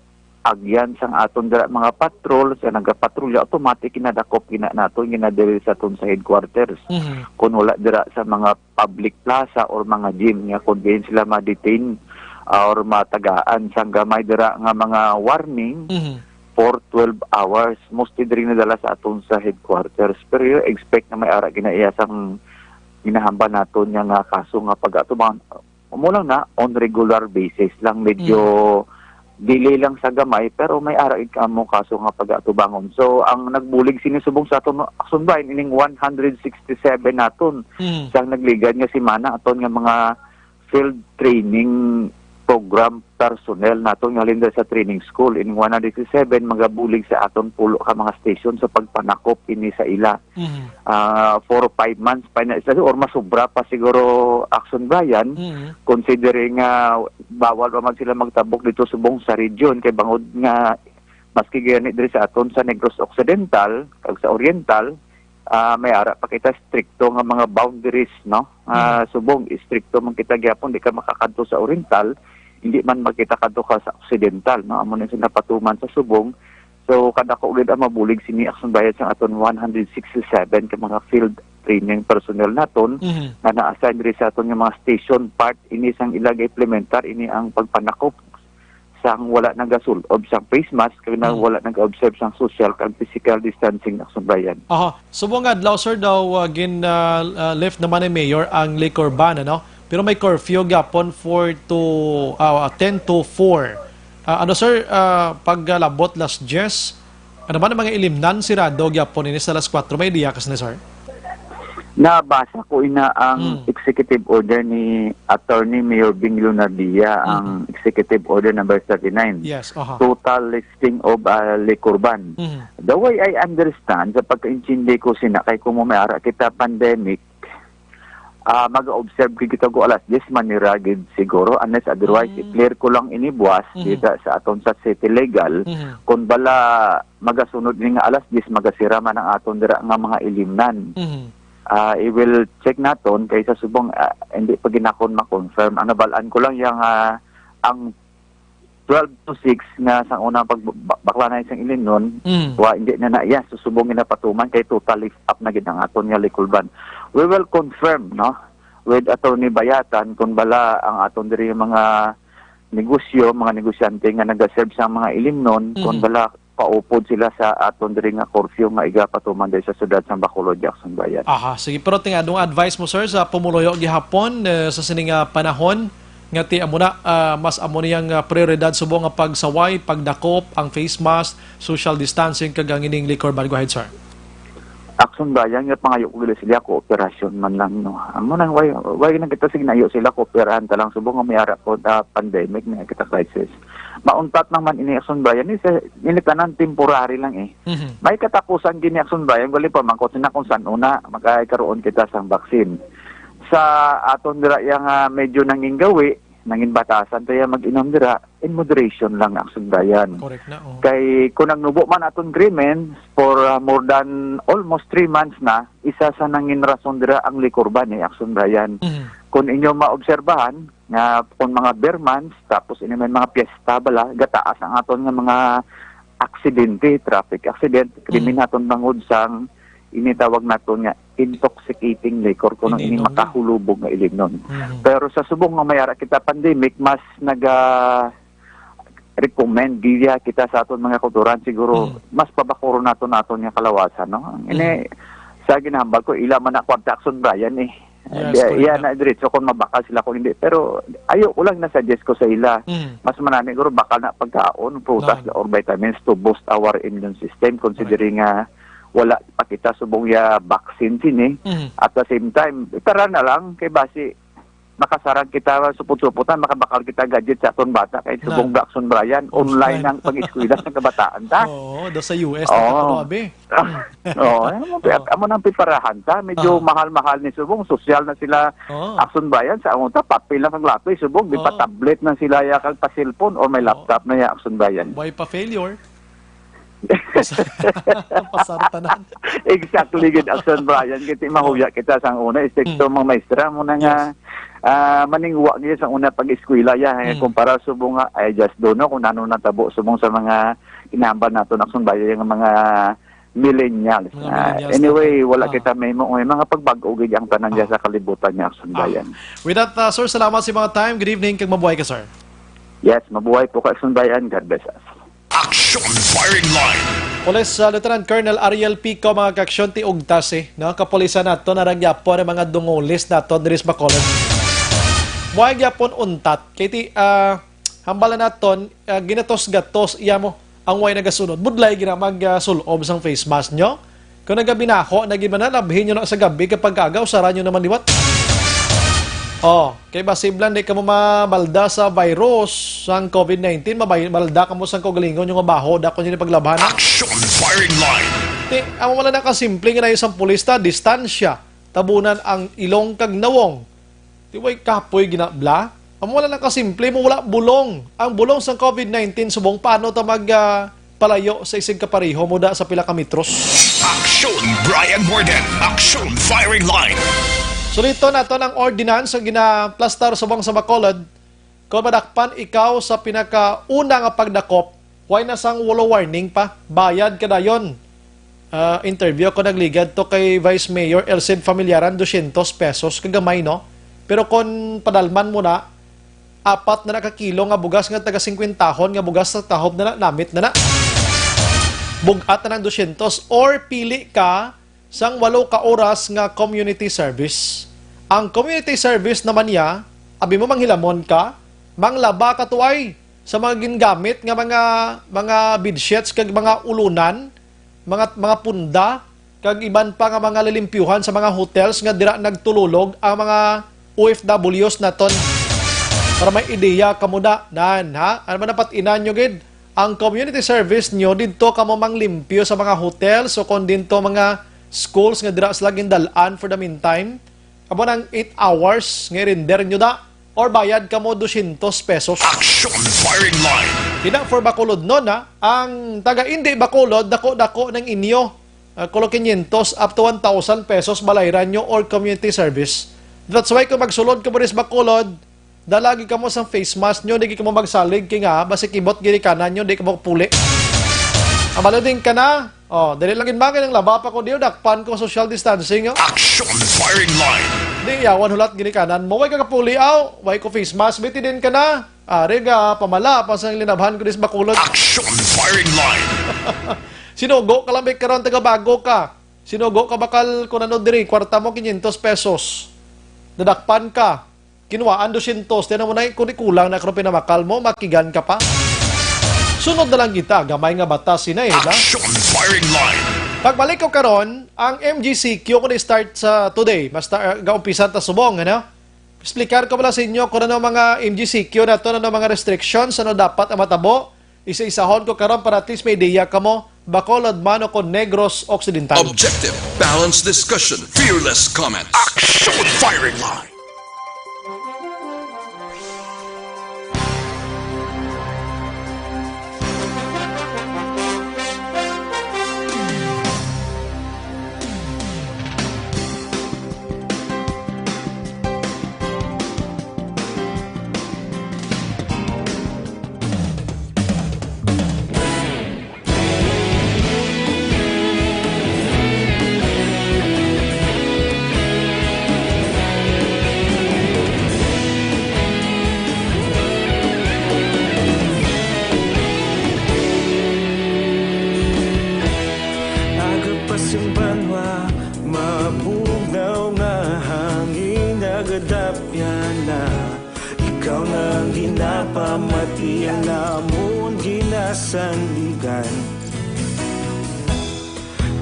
agyan sang aton dira mga patrol, sa nagapatrolya, automatic ginadakop gina naton, ginadiri sa aton sa headquarters. Mhm. Kung wala dira sa mga public plaza or mga gym nga kung diin sila ma-detain, ah, or matagaan sang gamay dira nga mga warning Mhm. for twelve hours, mostly diri nadala sa aton sa headquarters. Pero you expect na may ara ginaiya sang ginahambal naton nga, nga kaso nga pag-atubangan. Amo lang na, on regular basis lang, medyo Mm. delay lang sa gamay, pero may ara gid kamo kaso nga pag-atubangon. So, ang nagbulig sini subong sa aton, Action Brian, ining one hundred sixty-seven naton Mm. sa nagligad nga semana, aton nga mga field training program personnel naton nga halin sa training school. Ining one hundred sixty-seven magabulig sa aton pulo ka mga station sa pagpanakop ini sa ila. Mhm. Ah, four o five months pa na sila, or mas sobra pa siguro, Action Brian, Mhm. considering nga bawal pa man sila magtabok dito subong sa region, kay bangod nga maski gani diri sa aton sa Negros Occidental kag sa Oriental, ah, may ara pa kita strikto nga mga boundaries, no? Ah, Mhm. Subong, strikto man kita gyapon, di ka makakadto sa Oriental, hindi man makita kadto ka sa Occidental, no? Amo na sila patuman sa Subong. So, kadako gid ang mabulig sini, Action Brian, sa aton one hundred sixty-seven ka mga field training personnel naton Mhm. nga na-assign diri sa aton nga mga station, part ini sang ila ga-implementar ini ang pagpanakop sang wala nagasul-ob sang face mask kag na Mhm. wala nag-observe sang social kag physical distancing, Action Brian. Aha. Subong nga adlaw, sir, daw, ah, gin, ah, ah, lift naman ni Mayor ang liquor ban, ano? Pero may curfew gyapon four to, ah, ten to four. Ah, ano, sir, ah, paglabot las diyes, ano man ang mga ilimnan, sirado gyapon ini sa las kuwatro, may idea ka sini, sir? Nabasa ko ina ang Mm. executive order ni Attorney Mayor Bing Leonardia, ang Mm-mm. executive order number thirty-nine. Yes, aha. Total lifting of, ah, liquor ban. Mm. The way I understand, sa pagkaintindi ko sina, kay kung may ara kita pandemic, ah, mag-observe gid kita go alas diyes manira gid siguro, unless otherwise, Mm. i-clear ko lang ini buwas Mm. dita sa aton sa City Legal, Mm. kung bala magasunod ni nga alas diyes, magasira man ang aton dira nga mga ilimnan. Mhm. Ah, i-will check naton kay sa subong, ah, hindi pa ginakon ma-confirm. Ang nabalaan ko lang yang, ah, ang twelve to six nga sa unang pag-, ba-, bakla na isang ilimnon, Mm. wa, hindi na na iya, so subong ginapatuman kay total lift up na gid ang aton nga liquor ban. We will confirm, no, with Attorney Bayatan kung bala ang aton diri mga negosyo, mga negosyante nga nagaserve sa mga ilimnon, kung Mhm. bala paupod sila sa aton diri nga curfew nga igapatuman diri sa siyudad sa Bacolod, Jackson Bayan. Aha, sige. Pero tinga, anong advice mo, sir, sa pumuluyo gihapon, eh, sa sini nga panahon nga ti amo na, ah, mas amo niyang, ah, prioridad subong nga pagsaway, pagdakop, ang face mask, social distancing, kag ang ining liquor ban? Go ahead, sir. Action Bayan nga pangayo ko gila sila kooperasyon man lang, no. Amo nang way, way nang kita signayo sila kooperahan ta lang subong nga may ara po na pandemic, may kita crisis. Mauntat naman ini, Action Bayan, ni sa, ini tanan temporary lang eh. Mhm. May katapusan gini, Action Bayan, wali pa mangkot sina kung san una makakaroon kita sang vaccine. Sa aton dira yang, ah, medyo nanginggawi, nangin batasan tayo mag-inom dira, in moderation lang, Action Bayan. Correct na, oh. Kay kung nagnubo man aton agreement for, ah, more than almost three months na, isa sa nangin rason dira ang liquor ban, eh, Action Bayan. Mhm. Kung inyo maobserbahan, nga kung mga beer months, tapos ini may mga piyesta bala, gataas ang aton nga mga aksidente, traffic accident, krimen Mhm. naton bangod sang Ini tawag naton nga intoxicating liquor, kuno ini Ininom. Makahulubog nga ilinon. Mhm. Pero sa subong nga may ara kita pandemic, mas naga recommend giya kita sa aton mga kautoran, siguro Mm. mas pabakuron naton naton nga kalawasan, no? Ang ini, Mm. sa ginahambal ko, ila man na kwarta Action Brian, eh. Yes, Di, correct iya na. Na diretso kung mabakal sila kung hindi. Pero ayo ko lang na-suggest ko sa ila. Mm. Mas manani guro bakal na pagkaon, prutas No. or vitamins to boost our immune system, considering nga wala pa kita subong ya vaccine sini. Mm. At the same time, tara na lang kay basi makasarang kita supot-supotan, makabakal kita gadget sa aton bata kay Na. Subong Action Brian, Oh, online fine. Ang pag-eskwela sa kabataan ta. Oo, do sa U S Oo. Na to, abi. Oo, ano mo, Oo. Amo nang piparahan ta. Medyo Oo. Mahal-mahal ni subong, sosyal na sila Oo. Action Brian sa amo ta, papel lang kag lapis, subong, di pa Oo. Tablet na sila ya kag pa cellphone or may Oo. Laptop na ya Action Brian. Buhay pa failure. Pasar tanan. Exactly, good Action Brian. Kiti mahuya kita sang una, stricto Mm. mga maestra mo na nga, Yes. ah, maningwa niya sa una pag-eskwela ya, eh, Mm. kumpara subong nga, I just don't know kung ano natabo subong sa mga kinahambal nato na Action Brian, yung mga millennials. Mga Ah, millennials anyway, nato. Wala Ah. Kita may mo, may mga pagbag-o gid ang tanan diya Ah. Sa kalibutan niya Action Ah. Brian. With that, uh, sir, salamat sa mga time. Good evening, kag mabuhay ka, sir. Yes, mabuhay po ka, Action Brian. God bless us. Action Firing Line. Police, uh, Lieutenant Colonel Ariel Pico, mga kaaksyon, ti ugtasi, no? Kapulisan nato, naragyapo ang mga dungulis nato diri sa Bacolod. Buhay gyapon untat. Kay ti, ah, hambala naton, ah, ginatos-gatos iya mo ang way nagasunod. Budlay gina mag, ah, sulob sang face mask nyo. Kung nagabinaho na gid man na, labhi nyo na sa gabi, kapag aga, usara nyo naman liwat. Oh, kay basiblan di kamo mabalda sa virus sang covid nineteen, mabay-, balda kamo sang kaugalingon nyo nga baho, dako nyo ni paglabhan. Action Firing Line. Ti, amo wala na kasimple nga na isang pulis ta, distansya, tabunan ang ilong kag nawong. Ti way kapoy ginabla? Amo wala lang kasimple mo, wala bulong. Ang bulong sang covid nineteen subong, paano ta mag, ah, palayo sa isig kapareho mo da sa pila ka metros? Action, Brian Warden. Action, Firing Line. Suliton naton ang ordinance nga ginaplastar subong sa Bacolod. Kon madakpan ikaw sa pinakauna nga pagdakop, way na sang walo warning pa, bayad ka dayon. Ah, interview ako nagligad to kay Vice Mayor Elcid Familiaran, dosyentos pesos, kagamay, no? Pero kon padalman mo na, apat na na ka kilo nga bugas nga taga singkwentahon nga bugas sa tahob na na, namit na na. Bugat na ng dosyentos or pili ka sang walo ka oras nga community service. Ang community service naman niya, abi mo manghilamon ka, manglaba ka tuay sa mga gingamit nga mga, mga bedsheets kag mga ulunan, mga, mga punda, kag iban pa nga mga lilimpyuhan sa mga hotels nga dira nagtululog ang mga O F Ws naton. Para may ideya kamo na, nan, ha? Ano ba, napat-inan nyo gid? Ang community service nyo, didto kamo manglimpyo sa mga hotels o kon didto mga schools nga dira sila gindalaan for the meantime. Amo nang eight hours nga i-render nyo da, or bayad kamo dosyentos pesos. Action Firing Line. Ina for Bacolod nun, ha? Ang taga indi Bacolod, dako-dako ng inyo. Ah, kulo quinientos up to one thousand pesos balayran nyo or community service. That's why kung magsulod kamo diri sa Bacolod, dala gid kamo sa face mask nyo, di gid kamo magsalig kay nga, basi kibot ginikanan nyo, di kamo puli. Ang balo din ka na, oh, dili lang gid magin ang laba pa ko diyo, dakpan ko social distancing, oh. Action Firing Line. Di, yawan hulat ginikanan mo, way ka kapuli, aw, way ko face mask, biti din ka na. Ari ga, pamala, pa sang linabhan ko dis Bacolod. Action Firing Line. Sinugo ka lang, Bek, karon taga Bago ka. Sinugo ka bakal kung ano diri, kwarta mo, quinientos pesos. Nadakpan ka. Kinuhaan, dosyentos. Tiyan mo na, kung di kulang na karon pinamakal mo, makigan ka pa. Sunod na lang kita, gamay nga batas, sina, eh, na? Action Firing Line. Pagbalik ko karon, ang M G C Q ko na-start sa today. Basta, uh, gaumpisan ta subong, ano? Explicar ko pala sa inyo kung ano mga M G C Q nato, ano mga restrictions, ano dapat ang matabo. Isa-isahon ko karon para at least may ideya kamo, Bacolod man o kon Negros Occidental. Objective, balanced discussion, fearless comment. Action Firing Line. Pamatian namon ginasandigan,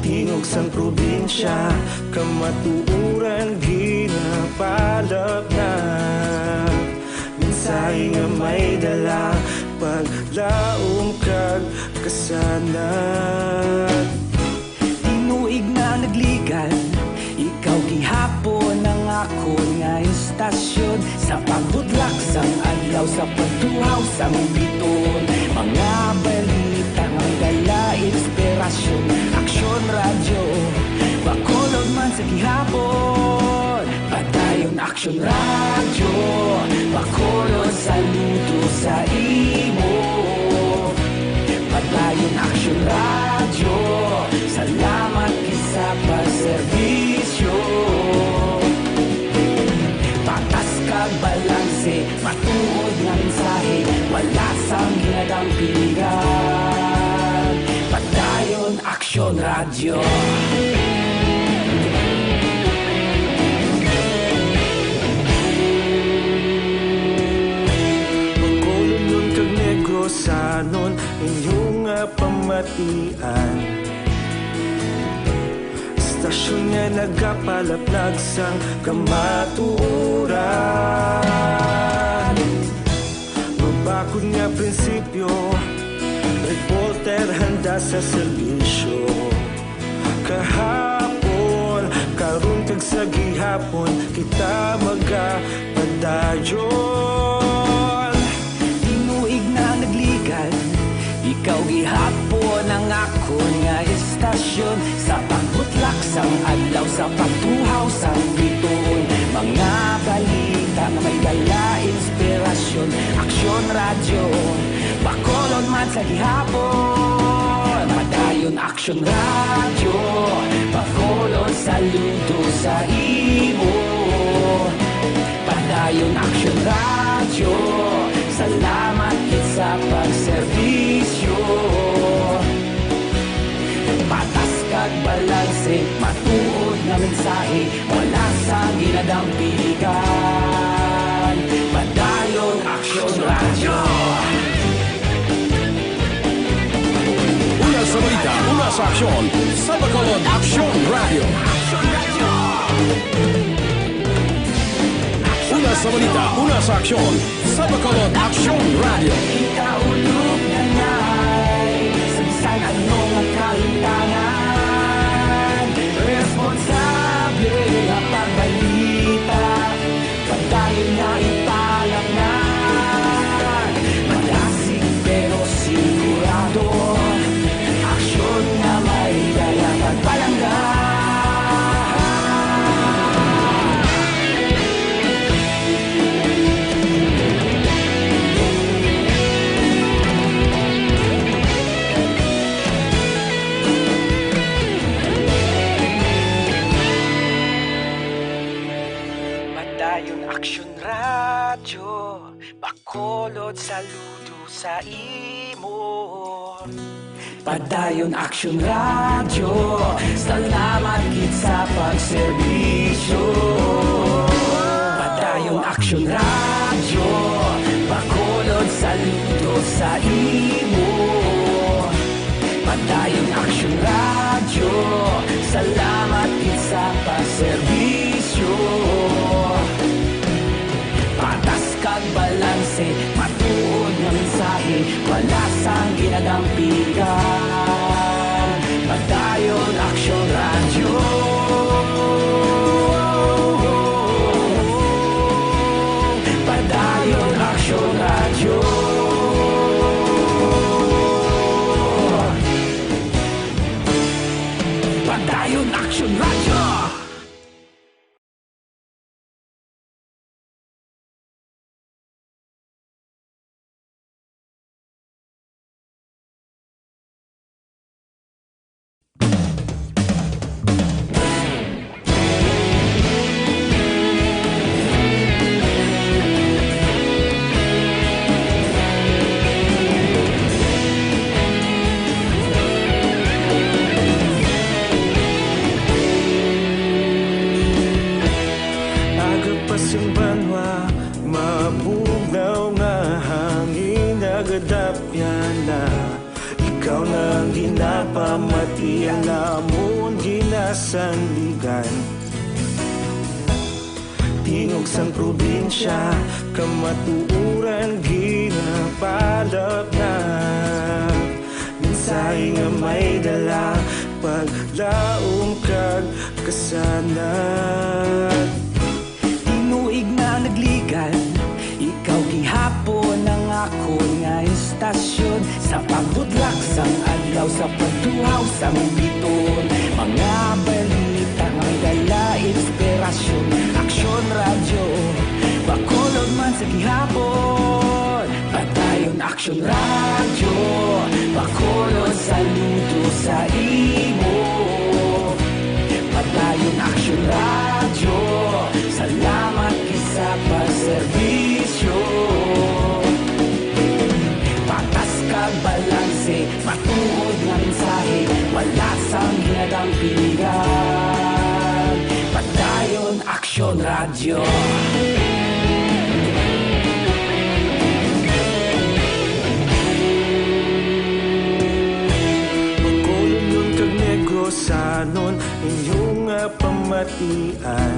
tingog sang probinsya, kamatuoran ginapalapnag. Mensahe nga may dala, paglaom kag kasanag. Tinuig na nagligan, ikaw gihapon ang akon nga istasyon. Sa pagbutlak sang adlaw, sa pagtuhaw sang bituon, mga balita nga may dala inspirasyon. Aksyon Radyo, Bacolod man sa gihapon. Padayon Aksyon Radyo, Bacolod, saludo sa imo. Padayon Aksyon Radyo, salamat gid sa pagserbisyo. Patas kag balanse, matuod nga mensahe, wala sang ginadampigan. Padayon Aksyon Radyo. Bacolodnon kag Negrosanon, inyo nga pamatian. Istasyon nga nagapalapnag sang kamatuoran. Mabakod nga prinsipyo, reporter handa sa serbisyo. Kahapon, karon kag sa gihapon, kita magapadayon. Tinuig na nagligan, ikaw gihapon ang akon nga istasyon. Sa pagbutlak sang adlaw, sa pagtuhaw sang bituon, mga balita nga may dala inspirasyon. Aksyon Radyo, Bacolod man sa gihapon. Padayon Aksyon Radyo, Bacolod, saludo sa imo. Padayon Aksyon Radyo, salamat gid sa pagserbisyo. Patas kag balanse, matuod nga mensahe, wala sang ginadampigan. Padayon Aksyon Radyo. Una sa balita, una sa aksyon, sa Bacolod Aksyon Radyo. Una sa balita, una sa aksyon, sa Bacolod Aksyon Radyo. Ikaulo nga nay, sa bisan ano nga kalimtangan, responsable nga pagbalita, padayon nga ipalapngan. Malasig pero sigurado, aksyon nga may dala pagpalangga. Padayon Aksyon Radyo, Bacolod, saludo sa imo. Padayon Aksyon Radyo, salamat gid sa pagserbisyo. Padayon Aksyon Radyo, Bacolod, saludo sa imo. Padayon Aksyon Radyo, salamat gid sa pagserbisyo. Patas kag balanse, matuod nga mensahe, wala sang ginadampigan. Padayon Aksyon Radyo. Padayon Aksyon Radyo. Padayon Aksyon Radyo. Ikaw na ang ginapamati, ang amon ginasandigan. Tingog sang probinsya, kamatuoran ginapalapnag. Mensahe nga may dala, paglaom kag kasanag. Tinuig na nagligan, ikaw gihapon ang akon nga istasyon. Sa pagbutlak sang adlaw, sa pagtuhaw sang bituon, mga balita nga may dala inspirasyon. Aksyon Radyo, Bacolod man sa gihapon. Padayon Aksyon Radyo, Bacolod, saludo sa imo. Padayon Aksyon Radyo, salamat gid sa pagserbisyo. Patas kag balanse, matuod nga mensahe, wala sang ginadampingan. Padayon Aksyon Radyo. Bacolodnon kag Negrosanon, inyo nga pamatian.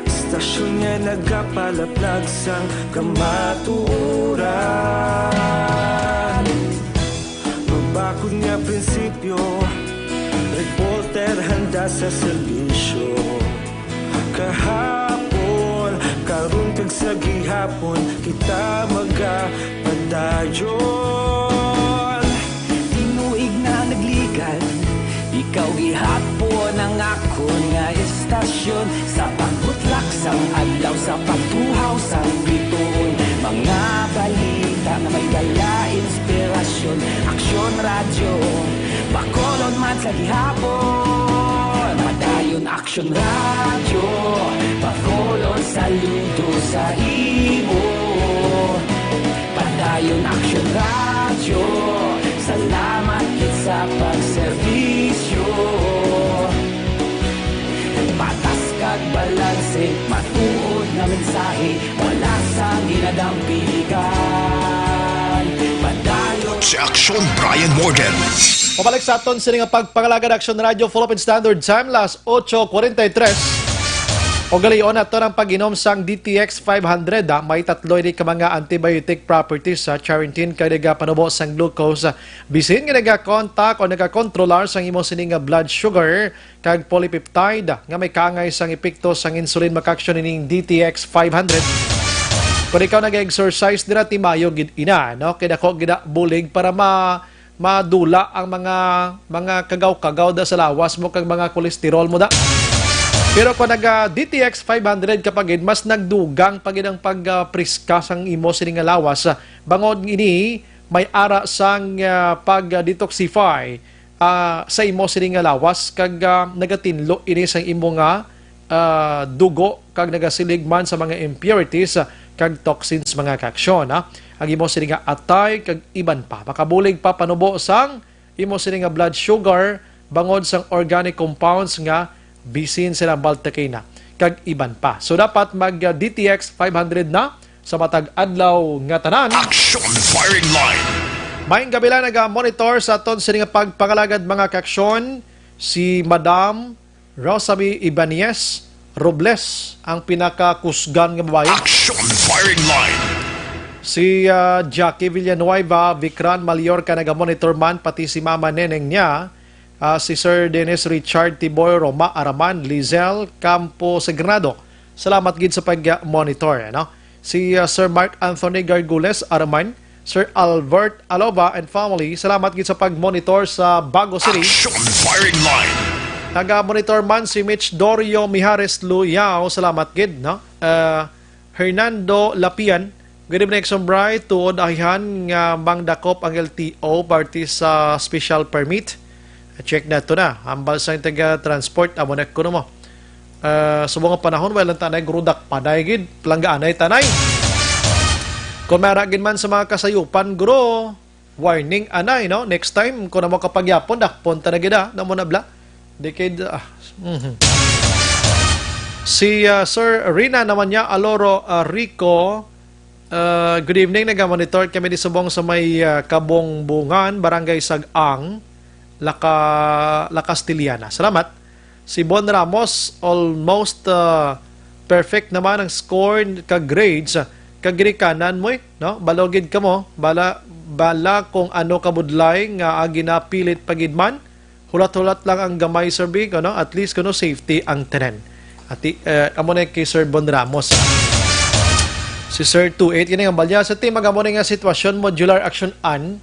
Istasyon nga nagapalaplag sang kamatuoran. Mabakod nga prinsipyo, reporter handa sa serbisyo. Kahapon, karon kag sa gihapon, kita magapadayon. Tinuig na nagligan, ikaw gihapon ang akon nga istasyon. Sa pagbutlak sang adlaw, sa pagtuhaw sang bituon, mga balita nga may dala inspirasyon. Aksyon Radyo, Bacolod man sa gihapon. Padayon Aksyon Radyo, Bacolod, saludo sa imo. Padayon Aksyon Radyo, salamat gid sa pagserbisyo. Patas kag balanse, matuod nga mensahe, wala sang ginadampingan. Padayon. Si Aksyon Brian Morgan. Pabalik sa aton sini nga pagpangalagad, Aksyon Radyo, Philippine Standard Time, las ocho cuarenta y tres. Ugalion naton ang pag-inom sang D T X five hundred, ah. May tatlo ini ka mga antibiotic properties sa charintin kay nagapanubo sang glucose, ah, bisin nga nagakontak o nagakontrolar sang imo sini nga blood sugar, kag polypeptide nga may kaangay sang epekto sang insulin. Makaaksyon ining D T X five hundred. Kon ikaw nag-exercise dira, timayo gid ina, no? Kay dako gid na bulig para ma-, madula ang mga, mga kagaw-kagaw da sa lawas mo kag mga kolesterol mo da. Pero kung naga D T X five hundred ka pa gid, mas nagdugang pa gid ang pag, ah, priska sang imo sini nga lawas, ah, bangod ini may ara sang, ah, pag-detoxify, ah, sa imo sini nga lawas kag, ah, nagatinlo ini sa imo nga, ah, dugo kag nagasilig man sa mga impurities, ah, kag toxins, mga kaaksyon, ah. Ang imo sini nga atay kag iban pa. Makabulig pa panubo sang imo sini nga blood sugar bangod sang organic compounds nga bisin sila maltokina kag iban pa. So dapat mag, ah, D T X five hundred na sa matag adlaw nga tanan. Aksyon Firing Line. Maayong gabi lang, naga-monitor sa aton sini nga pagpangalagad, mga kaaksyon, si Madam Rosalie Ibanez Robles, ang pinakakusgan nga babayi. Aksyon Firing Line. Si, ah, Jackie Villanueva, Vicran Mallorca, naga-monitor man, pati si Mama Neneng niya, ah, si Sir Dennis Richard Tiboy, Roma Araman, Lizelle Campo Sagrado. Salamat gid sa pag-monitor, ano? Si, ah, Sir Mark Anthony Gargules Araman, Sir Albert Alova and family, salamat gid sa pag-monitor sa Bago City. Action Firing Line. Naga-monitor man si Mitch Dorio Mijares Luyao, salamat gid, no? Ah, Hernando Lapian, good evening, Action Bright. Tuod ahihan nga mangdakop ang L T O parte sa special permit. Check na to na. Hambal sa taga transport, amo na kuno mo. Ah, subong nga panahon, wala lang tanay, guro, dakpanay gid, palanggaanay tanay. Kung may ara gid man sa mga kasayupan, guro, warning anay, no? Next time, kung amo kapagyapon, dakpon ta na gid, ah. Namo na bla. Decade, ah. Mhm. Si, ah, Sir Rina naman niya, Aloro, ah, Rico, Uh, good evening. Nagamonitor kami di subong sa may uh, Kabongbongan, Barangay Sag-ang, Laka, La Castellana. Salamat. Si Bon Ramos, almost uh, perfect naman ang score ka grades. Kag ginikanan mo eh, no? Balogid ka mo. Bala, bala kung ano kabudlay nga agi na pilit pagidman. Hulat-hulat lang ang gamay, Sir Big, ano? At least kuno safety ang tanan. Ati, uh, amo na kay Sir Bon Ramos. Si Sir two eight, kini ang balya sa team, magamo na nga sitwasyon, modular action an,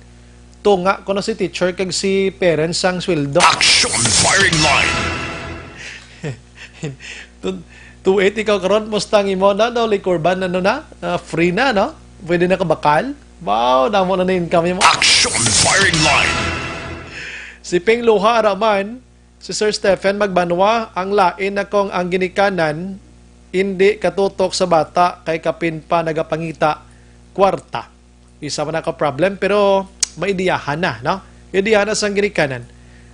tunga kuno si teacher kag si parents ang sweldo. Action firing line. Tun- two eight, ikaw karon, musta ang imo na, no? Likurban, ano na? Ah, free na, no? Pwede na kabakal? Wow, damo na na income mo. Action firing line. Si Ping Luha Araman, si Sir Stephen Magbanwa, ang lain na kung ang ginikanan, hindi katutok sa bata kay kapin pa nagapangita kwarta. Isa man ako problem, pero maidiyahan na, no? Idiyahan na sang ginikanan.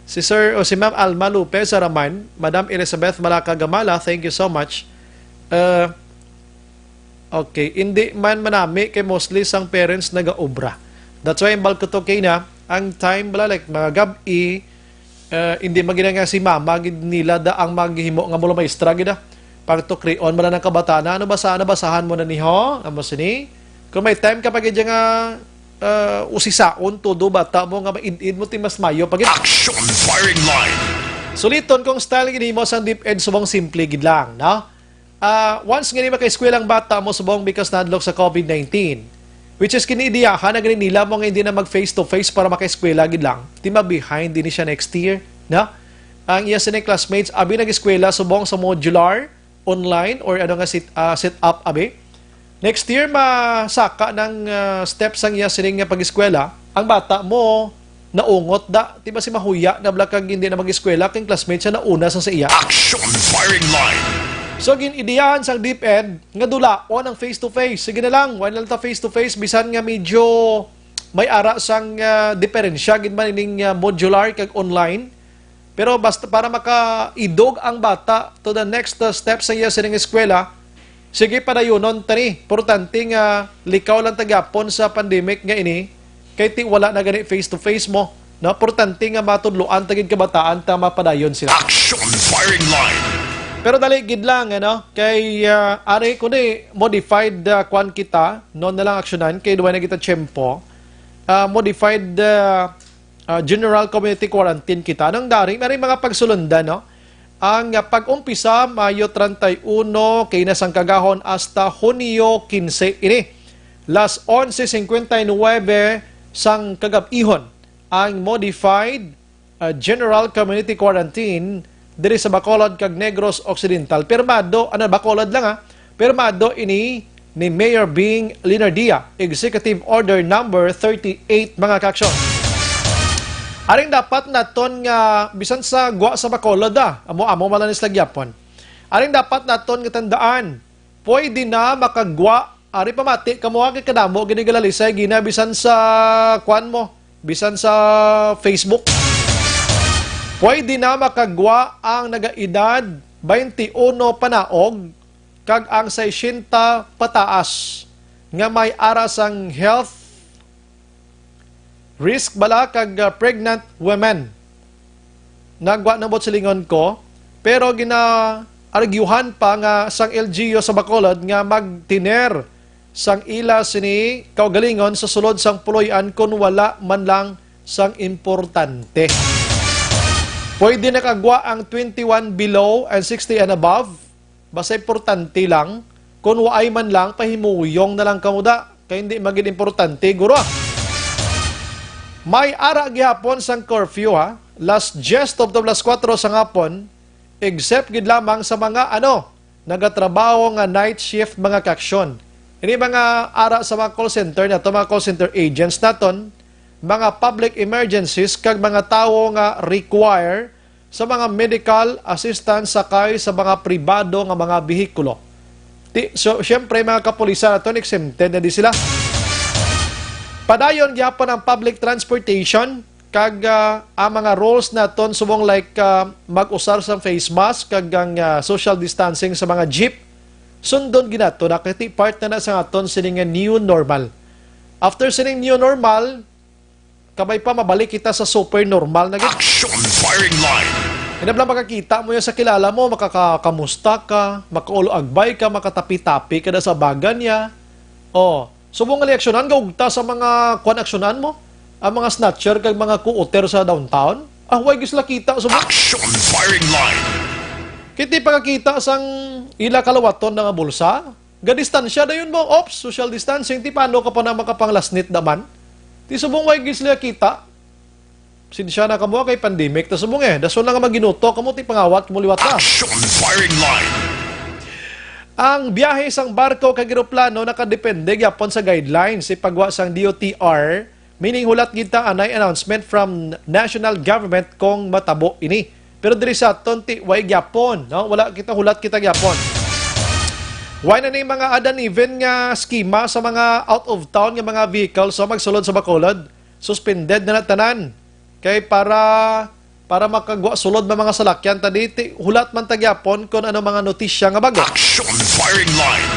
Si Sir o si Ma'am Alma Lopez Araman, Madam Elizabeth Malaca Gamala, thank you so much. Uh, okay, hindi man manami kay mostly sang parents nagaobra. That's why ang balko to kay na, ang time bala, like, mga gab-i, uh, hindi magina nga si mama gid nila da ang maghimo nga mula maestra gid ah. Pagtukrion man ang kabataan, ano basa, nabasahan mo na ni ho? Amo sini? Kung may time ka pa gid nga uh, usisaon todo bata mo nga maid-id mo ti mas mayo pa gid. Action firing line. Suliton kung style gid mo sang DepEd subong simple gid lang, no? Ah, once nga di makaeskwela ang bata mo subong because nadlok sa COVID nineteen, which is kiniidiyahan na gani nila mo nga hindi na mag face to face para makaeskwela gid lang. Ti ma-behind din siya next year, no? Ang iya sini classmates abi nag-eskwela subong sa modular, online, or ano nga sit, ah, set up abi. Next year masaka ng ah, steps ang iya sining nga pag-eskwela. Ang bata mo naungot da, ti ba si mahuya na bala kag hindi na mag-eskwela kay classmates siya nauna sa sa iya. Action firing line. So gin-ideyahan sang DepEd nga dulaon ang face to face. Sige na lang, wala lang ta face to face bisan nga medyo may ara sang ah, diferensya gid man ining ah, modular kag online. Pero basta para makaidog ang bata to the next uh, step sa iya sining eskwela, sige, padayunon tani. Importante nga likaw lang ta gyapon sa pandemic nga ini, kay ti wala na gani face to face mo. No, importante nga matudloan ta gid kabataan ta mapadayon sila. Action firing line. Pero dali gid lang, ano, kay ah, ari kundi modified ah, kwan kita, no na lang aksyonan kay duwa na kita tiyempo. Ah, modified ah, ah, general community quarantine kita. Nang dari, may mga pagsulundan, no? Ang ah, pag-umpisa, Mayo treinta y uno, kay na sang kagahon hasta Hunyo quince ini. Las once cincuenta y nueve sang kagab-ihon, ang modified ah, general community quarantine diri sa Bacolod kag Negros Occidental. Pirmado, ano, Bacolod lang, ha? Pirmado ini ni Mayor Bing Linardia, Executive Order Number thirty-eight, mga kaaksyon. Aring dapat naton nga bisan sa gwa sa Bacolod, ah, amo-amo man lang ni sila gyapon. Aring dapat naton nga tandaan, pwede na makagwa. Ari pamati kamo, ah, kay kadamo gini galalisay gina bisan sa kwan mo, bisan sa Facebook. Pwede na makagwa ang nagaedad twenty-one panaog kag ang sesenta pataas nga may ara sang health risk bala kag ah, pregnant women. Nagwa na mo silingon ko, pero gina-arguhan pa nga sang L G U sa Bacolod nga magtiner sang ila sini kaugalingon sa sulod sang puloy-an kon wala man lang sang importante. Pwede nakagwa ang twenty-one below and sixty and above. Basta importante lang, kung waay man lang, pahimuyong na lang kamo da, kay hindi magin importante, guro. May ara gihapon sang curfew, ha, last just of the last kuwatro sa ngapon, except gid lamang sa mga, ano, nagatrabaho nga night shift, mga kaaksyon. Ini mga ara sa mga call center nato, mga call center agents naton, mga public emergencies, kag mga tawo nga require sa mga medical assistance sakay sa mga pribado nga mga behikulo. Ti, so, siyempre, mga kapulisan naton, exempted na di sila. Padayon gyapon ang public transportation kag ah, ang mga rules naton subong like ah, mag-usar sa face mask kag ang ah, social distancing sa mga jeep. Sundon ginato na kay ti part na na sa aton sini nga new normal. After sining new normal, kabay pa mabalik kita sa super normal na gid. Action firing line. Inabla makakita mo yan sa kilala mo, makakakamusta ka, makaulo-agbay ka, makatapi-tapi ka na sa bagan niya. Oh, subong nga liaksyonan, gaugta sa mga kuan aksyonan mo, ang mga snatcher kag mga kuoter sa downtown. Ah, way gid sila kita subong. Action firing line. Kiti pagkakita sang ila kalawaton na nga bulsa, gadistansya dayon mo. Ops, social distancing. Ti paano ka pa na makapanglasnit daman? Ti subong way gid sila kita. Sinsya na kamo kay pandemic ta subong eh. Dason lang nga maginuto kamo ti pangawat mo liwat na. Action firing line. Ang biyahe sang barko kag eroplano nakadepende gyapon sa guidelines sa pagwa sang D O T R, meaning hulat gid ta anay announcement from national government kung matabo ini. Pero diri sa aton ti way gyapon, no? Wala kita, hulat kita gyapon. Why na ni mga odd and even nga schema sa mga out of town nga mga vehicles sa magsulod sa Bacolod? Suspended na na tanan. Kay para, para makagwa sulod na mga salakyan ta diti, hulat man ta gyapon kung ano mga notisya nga bago. Action firing line.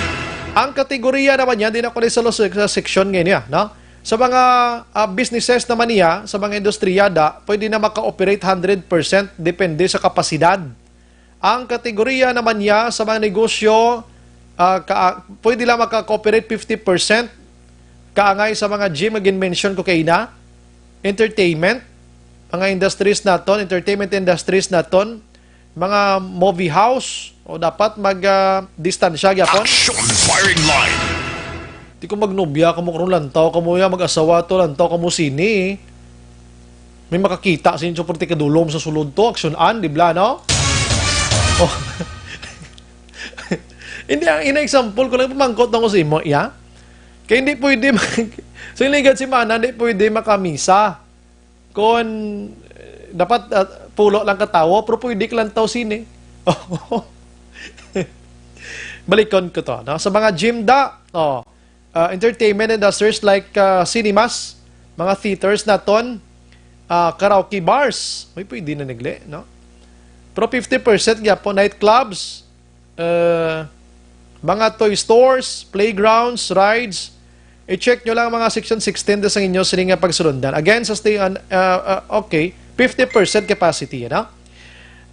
Ang kategorya naman yan, di na ko sa, sa section ngayon niya, no? Sa mga ah, businesses naman niya, sa mga industriya da, pwede na maka-operate hundred percent depende sa kapasidad. Ang kategorya naman niya sa mga negosyo, ah, ka, pwede lang maka-cooperate fifty percent kaangay sa mga gym nga gin-mention ko kaina, entertainment, mga industries naton, entertainment industries naton, mga movie house, o dapat mag ah, distansya gyapon. Action firing line. Di ko magnobya kamo karon, lantaw kamo ya, mag-asawa to, lantaw kamo sini. May makakita sa inyo, perti kadulom sa sulod to, action an, di bla, no? Oh. Hindi, ang ina-example ko lang, pamangkot na ko sa imo, ya? Kaya hindi pwede mag, sa ligad si Mana, hindi pwede makamisa. Kung, eh, dapat ah, pulo lang katawo, pero pwede ka lang tao sini. Balikon ko to, no? Sa mga gym da, oh, ah, entertainment industries like ah, cinemas, mga theaters naton, ah, karaoke bars, may pwede na nagli, no? Pero fifty percent gyapon, nightclubs, uh, mga toy stores, playgrounds, rides, i-check nyo lang ang mga section sixteen sa inyo sini nga pagsulundan. Again, sa stay on, uh, uh, okay, fifty percent capacity, ano?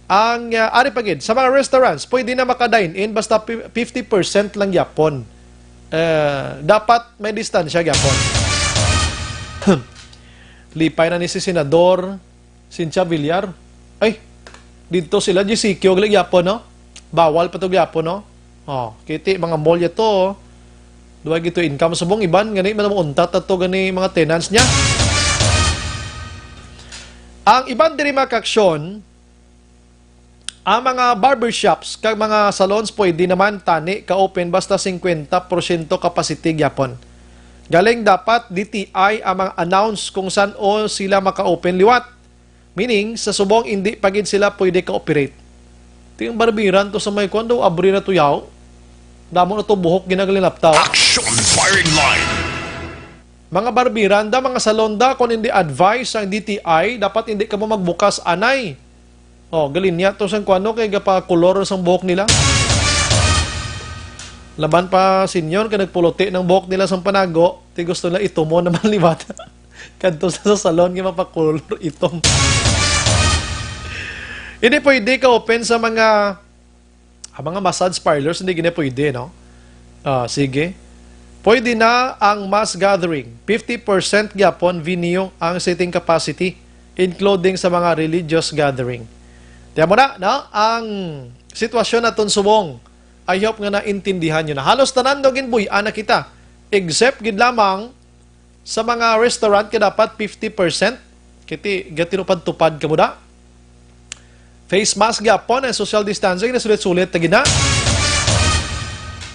Ang uh, ari pa gid, sa mga restaurants, pwede na maka-dine-in basta pi- fifty percent lang gyapon. Uh, dapat may distansya gyapon. Lipay na ni si Senador Cynthia Villar. Ay, dito sila, G C Q, gali gyapon, no? Bawal pa to gyapon, no? Oh, kiti mga mall ya to, oh. Duwa gito income. Subong iban, gani, man mo untat ato gani mga tenants niya. Ang iban diri mga kaaksyon, ang mga barbershops kag mga salons pwede naman tani ka-open basta fifty percent capacity gyapon. Galing dapat D T I ang mga announce kung san-o sila maka-open liwat. Meaning, sa subong hindi pa gid sila pwede ka-operate. Ting barbiran to sa may kwan daw, abri na to yaw. Damo na to buhok ginagalinaptaw. Action firing line. Mga barbiran da, mga salon da, kung hindi advice ang D T I, dapat hindi ka mo magbukas anay. Oh, galinya to sang kuano kay gapakulor sang buhok nila. Laban pa, senyor, kay nagpuluti ng buhok nila sang panago, ti gusto nila itumo naman liwat. Kadto sa, sa salon nga mapakulor itom. Hindi pwede ka open sa mga, ah, mga massage parlors, hindi gina pwede, no? Ah, sige. Pwede na ang mass gathering. Fifty percent gyapon venue ang seating capacity, including sa mga religious gathering. Tiyan mo na, no? Ang sitwasyon naton subong. I hope nga naintindihan nyo na. Halos tanan daw ginbuy-an na kita. Except gid lamang sa mga restaurant nga dapat fifty percent. Kiti, gatinupad-tupad ka mo da. Face mask gyapon, ang social distancing, nasulit-sulit na gina.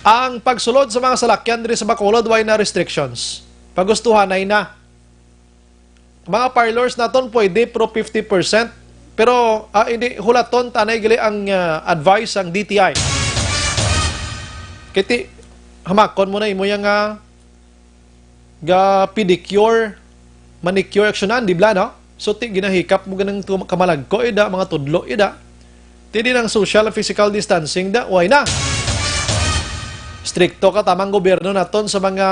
Ang pagsulod sa mga salakyan diri sa Bacolod, way na restrictions. Pagustuhanay na. Mga parlors naton pwede, pero fifty percent. Pero ah, hindi, hulaton tanay gali ang ah, advice ang D T I. Kiti, hamakon mo na imo yang ah, ga pedicure, manicure aksyonan, di bla, no? So, ti ginahikap mo ganang tum- kamalagko, ida, mga tudlo, ida. Ti di nang social and physical distancing, da, way na. Strikto ka tamang gobyerno naton sa mga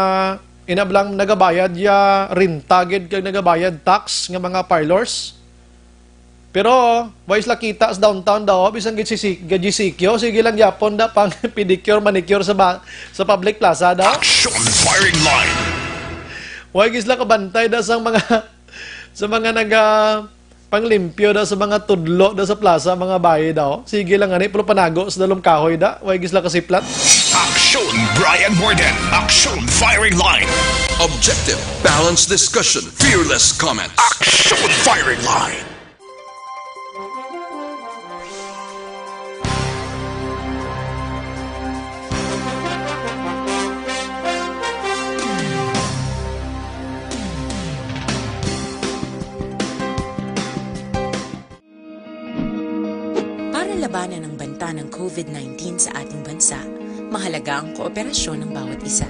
inablang nagabayad ya renta gid kag nagabayad tax nga mga parlors. Pero, way sila kita sa downtown daw, bisan gid si si-, gid si Sikyo, sige lang gyapon da pang pedicure, manicure sa ba-, sa public plaza daw. Action firing line. Way gid sila kabantay da sa mga, sa mga naga panglimpyo da sa mga tudlo da sa plaza, mga bayi daw. Sige lang ani, pero panago sa dalom kahoy da. Way gid sila kasiplat. Action Brian Morden. Action firing line. Objective, balanced discussion, fearless comments. Action firing line. Para labanan ang banta ng COVID nineteen sa ating bansa, mahalaga ang kooperasyon ng bawat isa.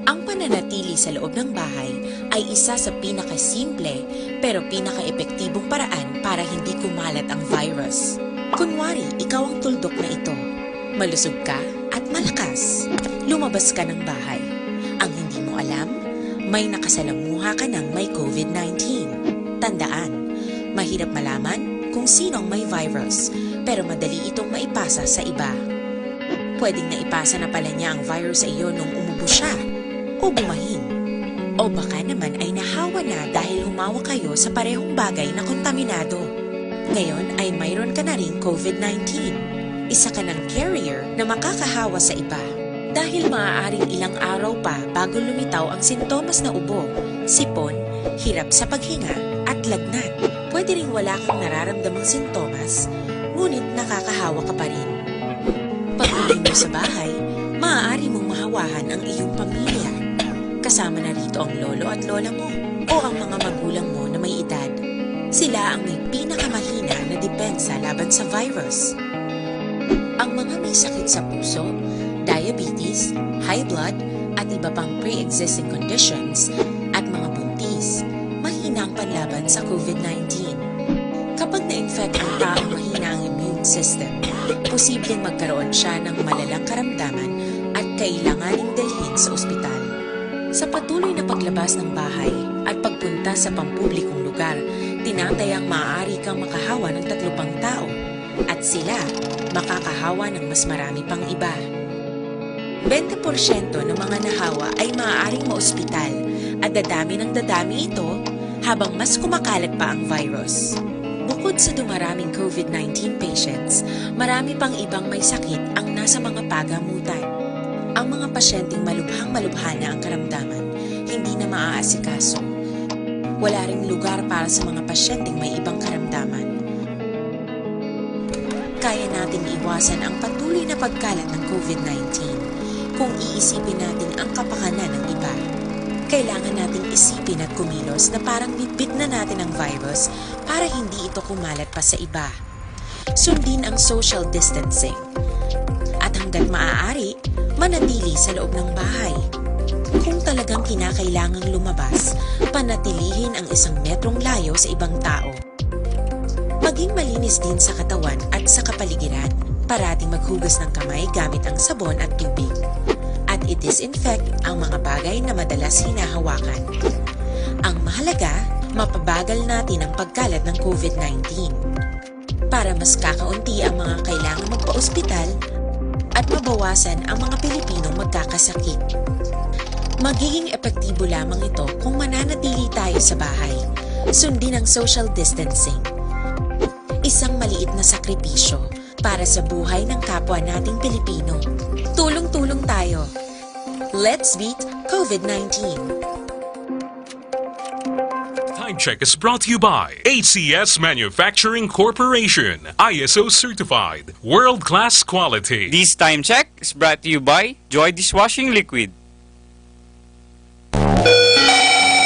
Ang pananatili sa loob ng bahay ay isa sa pinakasimple pero pinakaepektibong paraan para hindi kumalat ang virus. Kunwari, ikaw ang tuldok na ito. Malusog ka at malakas. Lumabas ka ng bahay. Ang hindi mo alam, may nakasalamuha ka ng may COVID nineteen. Tandaan, mahirap malaman kung sino ang may virus, pero madali itong maipasa sa iba. Pwedeng naipasa na pala niya ang virus sa iyo nung umubo siya o bumahin. O baka naman ay nahawa na dahil humawak kayo sa parehong bagay na kontaminado. Ngayon ay mayroon ka na ring COVID nineteen. Isa ka ng carrier na makakahawa sa iba. Dahil maaaring ilang araw pa bago lumitaw ang sintomas na ubo, sipon, hirap sa paghinga, at lagnat. Pwede ring wala kang nararamdamang sintomas, ngunit nakakahawa ka pa rin. Pag-uwi mo sa bahay, maaari mong mahawahan ang iyong pamilya. Kasama na rito ang lolo at lola mo o ang mga magulang mo na may edad. Sila ang may pinakamahina na depensa laban sa virus. Ang mga may sakit sa puso, diabetes, high blood, at iba pang pre-existing conditions, at mga buntis, mahina ang panlaban sa COVID nineteen. Kapag na-infect ang taong mahina ang immune system, posibleng magkaroon siya ng malalang karamdaman at kailanganing dalhin sa ospital. Sa patuloy na paglabas ng bahay at pagpunta sa pampublikong lugar, tinatayang maaari kang makahawa ng tatlo pang tao, at sila makakahawa ng mas marami pang iba. Bente porsyento ng mga nahawa ay maaaring maospital at dadami ng dadami ito habang mas kumakalat pa ang virus. Bukod sa dumaraming COVID nineteen patients, marami pang ibang may sakit ang nasa mga pagamutan. Ang mga pasyenteng malubhang-malubha na ang karamdaman, hindi na maaasikaso. Wala ring lugar para sa mga pasyenteng may ibang karamdaman. Kaya nating iwasan ang patuloy na pagkalat ng COVID nineteen kung iisipin natin ang kapakanan ng iba. Kailangan nating isipin at kumilos na parang bitbit na natin ang virus para hindi ito kumalat pa sa iba. Sundin ang social distancing. At hanggat maaari, manatili sa loob ng bahay. Kung talagang kinakailangang lumabas, panatilihin ang isang metrong layo sa ibang tao. Maging malinis din sa katawan at sa kapaligiran. Parating maghugas ng kamay gamit ang sabon at tubig. At i-disinfect ang mga bagay na madalas hinahawakan. Ang mahalaga, mapabagal natin ang pagkalat ng COVID nineteen. Para mas kakaunti ang mga kailangang magpa-ospital at mabawasan ang mga Pilipinong magkakasakit. Magiging epektibo lamang ito kung mananatili tayo sa bahay. Sundin ang social distancing. Isang maliit na sakripisyo para sa buhay ng kapwa nating Pilipino. Tulong-tulong tayo. Let's beat COVID nineteen. Time check is brought to you by A C S Manufacturing Corporation, I S O certified, world-class quality. This time check is brought to you by Joy Dishwashing Liquid.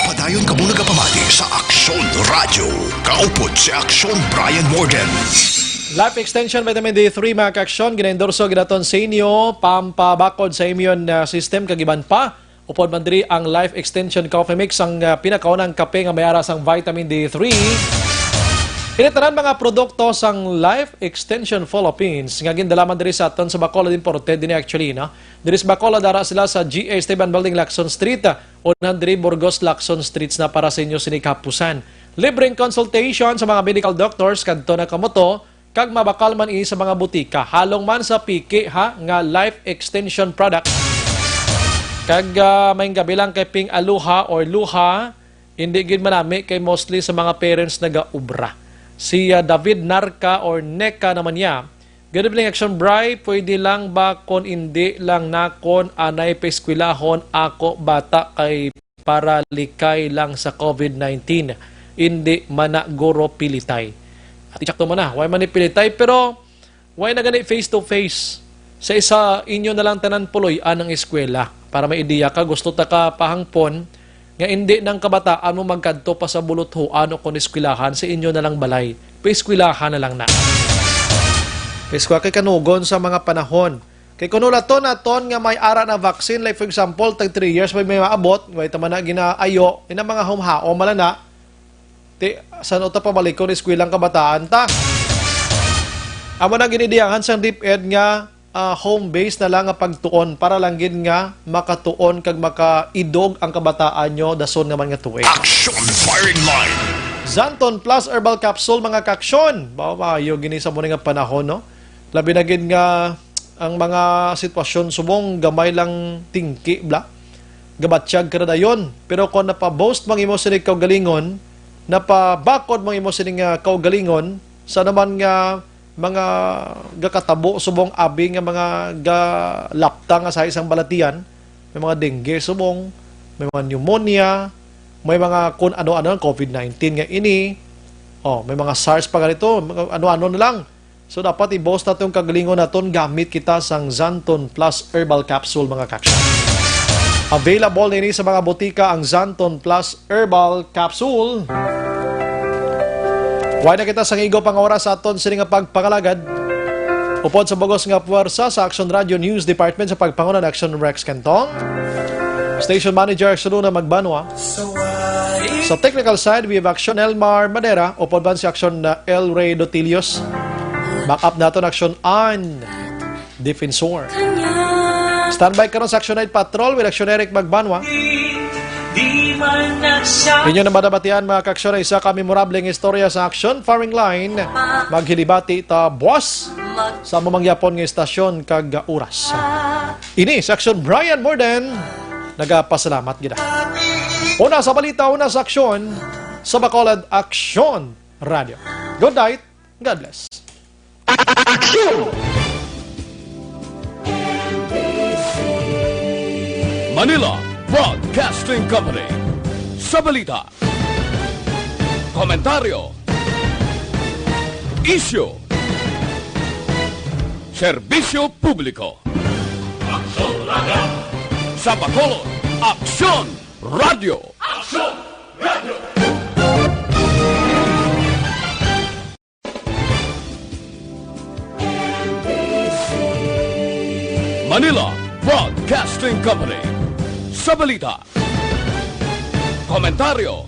Padayon kamo nagapamati sa Aksyon Radyo. Kaupod si Aksyon Brian Morden. Life Extension Vitamin D three, mga ka-aksyon, ginaendorso gid naton sa inyo, pampabakod sa immune, ah, system, kag iban pa. Upod man diri ang Life Extension Coffee Mix, ang, ah, pinakaunang kape nga may ara sang vitamin D three. Kini tanan mga produkto sang Life Extension Philippines nga gindala man diri sa aton sa Bacolod, imported dinhi actually, no? Diri sa Bacolod, ara sila sa G A Esteban Building, Lacson Street, one hundred Burgos, Lacson Streets na para sa inyo sini kahapusan. Libreng consultation sa mga medical doctors kadto na kamo to, kag mabakal man ini sa mga butika, halong man sa piki, ha, nga Life Extension product. Kag, ah, may gabi lang kay Ping Aluha or Luha, hindi gid manami kay mostly sa mga parents nagaobra. Si, ah, David Narca or Neka naman niya, "Good evening, Action Bri. Pwede lang ba kon hindi lang nakon anay paeskwelahon ako bata kay para likay lang sa COVID nineteen? Hindi man na guro pilitay." At insakto man na, way man ni pilitay, pero way na gani face to face sa isa, inyo na lang tanan puloy-an ang eskwela. Para may ideya ka, gusto ta ka pahangpon nga hindi nang kabataan mo magkadto pa sa buluthuan o kon eskwelahan sa inyo na lang balay. Paeskwelahan na lang na. Paeskwela kay kanugon sa mga panahon. Kay kuno laton naton nga may ara na vaccine, like for example, tag three years may, may maabot, way ta man na ginaayo, ina mga humhaom man na. Ti, san-o ta pabalikon eskwela ang kabataan ta? Amo na ginidiyahan sang DepEd nga, ah, home base na lang nga pagtuon para lang gid nga makatuon kag makaidog ang kabataan nyo dason nga man nga tuig. Action Firing Line. Xanthone Plus Herbal Capsule, mga kaaksyon. Ba, maayo gini sa muna nga panahon, no? Labi na gid nga ang mga sitwasyon subong gamay lang tingki, bla. Gabatyag ka na dayon. Pero kung napa-boost mang imo sining kaugalingon, napabakod mang imo sining, ah, kaugalingon, sa naman nga mga gakatabo subong abi nga mga galapta nga sa isang balatian, may mga dengue subong, may mga pneumonia, may mga kun ano-ano ang COVID nineteen nga ini, oh, may mga SARS pa ganito, mga ano-ano na lang. So, dapat i-boost naton kaugalingon naton gamit kita sang Xanthone Plus Herbal Capsule, mga kaaksyon. Available nini sa mga botika ang Xanthone Plus Herbal Capsule. Way na kita sang igo pang oras sa aton sini nga pagpangalagad. Upod sa bugos nga puwersa sa Action Radio News Department sa pagpanguna ni Action Rex Cantong, Station Manager Action Luna Magbanwa. Sa technical side, we have Action Elmar Madera, upod man si Action, uh, El Rey Dotilios. Back up naton Action An Defensor. Standby karon sa Action Night Patrol with Action Eric Magbanwa. Inyo na madabatian, mga kaaksyon, ang isa ka memorable nga istorya sa Action Firing Line. Maghilibati ta buwas sa amo man gyapon nga istasyon kag oras. Ini si Action Brian Morden. Nagapasalamat gid ako. Una sa balita, una sa aksyon, sa Bacolod Aksyon Radio. Good night. God bless. Aksyon! Manila Broadcasting Company. Sa balita, komentaryo, isyu, serbisyo publiko. Aksyon Radio. Sa Bacolod, Aksyon Radio. Aksyon Radio. Manila Broadcasting Company. Sa balita, komentaryo,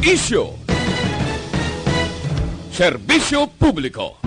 isyu, serbisyo publiko.